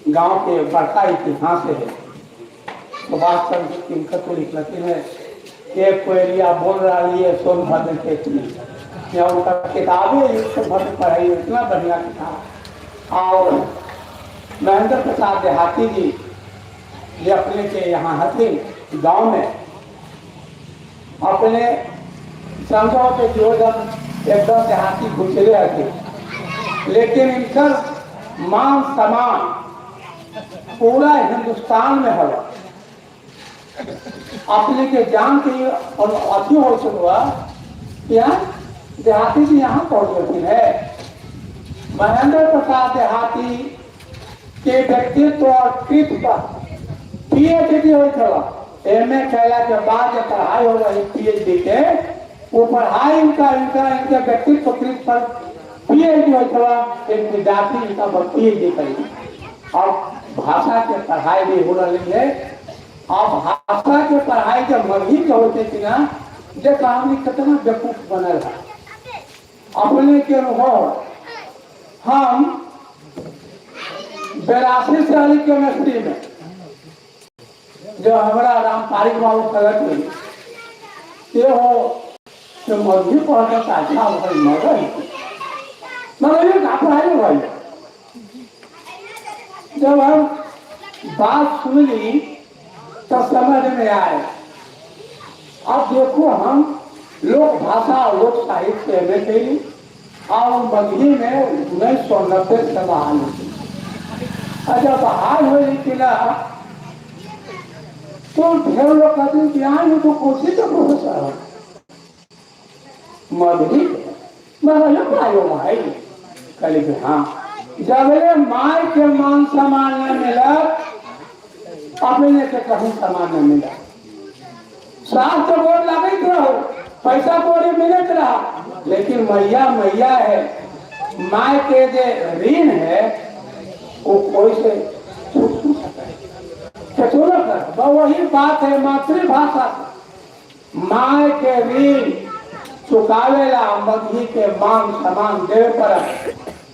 गांव के बड़का इतिहास है। सुभाष चंद्र किनकर को लिखते हैं एक कोयलिया बोल रहा है सोनभद्र के थी, या उनका किताबें सोनभद्र पढ़ाई, इतना बढ़िया किताब। और महेंद्र प्रसाद देहाती जी ये अपने के यहाँ हथिन गांव में अपने समझो के जो जब एकदम देहाती घुसरे हथिन, लेकिन इनका मान सम्मान पूरा हिंदुस्तान में है। अपने के जान के और अथी हो चुका यहाँ देहाती जी यहाँ पहुँच गए है। महेंद्र प्रसाद देहाती के व्यक्तित्व और कृत पर पीएचडी हो एम ए कैला के बाद जब पढ़ाई हो रही पीएचडी के, वो पढ़ाई इनका इनका इनके व्यक्तित्व कृत पर पीएचडी हो एक विद्यार्थी इनका पीएचडी करी। और भाषा के पढ़ाई भी हो रही है। और भाषा के पढ़ाई जब मगही के होते थी ना, जब हमने कितना बेवकूफ बनल है अपने के अनुभव। हम 82 साल केमिस्ट्री में जो हमारा रामपारिक बाबू कहते ये हो तो मगही पढ़ता अच्छा भाई, मगर मगर ये का पढ़ाई भाई। जब हम बात सुन ली तो समझ में आए। अब देखो हम लोक भाषा और लोक साहित्य एम ए कैली और मगही में 1990 से बहाल हुई। अच्छा बहाल हो ना तो ढेर लोग कहते हैं कि यहाँ तो कोशिश तो प्रोफेसर हो मगही मगर पढ़ाई भाई। कहले कि हाँ, जब ये माय के मान सम्मान न मिला अपने के कहीं सम्मान न मिला। सास तो बोल लगत रहो, पैसा कौड़ी मिलत रहा, लेकिन मैया मैया है, माय के जो ऋण है वो कोई से छूट नहीं सकता। वही बात है मातृभाषा माय के ऋण चुकावेला मगही के मान सम्मान देवे पर।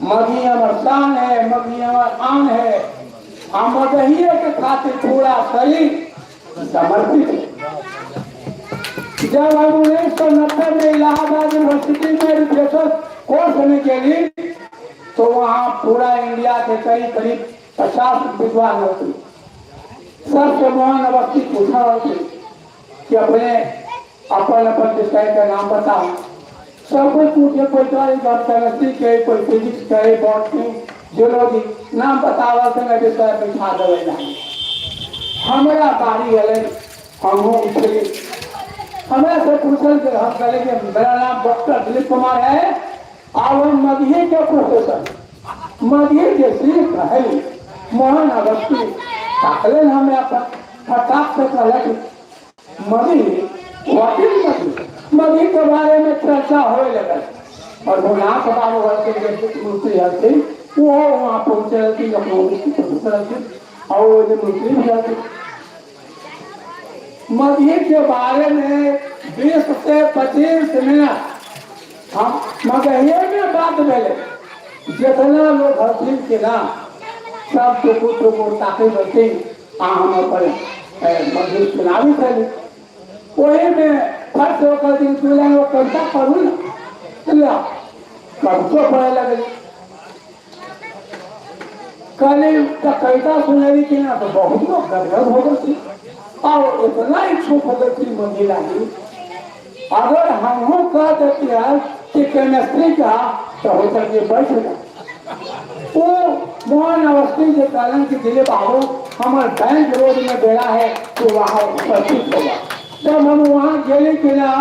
मगही हमार शान है, मगही हमार आन है, हम मगही के खातिर पूरा शरीर समर्पित है। जब हम 1990 में इलाहाबाद यूनिवर्सिटी में रिफ्रेशर कोर्स होने के लिए, तो वहाँ पूरा इंडिया के करीब करीब 50 विद्वान होते। सबसे मोहन अवस्थी पूछा होती कि अपने अपन अपन विषय का नाम बताओ। सब कोई पूछे, कोई केमिस्ट्री के, कोई फिजिक्स के, बॉटनी, जूलॉजी नाम बतावल से विषय बिठा देवे लागी। हमरा बारी एलै, हमहूँ उठली, हमरा से पूछल कि हम कहले कि मेरा नाम डॉक्टर दिलीप कुमार है और हम मगही के प्रोफेसर, मगही के सिर्फ है मोहन अवस्थी। ताकले हमरा पर फटाक से कहला कि Magahi, what is Magahi, Magahi के बारे में चर्चा होए लगल। और भोलानाथ बाबू हलथिन जे मंत्री हलथिन, वो वहाँ पहुँचे हलथिन, अपना प्रोफेसर हलथिन और वो जे मंत्री भी हलथिन। मगही के बारे में 20 से 25 मिनट हम मगहिए में बात भेलै। जितना लोग हलथिन कि ना सब टुकुर टुकुर ताकि हलथिन आ हम अपन मगही सुनाबी छली। ओही में फर्स्ट होकर दिन दू लाइन कविता पढ़ू ना, कवितो पढ़े लगली। कहली तो कविता सुनेली कि ना तो बहुत लोग गदगद हो गए और इतना इच्छुक हो गई थी मगही लागी। अगर हमहू कह देती है कि केमिस्ट्री का तो हो सके बैठ गए। वो मोहन अवस्थी के कारण कि दिलीप बाबू हमारे बैंक रोड में बेड़ा है तो वहाँ उपस्थित होगा। जब हम वहाँ गए कि ना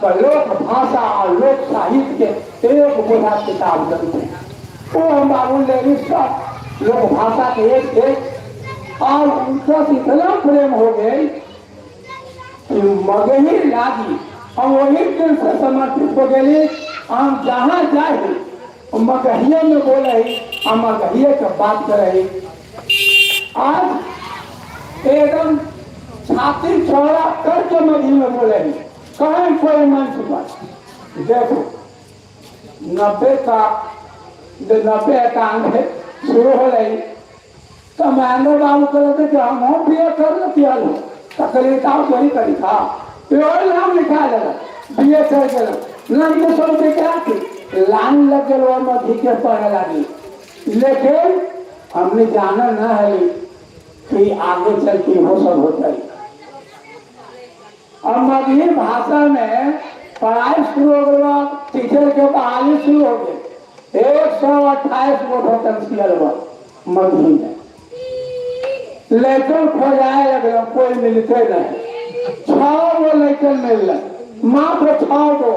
तो लोक भाषा और लोक साहित्य के एक बोझा किताब लगते वो हम बाबू ले सब लोक भाषा के एक एक और उनका इतना प्रेम हो गए कि मगही लागी हम वही दिन से समर्पित हो गए। हम जहाँ जाए मगहिए में बोले, हम मगहिए के बात करे। आज एकदम छाती चौड़ा करके मगही में बोले, कहीं कोई मंच पर देखो 90 का 90 शुरू हो रही तो महेंद्र बाबू कहते कि हम हो बी ए कर लेती हल तकलीफ वही करी था वही नाम लिखा लगा बी ए कर गया नाम के सौ रुपये क्या थी लाइन लग गया मगही के पढ़े लगी। लेकिन हमने जाना न है कि आगे चल के वो सब होता है। अब मगही भाषा में पढ़ाई शुरू हो गया, टीचर के बहाली शुरू हो गई, 128 गो वैकेंसी मगही में, लेकिन खोजाए लगल कोई मिलते नहीं। 6 गो लेकिन मिल मात्र 6 गो,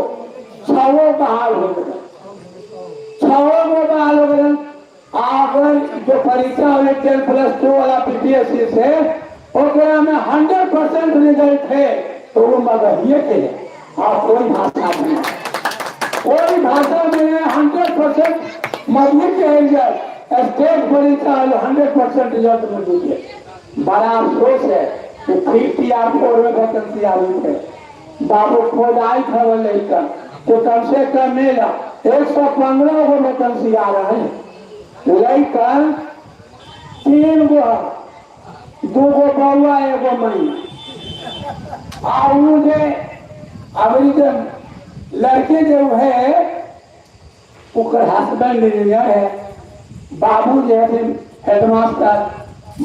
6 गो बहाल हो गए, 6 गो बहाल हो गए। अगर जो परीक्षा हो 10+2 वाला बीपीएससी से ओकरा में 100% रिजल्ट है तो वो मगहिए के है और कोई भाषा नहीं, कोई भाषा में 100% मगही के रिजल्ट स्टेट परीक्षा 100% रिजल्ट मौजूद है। बड़ा अफसोस है कि 3 TR 4 में वैकेंसी आई है, बाबू खोजाई था लेकर तो कम से कम मिला 115 गो वैकेंसी आ रहा है। लेकर 3 गो, 2 गो बउआ 1 गो मई और जे अभी जे लड़के जो है ओकर हस्बैंड इंजीनियर है, बाबू जो है हेडमास्टर,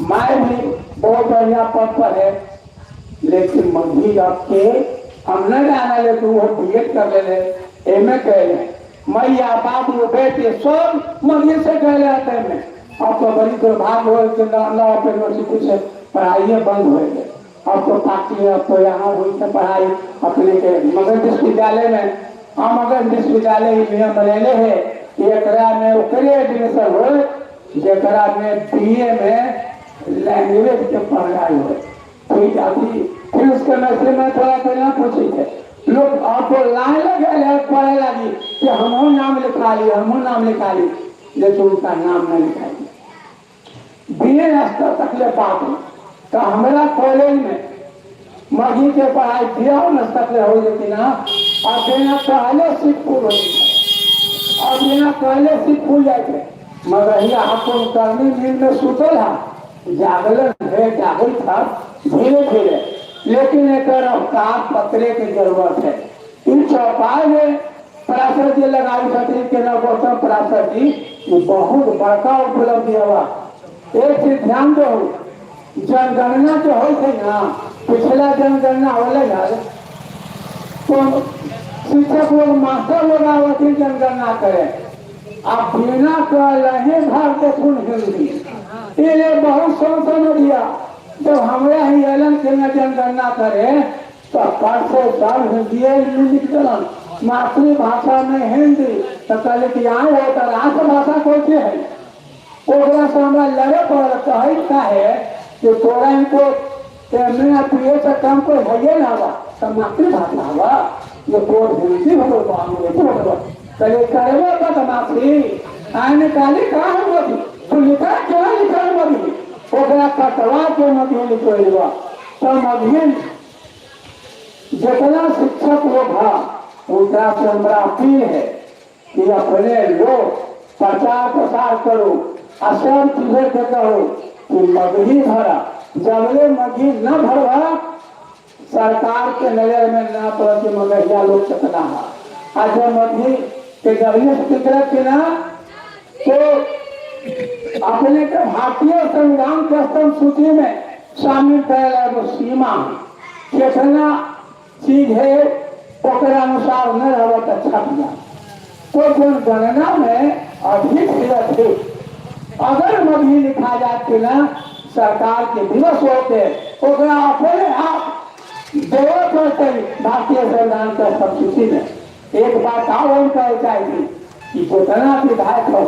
my भी बहुत बढ़िया पद पर है। लेकिन मगही आपके हम न जाना ले तो वो बी एड कर ले, एम ए कर ले, मैया बाबू बेटे सब मगही से कह आते हैं। अब तो बड़ी दुर्भाग्य हो कि नौ यूनिवर्सिटी से पढ़ाई बंद हो गई। अब तो पार्टी अब तो यहाँ हुई है पढ़ाई अपने के मगध विश्वविद्यालय में। हम मगध विश्वविद्यालय नियम बनेले है एकरा में ओकरे एडमिशन हो जरा में बीए में लैंग्वेज के पढ़ाई हो। फिर जाती फिर उसके मैसेज में थोड़ा थोड़ा पूछी थे लोग आपको लाइन लगे पढ़े लगी कि हमहू नाम लिखा ली, हमहू नाम लिखा ली, लेकिन उनका नाम नहीं लिखा बीए स्तर तक ले बात तो हमारा कॉलेज में मगही के पढ़ाई दिया तक ले हो लेकिन ना और बिना पहले सीट फूल हो और बिना पहले सीट फूल जाते मगहिया अपन करनी नींद में सुतल है, जागलन है, जागल था धीरे धीरे, लेकिन एक रफ्तार पकड़े की जरूरत है। इन चौपाल में पराशर जी लगाई छथिन के ना गौतम पराशर जी, ये बहुत बड़का उपलब्धि हवा। एक चीज ध्यान दो, जनगणना जो हो ना, पिछला जनगणना होले ना तो शिक्षक लोग मास्टर लोग आवत जनगणना करे आप बिना कहले भर देखुन हिंदी। ये बहुत सोच दिया। जब हमरा ही अलन के न जनगणना करे तो पर से सब हिंदी लिख दिलन, मातृभाषा में हिंदी। तो कहले कि आए हो तो राष्ट्रभाषा कोई के है? ओकरा से हमरा लड़े पड़ल। कहे का है कि तोरा इनको एम ए पी ए से कम कोई है ना बा, तो मातृभाषा बा ये तोर हिंदी हो गो अंग्रेजी हो गो। कहले करबो बदमाशी आने काली कहाँ है मोदी, तू लिखा क्यों लिखा मोदी? ओकरा कटवा के मगही लिखवा। तो मगही जितना शिक्षक लोग है उनका से हमारा अपील है कि अपने लोग प्रचार प्रसार करो और सब चीजें के कहो कि मगही भरा। जबले मगही न भरवा सरकार के नजर में ना पड़ के मगहिया लोग कितना है। और जब मगही के जबले के ना तो अपने के भारतीय संविधान के अष्टम सूची में शामिल करे एगो सीमा है, कितना चीज है ओकरा अनुसार न रह तो छप जाए। तो जनगणना में अधिक से अधिक अगर मगही लिखा जाए ना सरकार के दिवस होते ओकरा अपने आप देवे पड़ते भारतीय संविधान के अष्टम सूची में। एक बात और हम कहे चाहिए कि जितना विधायक हो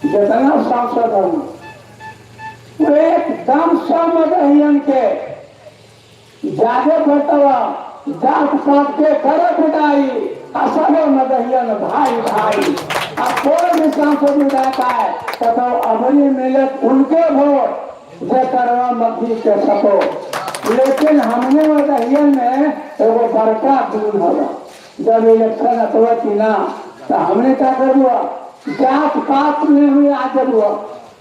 जितना सांसद हो वो एकदम सब मगहियन के जागे पड़तवा जात पात के करे पिटाई आ सब मगहियन भाई भाई। आ कोई भी सांसद विधायक आए तो अबरी मिलत उनके वोट जे करवा मगही के सपोर्ट। लेकिन हमने मगहियन में एगो बड़का गुण होगा, जब इलेक्शन अथवा की ना तो हमने क्या कर हुआ जात पात में हुई आज हुआ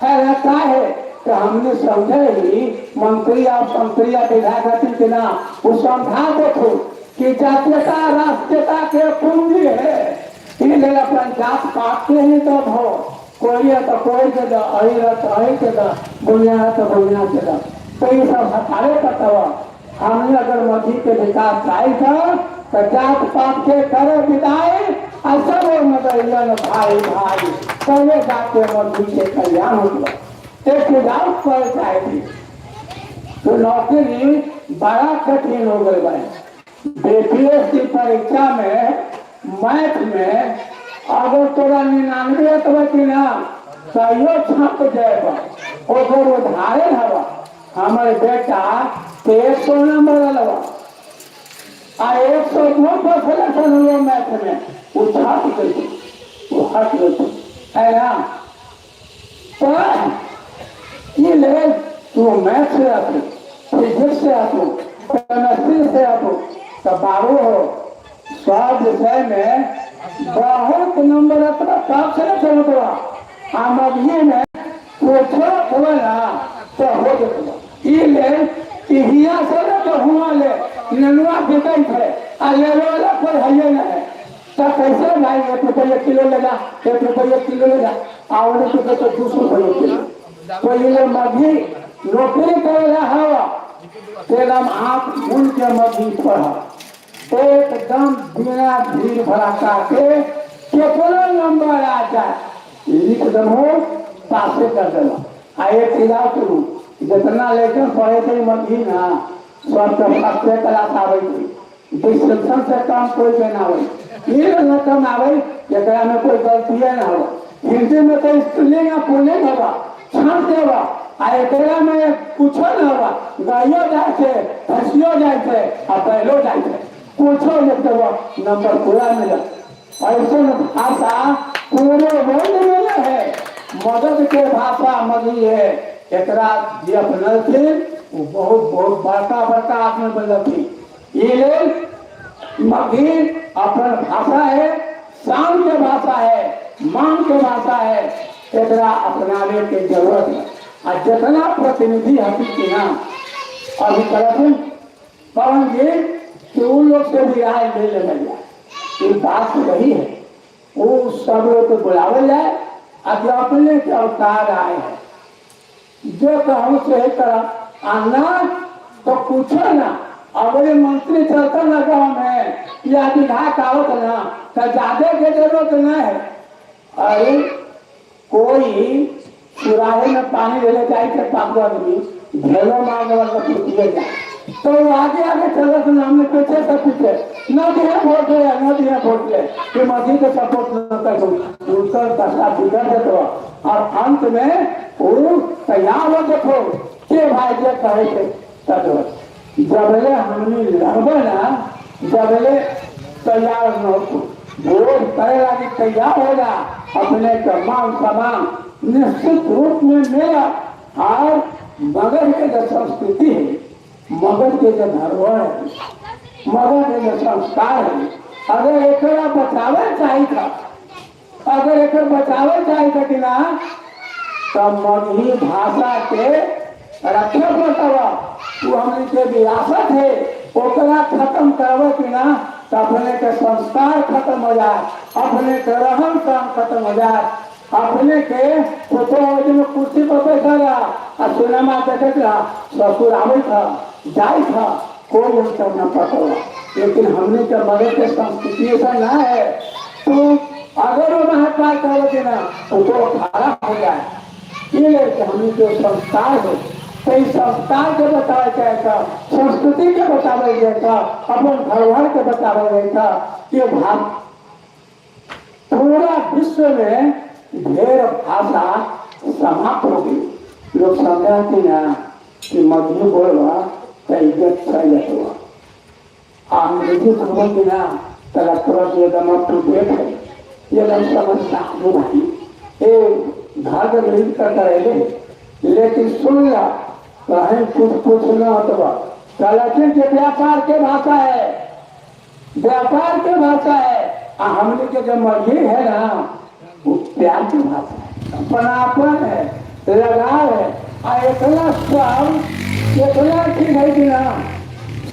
है क्या है तो हमने समझे ही मंत्री और संतरी या विधायक के ना वो समझा देखो कि जातीयता राष्ट्रीयता के पूंजी है। ये अपन जात पात के ही तो हो कोई है तो कोई के दो, अही है तो अही के दो, बुनिया है तो बुनिया के दो। तो ये सब हटावे पड़ता। हमने अगर मगही के विकास चाहिए था तो जात पात के करे विदाई और सब मगहियन भाई भाई पहले जाके मगही के कल्याण हो गया। एक सुझाव पर चाहिए तो नौकरी बड़ा कठिन हो गई भाई। बीपीएससी परीक्षा में मैथ में अगर तोरा 99 अथवा कि ना तो छप जाएगा और उधारे हवा। हमारे बेटा 100 नंबर अलवा आ 102 पर सिलेक्शन हुआ मैथ में, वो छप गई, वो हट गई है ना। तो ये ले तू मैथ से आतो, फिजिक्स से आतो, केमिस्ट्री से आतो तो बाबू हो सब विषय में बहुत नंबर अपना टॉप सिलेक्शन होता। आ मगही में कुछो हुआ ना तो हो जाता। ये ले हिया से तो हुआ ले ननुआ बिकै है आ लेवे वाला कोई है ना है तो कैसे भाई 1 रुपये किलो लगा, 1 रुपये किलो लगा और तो तो 200 रुपये किलो। तो ये मगही नौकरी करे हवा तेरा आँख मूल के मगही पढ़ा एकदम बिना भीड़ भड़ाका के कितना नंबर आ जाए लिख दो पासे कर देना। आ एक चीज करू जितना लेकिन पढ़े थे मगही ना सब तो फर्स्ट क्लास आवे थी, डिस्टिंक्शन से कम कोई के ना आवे, ये न कम आवे एकरा में कोई गलती ना हो। हिंदी में तो स्त्रीलिंग पुल्लिंग होगा छांट देवा आ एकरा में कुछो ना होगा, गायो जाए छे भैंसियो जाए छे आ बैलो जाए छे, कुछो लिख देवा नंबर पूरा मिला। ऐसे भाषा पूरे वर्ल्ड में है, मगध के भाषा मगही है। एकरा जे अपनलथिन वो बहुत बहुत बड़का बड़का आदमी बनलथिन। ये लेल मगही अपन भाषा है, शान के भाषा है, मान के भाषा है, एकरा अपनावे के जरूरत है। और जितना प्रतिनिधि हथिन कि ना अभी करथिन पवन जी कि उन लोग से भी राय ले लेना जाए, ये बात सही है। वो सब लोग को बुलावल जाए और अपने के अवतार आए हैं जो कहूँ से करा आना तो पूछो ना। अगर मंत्री चलता ना गाँव में या विधायक आवत ना तो ज्यादा के जरूरत ना है। अरे कोई सुराहे में पानी ले जाए के पाप आदमी ढेलो मार देवल तो पीछे जाए, तो आगे आगे चले तो हमने पीछे से पीछे न दिए वोट ले, न दिए वोट ले कि मस्जिद के सपोर्ट न कर, दूसर दशा बिगड़ देते और अंत में वो तैयार हो देखो के भाई जे कहे थे तब जबले हमने लड़बे ना, जबले तैयार न हो, वोट करे लागी तैयार हो जा, अपने का मान सम्मान निश्चित रूप में मिला। और मगध के जो संस्कृति है, मगध के जो धरोहर है, मगध के जो संस्कार है, अगर एक बचावे चाहिए था, अगर एक बचावे चाहिए था कि ना, तो मगही भाषा के रक्षा पड़ता, वो हमने के विरासत है, ओकरा खत्म करवे कि ना तो अपने के संस्कार खत्म हो जाए, अपने के रहन सहन खत्म हो जाए, अपने के फोटो में कुर्सी पर बैठा रहा और सिनेमा देखे रहा, ससुर आवे था जाए था, कोई हम सब न पता। लेकिन हमने के मगध के संस्कृति ऐसा ना है, तो अगर वो महात्मा करो ना तो खड़ा हो जाए। ये हमने जो संस्कार हो, तो इस संस्कार के बताया जाएगा, संस्कृति के बताया जाएगा, अपन धरोहर के बताया जाएगा। ये भाग पूरा विश्व में ढेर भाषा समाप्त हो गई। लोग समझाते ना कि मगही बोलवा तो इज्जत चल जाता, अंग्रेजी बोलते ना तो लगता एकदम अप टू डेट है, ये एकदम समझता है भाई, ये घर के गरीब करता रहे। लेकिन सुन ला कहीं कुछ कुछ न होता, के व्यापार के भाषा है, व्यापार के भाषा है। आ हमने के जो मगही है ना, वो प्यार की भाषा है, अपनापन है, लगाव है। आ इतना सब इतना चीज है कि ना,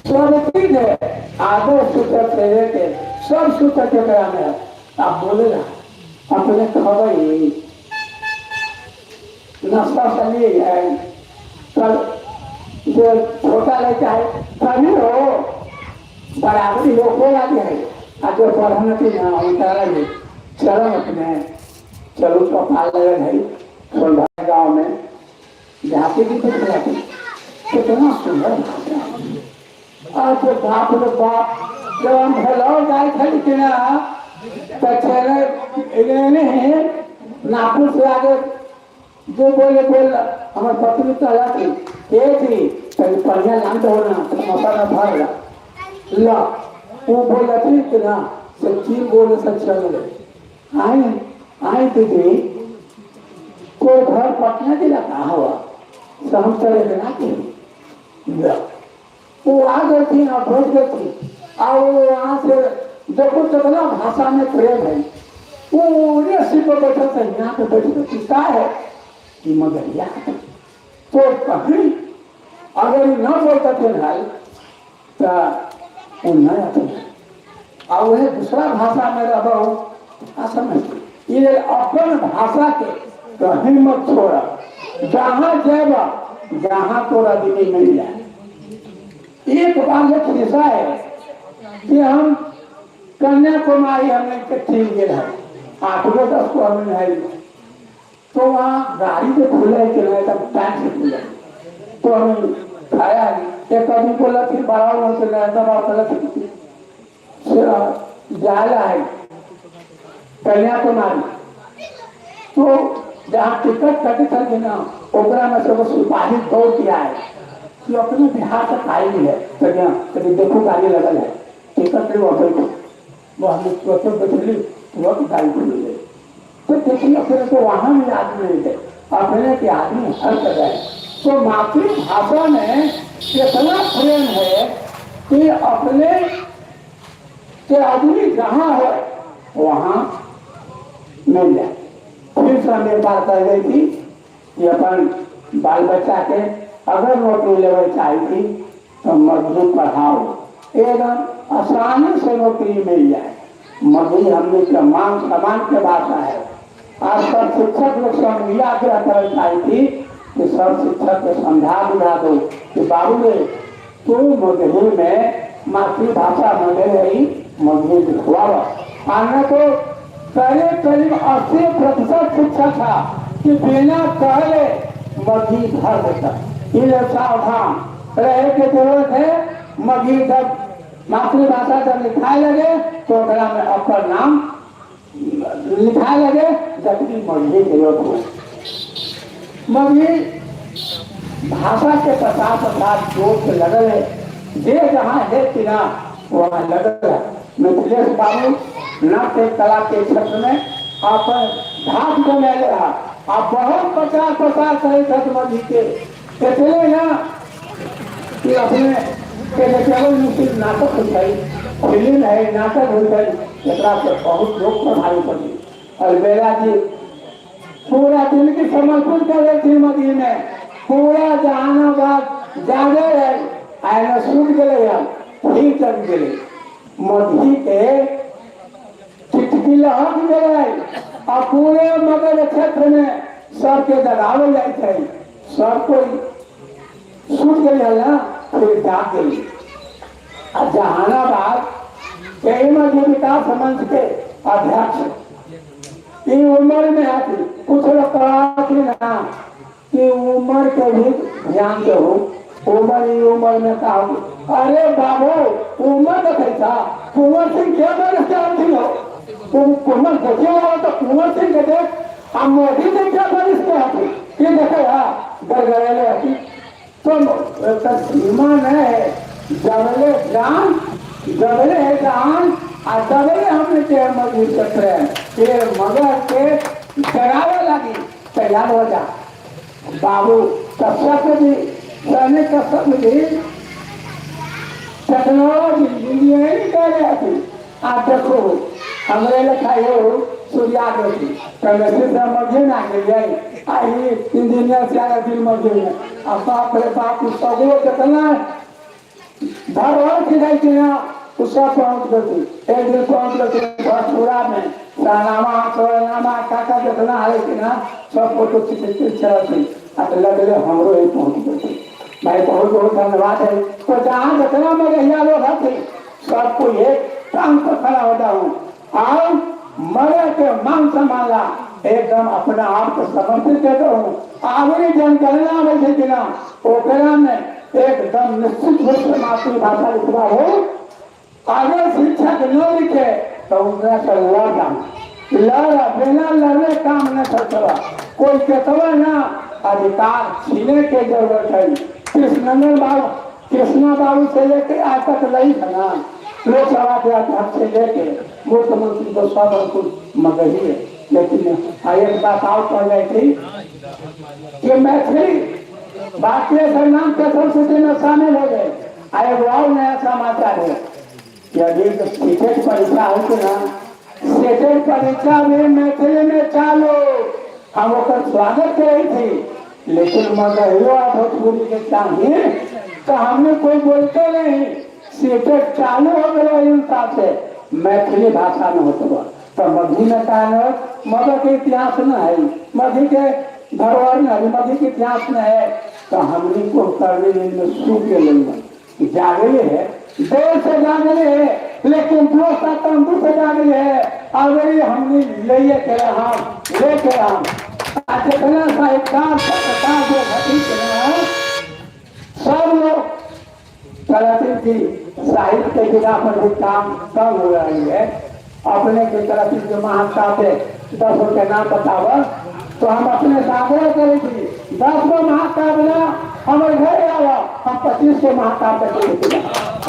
सब चीज है, आदर सूचक से लेके सब सूचक के में है। आप बोले ना अपने खबर नाश्ता सही है, कल जो छोटा लड़का है तभी हो बराबरी हो को आगे है, और जो पढ़ने की ना उतारा है चलो अपने चलो चौपाल लगन है सोलह गाँव में जाते भी कुछ रहते, कितना सुंदर भाषा। और जो बाप रे बाप जब हम भैलौर जाए थे कि ना, तो चले नागपुर से आगे जो बोले बोल हमारे पत्नी कहला थी के थी बढ़िया लान दो ना मसाला भर ला ला, वो बोला थी कि ना सच्ची बोले सच चल गए आई आई दीदी कोई घर पटना जिला कहाँ हुआ हम चले ना के वो आ गई थी ना पहुंच गई थी। और वो वहाँ से देखो कितना भाषा में प्रेम है, वो रस्सी पर बैठा था यहाँ पे बैठे किसका है कि मगरिया। तो कहीं अगर न बोलता थे भाई तो वो न आते, और वह दूसरा भाषा में रहो समझ ये अपन भाषा के कहीं मत छोड़ा, जहाँ जाएगा जहाँ तोरा दीदी मिल जाए। एक बार एक खिस्सा है कि हम कन्याकुमारी हमने के ठीक गए है, 8 गो 10 को हमने है, तो वहाँ गाड़ी जो खुले कि नहीं तब टाइम से खुले, तो हम खाया एक आदमी बोला थी बारह से जाला है कन्याकुमारी, तो जहाँ टिकट कटे थे ना ओकरा में से वो सिपाही दौड़ के आए कि अपने बिहार तक आई है, तो देखो गाड़ी लगल है टिकट ले बैठो, वो हम तुरंत बैठली तुरंत गाड़ी खुल गई। तो देखिए अपने को वहाँ भी आदमी नहीं थे, अपने के आदमी हर जगह है। तो मातृभाषा में इतना प्रेम है कि अपने के आदमी जहाँ है वहाँ मिल जाए। फिर से हम एक बात कह गई थी कि अपन बाल बच्चा के अगर नौकरी लेवे चाहिए थी तो मजदूर पढ़ाओ, एकदम आसानी से नौकरी मिल जाए। मजदूर हमने के मान सम्मान के भाषा है। आज सब शिक्षक लोग से हम आग्रह करना चाहिए थी कि सब शिक्षक को समझा बुझा दो कि बाबू रे तू मजदूर में मातृभाषा मजदूर ही मजदूर लिखवाओ, आना तो करीब करीब 80% शिक्षक था कि बिना कहले मगही भर देता। ये सावधान रहे के जरूरत है। मगही जब मातृभाषा जब लिखाए लगे तो ओकरा में अपन नाम लिखाए लगे जबकि मगही जरूरत हो। मगही भाषा के प्रचार प्रसार जोर से लगल है, जे जहाँ है कि ना वहाँ लगल है। मिथिलेश बाबू नाट्य कला के क्षेत्र में अपन धाक जमेले रहा, आप बहुत प्रचार प्रसार करे थे मगही के। इतने ना कि अपने के केवल मुस्लिम नाटक हो जाए, फिल्म है, नाटक हो जाए, एकरा से बहुत लोग प्रभावित होती। अलबेला जी पूरा दिल की समर्पण करे थी मगही में, पूरा जहानाबाद जागे रहे, आयना सूट गए फिर चल गए मगही के चिटकी लहक गए और पूरे मगध क्षेत्र में सबके जगावे जाए थे, सब कोई सूट गए ना फिर जाग गई। और जहानाबाद के मध्य विकास मंच के अध्यक्ष ये उम्र में आती, कुछ लोग कहती ना कि उम्र के भी ध्यान दो, उम्र ही उम्र में का हो। अरे बाबू उम्र तो कैसा, कुंवर सिंह क्या बरस के आती हो, कुंवर देखिए वाला तो कुंवर सिंह के देख हम मोदी सिंह क्या बरस के आती, ये देखे हाँ गड़गड़ेले आती। तो सीमा न है, जबले जान जबले है जान और जबले हमने के मजबूर से प्रेम ये मगर के डरावे लगी तैयार हो जा बाबू। कश्यप जी सैनिक कश्यप जी टेक्नोलॉजी इंजीनियरिंग कर रहे थे। आप देखो हमारे लिखा हो सूर्या ज्योति से मजे ना गई आई इंजीनियर से आया दिल मजे में। अब बाप रे बाप सगो कितना धरोहर खिलाई थी ना उसका पहुँच गई। एक दिन पहुँच गई भरपूरा में सानामा सोनामा काका जितना है कि ना सब फोटो चल थी लगले हमरो ही पहुँच गई। भाई बहुत बहुत धन्यवाद है। तो जहाँ जितना मगहिया लोग थे सबको एक टांग पर खड़ा होता हूँ और मरे के मान संभाला एकदम अपना आप को समर्पित देता हूँ। आगरी जनगणना में बिना ओकरा में एकदम निश्चित रूप से मातृभाषा लिखवा हो। अगर शिक्षक न लिखे तो उनका से लड़ा लड़ा बिना लड़े काम न चलता। कोई कहता ना अधिकार छीने के जरूरत है। कृष्णनंदन बाबू कृष्णा बाबू से लेके आज तक लई है ना, लोकसभा के अध्यक्ष से लेके मुख्यमंत्री तो सब कुछ मगही है। लेकिन एक बात और कह जाए थी कि मैथिली भारतीय संविधान के संसूची में शामिल हो गए। आए और नया समाचार है कि अभी जो सीटेट परीक्षा होती ना, सीटेट परीक्षा में मैथिली में चालू, हम ओकर स्वागत करे थी। लेकिन मगहियो भोजपुरी के चाहिए तो हमने कोई बोलते नहीं। सीटेट चालू हो गए हिसाब से मैथिली भाषा में होता तो मगही में कहा मगध के इतिहास न है, मगही के धरोहर न है, मगही के इतिहास न है। तो हमने को करने में सूख के जागले है, देर से जागले है, लेकिन दोस्त तंबू से जागले है। अगर हमने ले के रहा ले के रहा जितना साहित्यकार पत्रकार जो घटी सब लोग कहते कि साहित्य के विधा पर भी काम कम हो रही है। अपने की तरफ जो महाकाव्य 10 के नाम बताव तो हम अपने से आग्रह करे थी 10 गो महाकाव्य ना हमारे घर आवा, हम 25 गो महाकाव्य के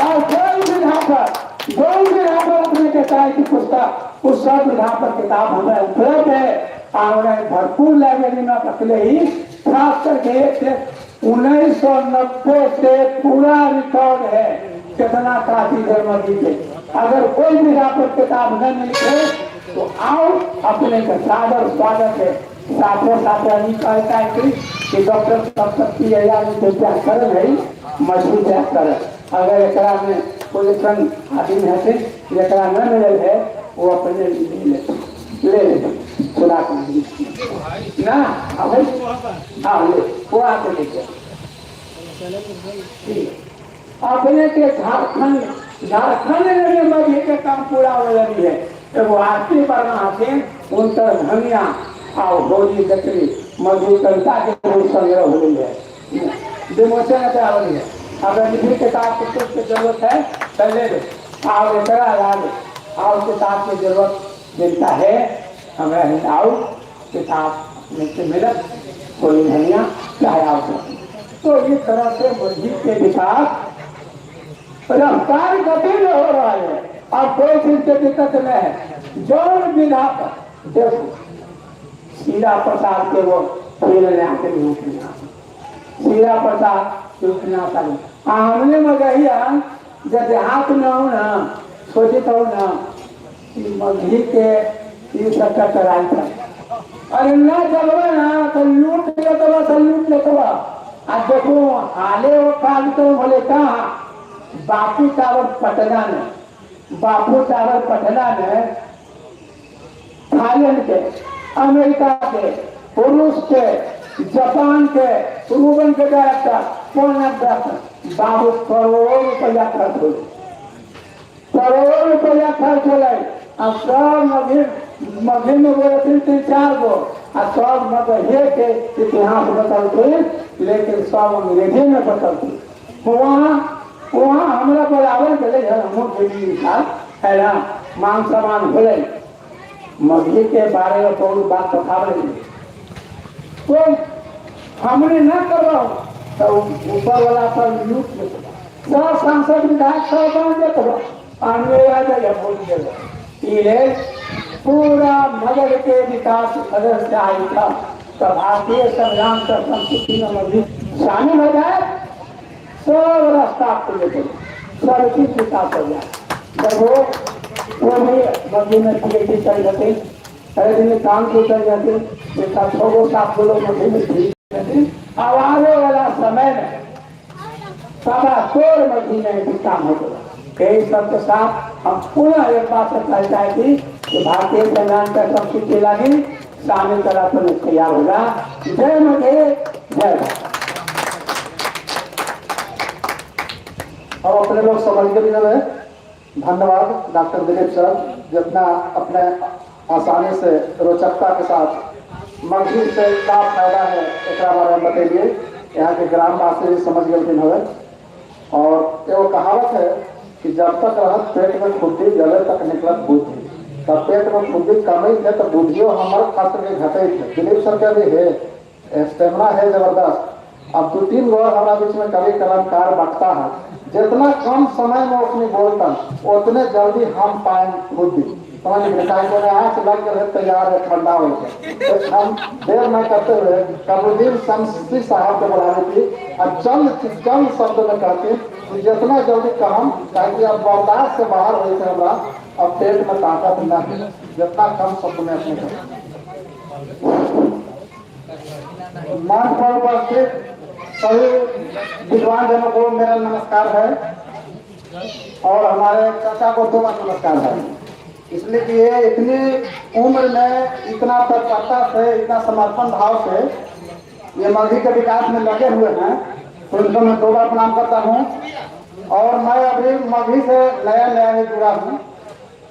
और कोई विधा पर जो विधा पर अपने के चाहे की पुस्तक उस सब विधा पर किताब हमें उपलब्ध है। और भरपूर लाइब्रेरी में रखले ही खास करके 1990 से पूरा रिकॉर्ड है कितना काफी है मगही के। अगर कोई विधा पर किताब न मिले तो आओ अपने का सादर स्वागत है। साथे साथे अभी कहता है कि डॉक्टर संपत्ति कर है मछली त्याग कर अगर एक में पोजिशन आदमी है जरा न मिले है वो अपने ले ले सुना ना हाँ ले वो आके लेके अपने के झारखंड झारखंड में मगही के काम पूरा हो रही है। एगो आरती वर्मा हथिन उनकर धनिया और होली देखली मधु कविता के बहुत संग्रह हो गई है, विमोचन करावली है। अगर निधि किताब के कुछ के जरूरत है तो ले लो, और एकरा ला लो, और किताब की जरूरत जिनका है हमारा हिंद आओ किताब में मिलत कोई धनिया चाहे आओ। तो इस तरह से मस्जिद के विकास रफ्तार गति में हो रहा है और कोई चीज के दिक्कत नहीं है। जौन विधा पर देखो सीरा प्रसाद के वो फिर आके भी उपन्यास, सीरा प्रसाद के उपन्यास आ गए। हमने मगहिया जब देहात में हो ना सोचित हो ना कि मगही के ये सबका चराई था, अरे ना जलवा ना तो लूट लेतवा, तो लूट लेतवा। आज देखो हाले वो कार्यक्रम होले कहाँ, बापू टावर पटना में, बापू टावर पटना में थाईलैंड के, अमेरिका के, रूस के, जापान के, रूबन के डायरेक्टर, डायरेक्टर बाबू करोड़ों रुपया खर्च हो, करोड़ों रुपया खर्च हो। अब सब मगही मगही में बोले तीन तीन चार गो आ सब मगहे के इतिहास बतलते, लेकिन सब अंग्रेजी में बतलते। वहाँ वहाँ हमरा बोलावल गेलै हन, हमहूँ गेली है ना, मान सम्मान होलै। मगही के बारे में बहुत बात बतावल तो हमने न करवाओ तो ऊपर वाला पर लूट लेता, सब सांसद विधायक सब बन जाता, आ जाइए वोट दे। पूरा मगध के विकास अगर चाहिए था तो भारतीय संविधान का संस्कृति में मगही शामिल हो जाए, सब रास्ता खुले थे, सब चीज विकास हो जाए। जब वो भी मगही में पीएचडी कर जाते, अरे दिन काम को कर जाते, 6 गो 7 गो लोग मगही में पीएचडी। अब आने वाला समय में 16.25 मगही में भी काम हो गया। यही सब के साथ हम पुनः एक बात से कह चाहती कि भारतीय संविधान का संस्कृति लगी शामिल करा तो तैयार होगा। जय मगही, जय भारत। अब अपने लोग समझ के भी गए। धन्यवाद डॉक्टर दिलीप सर, जितना अपने आसानी से रोचकता के साथ मगही से का फायदा है एक बारे में बतैलिए। यहाँ के ग्रामवासी भी समझ गए हवे। और एगो कहावत है कि जब तक रहत पेट में खुद्दी जले तक निकलत बुद्धि। तब पेट में खुद्दी कमी है तो बुद्धियों हमारे खास करके घटे थे। दिलीप सर के भी है स्टेमिना है जबरदस्त। अब 2-3 गो हमारा बीच में कवि कलमकार बटता है, जितना कम समय में अपनी बोलता उतने जल्दी हम पाए बुद्धि। समझ गए, आँख लग गए तैयार है ठंडा हो गया। तो हम देर न करते हुए कमरुद्दीन शमसी साहब को बुला थी और चंद चंद शब्द में कहती कि जितना जल्दी कहम, ताकि अब बर्दाश्त से बाहर हो थे हमारा, अब पेट में ताकत न है, जितना कम शब्द में अपने मंच पर उपस्थित सभी विद्वान जनों को मेरा नमस्कार है और हमारे चाचा को दो बार नमस्कार है, इसलिए कि ये इतनी उम्र में इतना तत्परता से, इतना समर्पण भाव से ये मगही के विकास में लगे हुए हैं, तो उनको मैं 2 बार प्रणाम करता हूँ। और मैं अभी मगही से नया नया ही जुड़ा हूँ,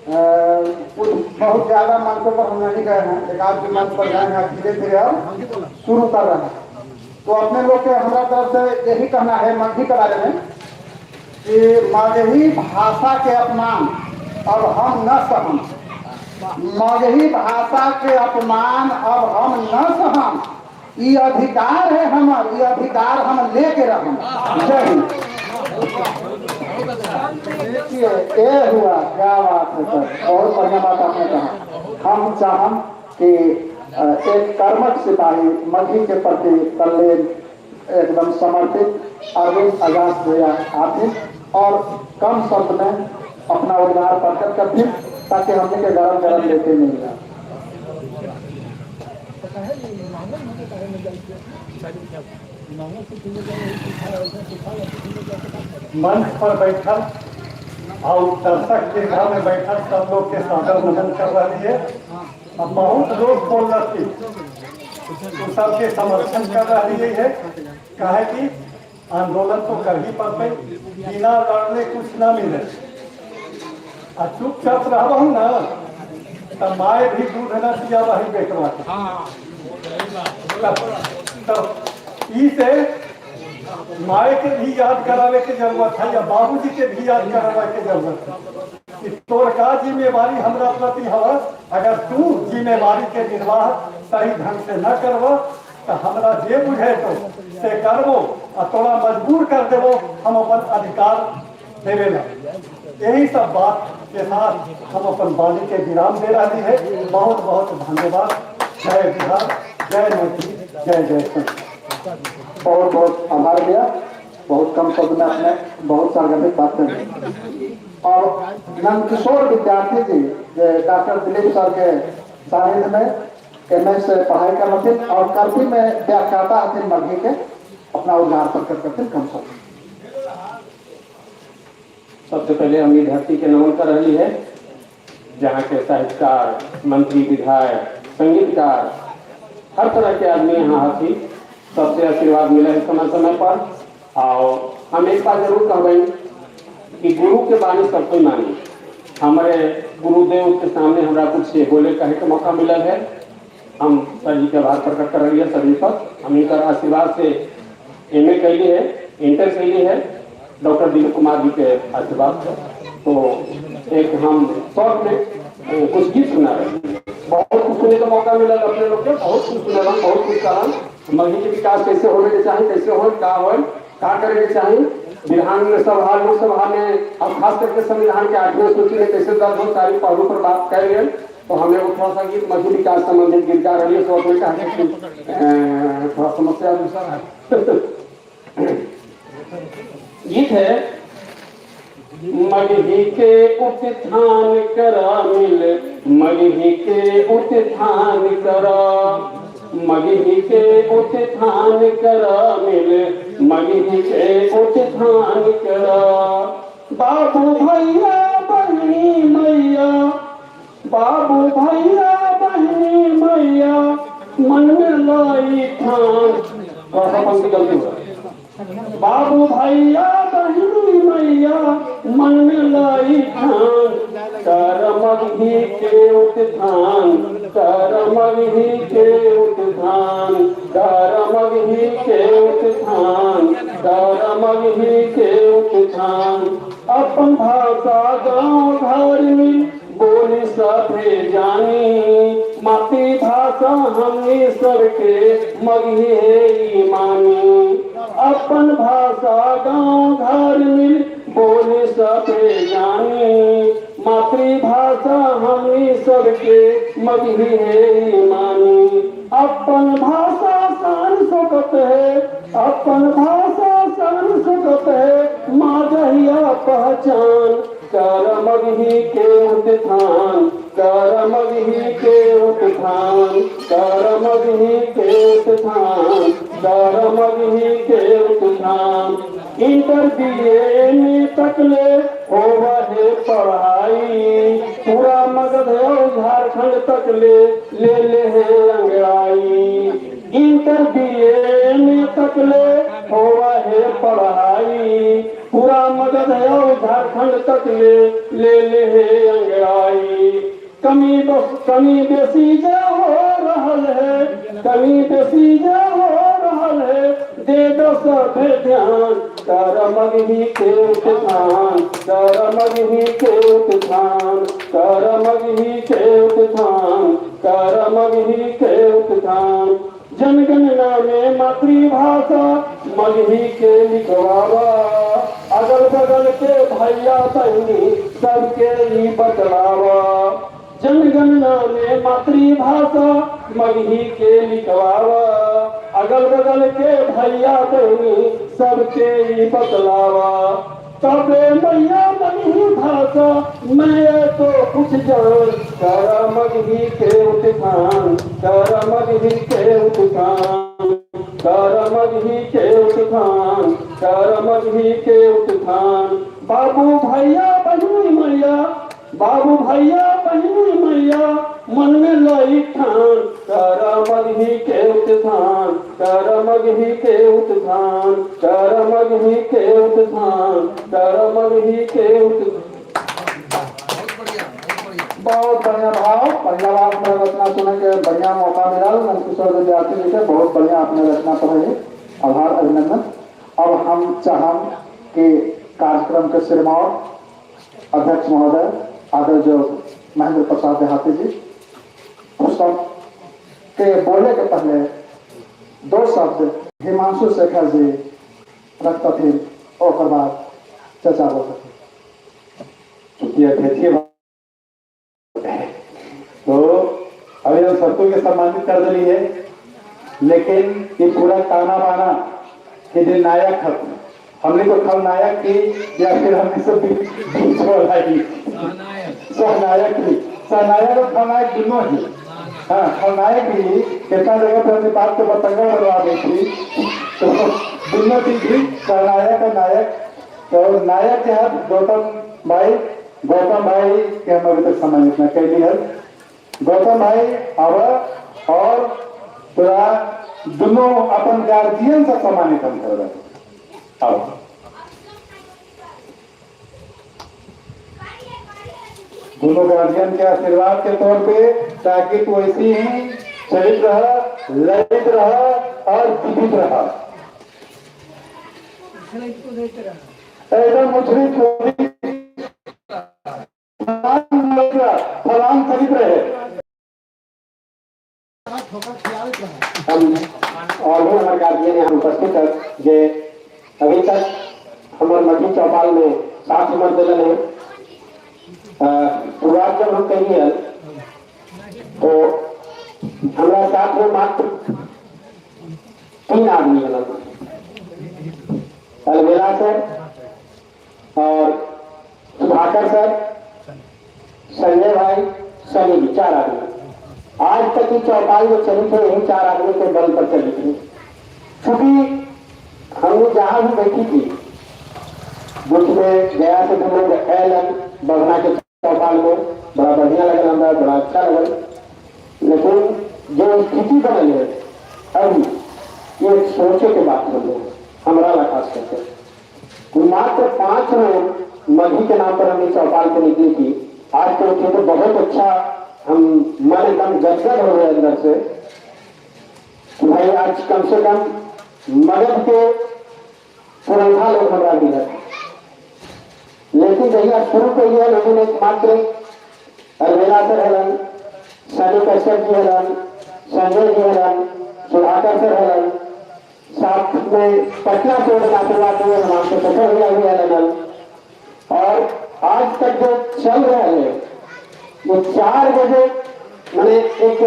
कुछ बहुत ज़्यादा मंचों पर हम नहीं गए हैं, एक आध मंच पर गए हैं, धीरे धीरे अब शुरू कर रहे हैं। तो अपने लोग के हमारा तरफ से यही कहना है मगही के बारे में कि मगही भाषा के अपमान अब हम न सहम, मगही भाषा के अपमान अब हम न सहम, ये अधिकार है हमार, ये अधिकार हम लेके रहम। जय हिंद। देखिए ये हुआ, क्या बात है सर, बहुत बढ़िया बात आपने कहा। हम चाहम कि एक कर्मठ सिपाही मगही के प्रति तल्लीन एकदम समर्पित अरविंद आजाद भैया आते और कम शब्द में अपना उद्गार प्रकट करते, ताकि हमने के गरम गरम लेते मिल जाए। मंच पर बैठल और दर्शक दीर्घा में बैठल सब लोग के सादर नमन कर रही है। अब बहुत लोग बोल रही तो सबके समर्थन कर रही है, काहे कि आंदोलन तो कर ही पड़ते, बिना लड़ने कुछ ना मिले। और चुपचाप रह ना तो माए भी दूध न पिया वही बेटवा के। तब ई से माए के भी याद करावे के जरूरत है या बाबूजी के भी याद करावे के जरूरत है कि तोर का जिम्मेवारी हमरा प्रति हवा। अगर तू जिम्मेवारी के निर्वाह सही ढंग से न करबो तो हमरा जे बुझे तो से करबो आ तोरा मजबूर कर देबो हम अपन अधिकार देवे ला। यही सब बात के साथ हम अपन वाणी के विराम दे रही है। बहुत बहुत धन्यवाद। जय बिहार, जय मैथिली, जय जय सिंह। बहुत बहुत आभार भैया। बहुत कम शब्द में अपने बहुत सारगर्भित बात कर और नंदकिशोर विद्यार्थी जी, जे डॉक्टर दिलीप सर के सानिध्य में एम से पढ़ाई कर हथिन और करफी में व्याख्याता हथिन मगही के, अपना उद्गार प्रकट करथिन कम शब्द। सबसे पहले हम ये धरती के नमन कर रही है, जहाँ के साहित्यकार, मंत्री, विधायक, संगीतकार, हर तरह के आदमी यहाँ हथी। सबसे आशीर्वाद मिले है समय समय पर। और हम एक बात जरूर कहबई कि गुरु के बानी सब कोई मानी। हमारे गुरुदेव के सामने हमरा कुछ बोले कहे के मौका मिला है। हम सर जी के आभार प्रकट कर रही है सर जी पर। हम इनकर आशीर्वाद से एम ए कैली है, इंटर कैली है, डॉक्टर दिलीप कुमार जी के आशीर्वाद से। तो एक हम शॉर्ट में कुछ गीत सुना रहे हैं। बहुत कुछ सुनने का मौका मिला अपने लोग के, बहुत कुछ सुना, बहुत कुछ कारण मगही के विकास कैसे होने के चाहिए, कैसे हो, का हो, का करे के चाहिए, विधान सभा, लोकसभा में और खास करके संविधान के आठवें सूची में कैसे दर्ज हो, सारी पहलू पर बात कर गए। तो हमें वो थोड़ा सा गीत मगही विकास संबंधित गीत गा रही है। सो कोई कहा कि थोड़ा समस्या दूसरा है। गीत है, मगही के उत्थान करा मिल, मगही के उत्थान करा, मगही के उत्थान करा मिल, मगही के उत्थान करा। बाबू भैया बहनी मैया, बाबू भैया बहनी मैया, मन में लाई ठान। थोड़ा सा पंक्ति गलती हो। बाबू भैया बहनी मैया, मन में लाई ठान, कर मगही के उत्थान, कर मगही के उत्थान, कर मगही के उत्थान, कर मगही के उत्थान। अपन भाषा गाँव घर में बोली सभे जानी, मातृभाषा हमनी सबके मगही है ईमानी। अपन भाषा गाँव घर में बोली सभे जानी, मातृभाषा हमनी सबके मगही है ईमानी। अपन भाषा शान सकत है, अपन भाषा शान सकत है, माँ जहिया पहचान। कर मगही के उत्थान, कर मगही के उत्थान, कर मगही के उत्थान, कर मगही के उत्थान। इंटर बीए में तक ले होवा है पढ़ाई, पूरा मगध और झारखंड तक ले ले ले है अंगड़ाई। इंटर बीए में तक ले होवा है पढ़ाई, पूरा मगध और झारखंड तक ले ले ले है अंगड़ाई। कमी बस कमी बेसी जे हो रहल है, कमी बेसी जे हो रहल है, दे दो सब ध्यान। कर मगही के उत्थान, कर मगही के उत्थान, कर मगही के उत्थान, कर मगही के उत्थान। जनगणना में मातृभाषा मगही के लिखवावा, अगल बगल के भैया बहनी सबके ही बतलावा। जनगणना में मातृभाषा मगही के लिखवावा, अगल बगल के भैया बहनी सबके ही बतलावा। तबे मैया मगही भाषा मैं तो कुछ जान, कर मगही के उत्थान, कर मगही के उत्थान, कर मगही के उत्थान, कर मगही के उत्थान। बाबू भैया बहनी मैया, बाबू भैया बहनी मैया, मन में लई ठान। कर मगही के उत्थान, कर मगही के उत्थान, कर मगही के उत्थान, कर मगही के उत्थान। बहुत बढ़िया भाव, बढ़िया। हमारा रचना सुने के बढ़िया मौका मिला। नंदकिशोर विद्यार्थी जी के बहुत बढ़िया अपने रचना पढ़े, आभार अभिनंदन। अब हम चाहम कि कार्यक्रम के सिरमौर अध्यक्ष महोदय आदर जो महेंद्र प्रसाद देहाती जी सब के बोले के पहले दो शब्द हिमांशु शेखर जी रखते, और बाद चर्चा हो सके। चूंकि अध्यक्षीय तो अभी हम सबको के सम्मानित कर दिली है, लेकिन ये पूरा ताना बाना के जो नायक है, हमने तो खलनायक की या फिर हमने सब बीच वाला ही सहनायक ही, सहनायक और खलनायक दोनों ही। हाँ, खलनायक ही कितना जगह पर हमने बात को बतंगा बनवा दी थी, तो दोनों चीज थी, सहनायक और नायक। तो नायक है गौतम भाई, गौतम भाई के हम अभी तक सम्मानित न कैली है। गौतम भाई अब और तोरा दोनों अपन गार्जियन से सम्मानित हम कर रहे। अब दोनों गार्जियन के आशीर्वाद के तौर पे, ताकि तू ऐसी ही चलित रहा, ललित रहा और जीवित रहा। एकदम उछली फलांग चलित रहे। हम और भी हमारे गार्जियन यहाँ उपस्थित है जे अभी तक हमारे मगही चौपाल में साथ हमर दिलन है। शुरुआत जब हम कही तो हमारा साथ में मात्र 3 आदमी हलन, अलबेला सर और सुधाकर सर, संजय भाई, सनी जी, 4 आदमी। आज तक की चौपाल जो चली थी यही 4 आदमी के बल पर चली थी। चूंकि हमने जहां भी बैठी थी बुथ में गया से हम लोग एलन बघना के चौपाल में बड़ा बढ़िया लगल, हमारा बड़ा अच्छा लगल। लेकिन जो स्थिति बनल है अभी ये सोचे के बात हो गई हमारा ला खास करके। मात्र 5 लोग मगही के नाम पर हमने चौपाल पे निकली थी। आज तो उठे तो बहुत अच्छा, हम मन एकदम गदगद हो गए अंदर से कि भाई आज कम से कम मगध के पुरोधा लोग हमारा मिले। लेकिन जहिया शुरू करिए लोगों ने मात्र अलबेला सर हलन, सनी कश्यप जी हलन, संजय जी हलन, सुधाकर सर हलन, साथ में पटना से आशीर्वाद हुए हमारे सफर भैया भी हलन। और आज तक जो चल रहा है वो 4 बजे मैंने एक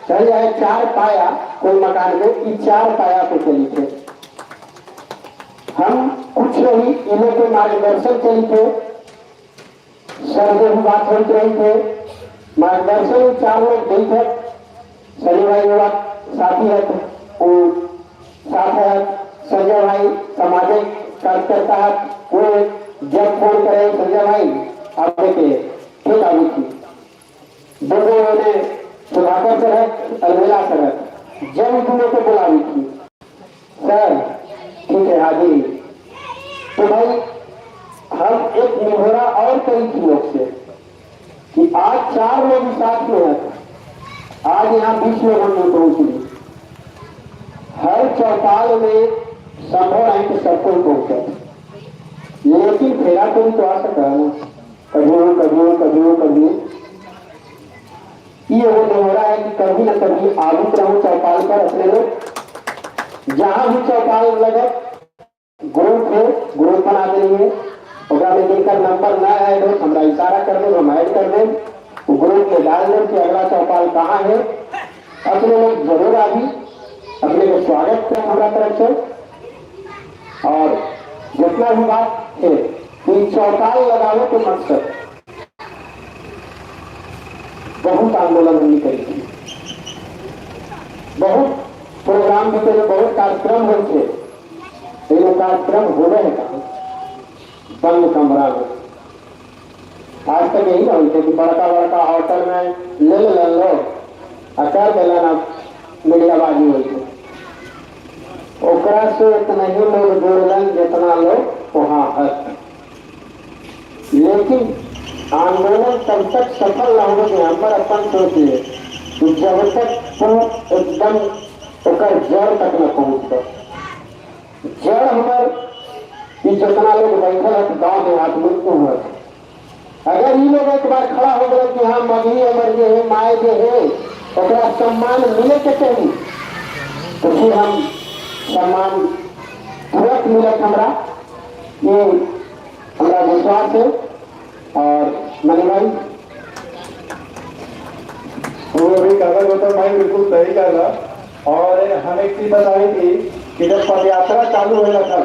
चल जाए 4 पाया कोई मकान में, ये 4 पाया पे चली थे। हम कुछ नहीं इन्हें के मार्गदर्शन चली थे, सर से भी बात होती रही थे, मार्गदर्शन 4 लोग दी थे। सनी भाई युवा साथी है वो साथ है, संजय भाई सामाजिक कार्यकर्ता है, वो जब फोन करे संजय भाई आप के ठीक आगे थी। दो ने सुधाकर सर है, अलबेला सर है, जब दोनों को बुलावी थी सर ठीक है हाजी। तो भाई हम एक निहोरा और कई थी लोग से कि आज 4 लोग साथ में है, आज यहाँ 20 लोग हम लोग पहुंच गए। हर चौपाल में संभव है कि सबको पहुंचे, लेकिन फेरा तो भी तो आ सकता है ना, कभी कभी कभी कभी। ये वो निहोरा है कि कभी ना कभी आवित रहो चौपाल पर अपने लोग। जहां भी चौपाल लगे ग्रुप है, ग्रुप बना देंगे, ओकरा में जिनका नंबर ना ऐड हो हमारा इशारा कर दे, हम ऐड कर दें, ग्रुप में डाल दें कि अगला चौपाल कहाँ है। अपने लोग जरूर आभी, अपने को स्वागत करें हमारा तरफ से। और जितना भी बात है कि चौपाल लगाने के मकसद बहुत आंदोलन हमने करी थी, बहुत प्रोग्राम भी थे, बहुत कार्यक्रम हुए थे, लेकिन कार्यक्रम हो रहे हैं कहाँ? बंद कमरा में। आज तक यही ना होते कि बड़का बड़का होटल में ले ले लो कर दिला मीडियाबाजी हुई थी, ओकरा से इतना ही लोग जुड़लन जितना लोग वहां है। लेकिन आंदोलन तब तक सफल न हो गए, हमार अपन सोच है कि जब तक तू एकदम ओकर जड़ तक न पहुँच। जड़ हमार जितना लोग बैठल है गाँव देहात में है, अगर ये लोग एक बार खड़ा हो गए कि हाँ मगही हमार जे है माए जे है ओकरा सम्मान मिले के चाहिए, तो फिर हम सम्मान तुरंत मिलत हमरा, ये हमारा विश्वास है। और मनी भाई वो अभी कहला गौतम भाई बिल्कुल सही कहला। और हम एक चीज बताई थी कि जब पदयात्रा चालू होने लगा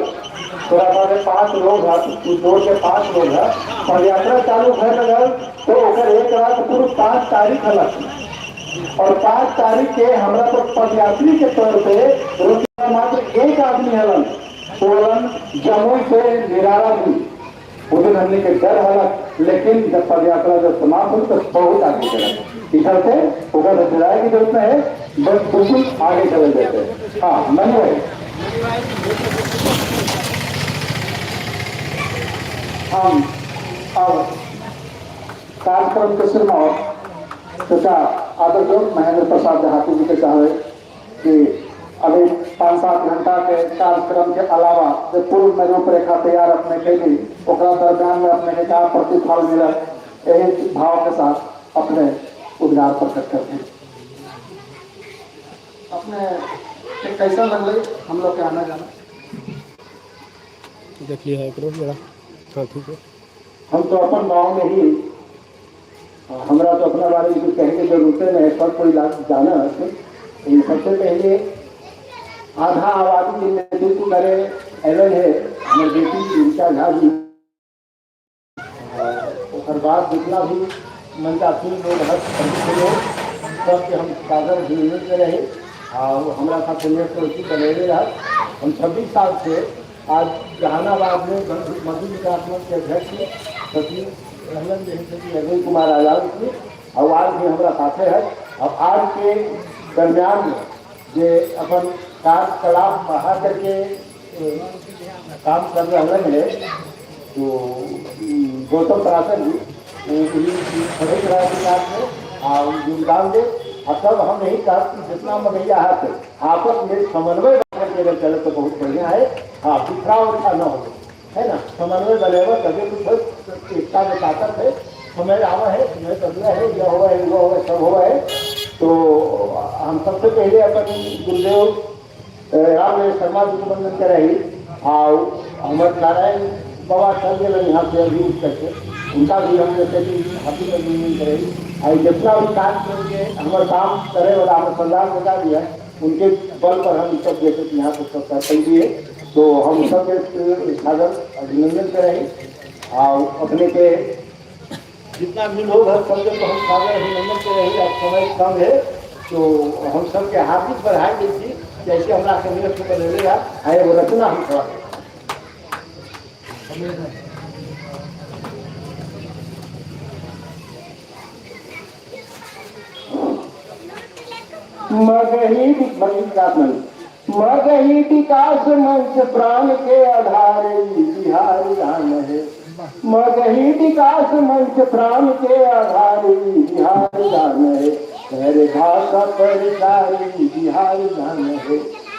थोड़ा सा 5 लोग है, जोड़ के 5 लोग है, पदयात्रा चालू होने लगा तो ओकर एक रात पूर्व 5 तारीख हलक और 5 तारीख के हमरा तो पदयात्री के तौर पे रोकिया मात्र एक आदमी हलन, बोलन जमुई से निराला जी। वो दिन हमने के डर हलक, लेकिन जब पदयात्रा जब समाप्त हुई तो बहुत आगे चला, इधर से उधर डराए की जरूरत नहीं है, बस बिल्कुल आगे चले जाते हैं। हाँ मनी भाई हम अब कार्यक्रम के सिरमौर चाचा आदरणीय महेंद्र प्रसाद देहाती जी के चाहे कि अभी 5-7 घंटा के कार्यक्रम के अलावा जो पूर्व में रूपरेखा तैयार अपने के लिए ओकरा दरमियान में अपने के क्या प्रतिफल मिला, यही भाव के साथ अपने उद्गार प्रकट करते हैं। अपने कैसा लगल हम लोग के आना जाना देख लिया है जरा। हाँ ठीक है, हम तो अपन गाँव में ही हमरा तो अपना बारे में कुछ कहे के जरूरत नहीं है, सब कोई जाना है। सबसे पहले आधा आबादी के नेतृत्व करे एलन है हमारे बेटी ऋचा झा जी, और बाद जितना भी मंचासीन लोग है लोग सबके हम सादर अभिनंदन में रहे और हमारा साथ बनेले रहा। हम 26 साल से आज जहानाबाद में मधु विकास मंच के अध्यक्ष सचिव रहलन जैसे अजय कुमार आजाद जी और आज भी हमारा साथे है। और आज के दरमियान में जे अपन कार्यकलाप बढ़ा करके काम कर रहे हैं तो गौतम पराशर जी पढ़े विकास में और योगदान दे। और तब हम यही कहा कि जितना मगैया है आपस में समन्वय करके अगर चले तो बहुत बढ़िया है। हाँ बिखराव उठा न हो, है ना, समन्वय बनेगा तभी कुछ एकता में ताकत है। समय आवा है, समय बदला है, यह हुआ है वो हुआ है सब हुआ है। तो हम सबसे पहले अपन गुरुदेव राम शर्मा जी को वंदन कराई और हमारे नारायण बाबा चल गए यहाँ से अभी उठ करके उनका भी हम जैसे कि हाथी अभिनंदन कराई। और जितना भी कार्यक्रम के हमारे काम करे वाला हमें सरदार बता दिया है, उनके बल पर हम सब जैसे कि यहाँ पर सब कर दिए, तो हम सब सादर अभिनंदन कराई। और अपने के जितना भी लोग हैं सब को हम सादर अभिनंदन कराई। अब समय कम है तो हम सबके हार्दिक बधाई दी थी जैसे हमारा कांग्रेस को बनेगा आए वो रचना हम थोड़ा मगही विकास मंच, मगही विकास मंच प्राण के आधार बिहार दान है। मगही विकास मंच प्राण के आधार बिहार दान है। हर भाषा पर चारी बिहार दान है।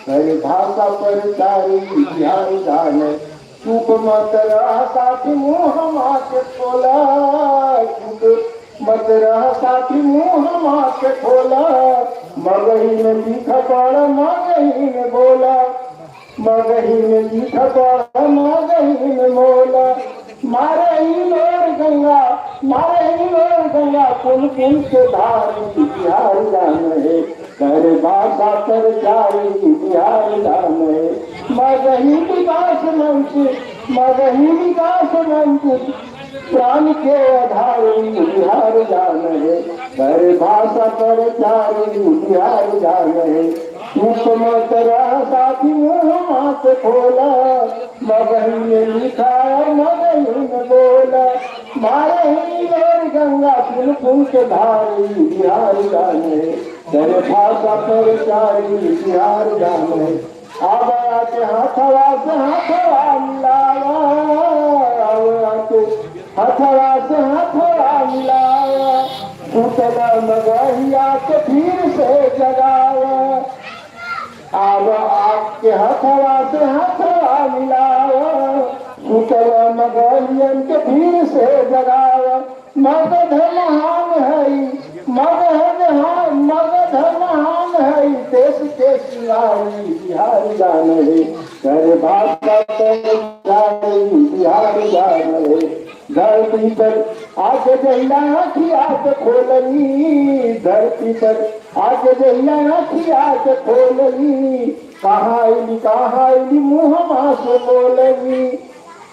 हर भाषा पर चारी बिहार दान है। चुप मत रह साथी मुँह के खोला, चुप मत रह साथी मुँह के खोला। मगही में लिखा पढ़ मगही में बोला, मगही में लिखा पढ़ मगही में बोला। मारे ही लोर गंगा, मारे ही लोर गंगा पुल पुल के धारी बिहार जान है। कर भाषा पर जारी बिहार जान है। मगही विकास मंच, मगही विकास मंच प्राण के आधार बिहार जान है। कर भाषा पर जारी बिहार जान है। चुप मत रह साथी मुँह मत खोला, मगही में लिखा मगही में बोला। मारे ही लोर गंगा पुल पुल के धारी बिहार जान है। कर भाषा पर जारी बिहार जान है। अब आके हाथवा से हाथवा मिलावा, आके हथवा से हथवा मिलावा, सुतल मगहिया के फिर से जगावा। आव आपके हथवा से हथवा मिलावा, सुतल मगहियन के फिर से जगावा। मगध महान है, मगध मगध महान है, देश के सिवाई बिहार जान है। कर भाषा बिहार जान है। धरती पर आके जहिया आँखिया के खोलनी, धरती पर आके जहिया आँखिया के खोलनी, कहाँ अली मुँहमा से बोलनी।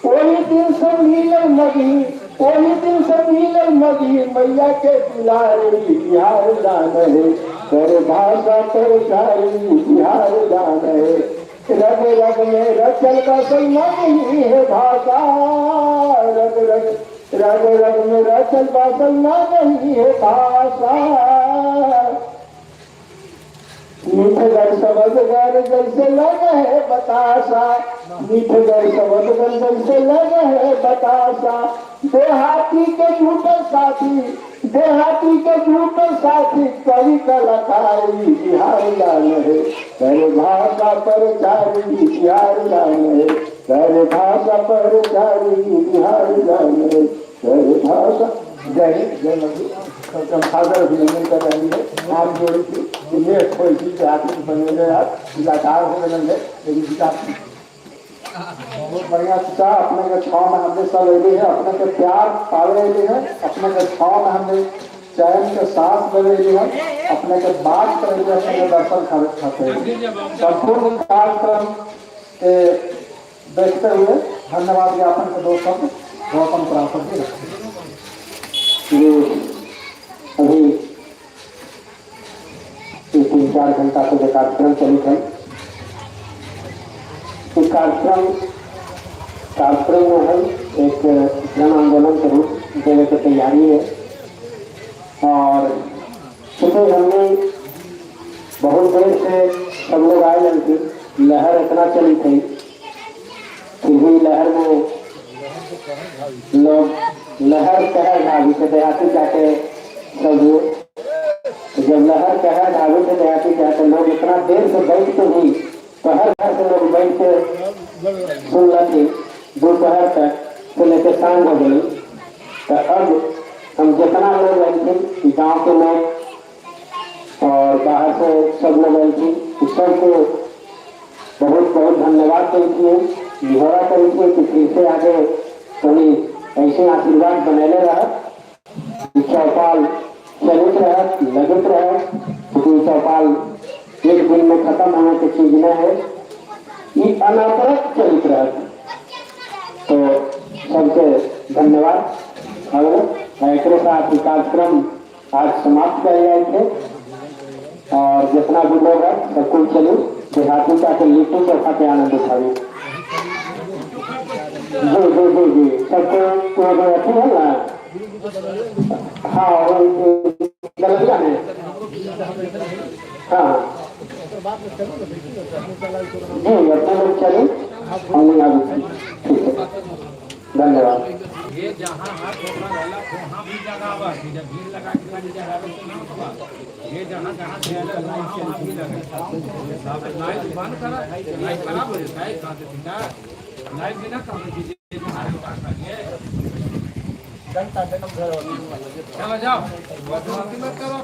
वही दिन से मिलल मगही, वही दिन से मिलल मगही, मैया के दुलारी बिहार जान है। कर भाषा पर चारी बिहार जान है। रग रग में रचल बसल मगही है भाषा, रग रग रग रग में रचल बसल मगही है भाषा। मीठगर समझगर जैसे लगे है बतासा, मीठगर समझगर जैसे लगे है बतासा। देहाती के झूठे साथी, देहाती के झूठे साथी, कवि कलाकारी बिहार जान है। कर भाषा पर चारी बिहार जान है। कर भाषा पर चारी बिहार जान है। कर भाषा। जय हिंद, जय मगही। हम सादर अभिनंदन कर रही है आप जोड़ी की लेट हो थी आदमी बने आप लाचार हो गए, लेकिन विकास बहुत बढ़िया चाचा। अपने के छाँव में हमने सब अली है, अपने के प्यार पावे अली है, अपने के छाँव में हमने चैन के सांस लेवे अली है, अपने के बात करे, अपने के दर्शन खाते हैं। संपूर्ण कार्यक्रम के देखते हुए धन्यवाद ज्ञापन के दो शब्द गौतम पराशर जी रखें। अभी 3-4 घंटा से जो कार्यक्रम चली है, इस कार्यक्रम में है एक जन आंदोलन के रूप देने की तैयारी है। और चूँकि हमने बहुत देर से सब लोग आए नहीं थी, लहर इतना चली थी, फिर भी लहर में लोग लहर कहर ढाबी से देहाती जाके सब, जब लहर कहर ढाबी से देहाती जाके लोग इतना देर से बैठ के भी पहर घर से लोग बैठ के सुन लगे दोपहर तक से लेकर शाम हो गई। तो अब हम जितना लोग आए थे, गाँव के लोग और बाहर से सब लोग आए थे, सबको बहुत बहुत धन्यवाद करती है, निहोरा करती है कि फिर से आगे कभी ऐसे आशीर्वाद बनैले रहा, चौपाल चलित रहा, लगत रहा। क्योंकि चौपाल एक दिन में खत्म होने की चीज न है, ये अनावरत चलित रहा। तो सबके धन्यवाद। और एक साथ कार्यक्रम आज समाप्त कर जाए थे और जितना भी लोग है सब कुछ चलू देहाती का के लिट्टी चोखा के आनंद उठावी। जी जी जी जी सबको अथी है ना, हाँ गलतिया में, हाँ जी अपने लोग चले हमने आगे। ठीक है, धन्यवाद। ये जहाँ हाथ होता रहला वहाँ भी लगावा, जब भीड़ लगा के खाली चढ़ावे तो ना होवा। ये जहाँ जहाँ वहाँ भी लगे। लाइट बंद करा, लाइट खराब हो जाता है, कहाँ से सीधा लाइट बिना कहाँ से चलो जाओ, मत करो।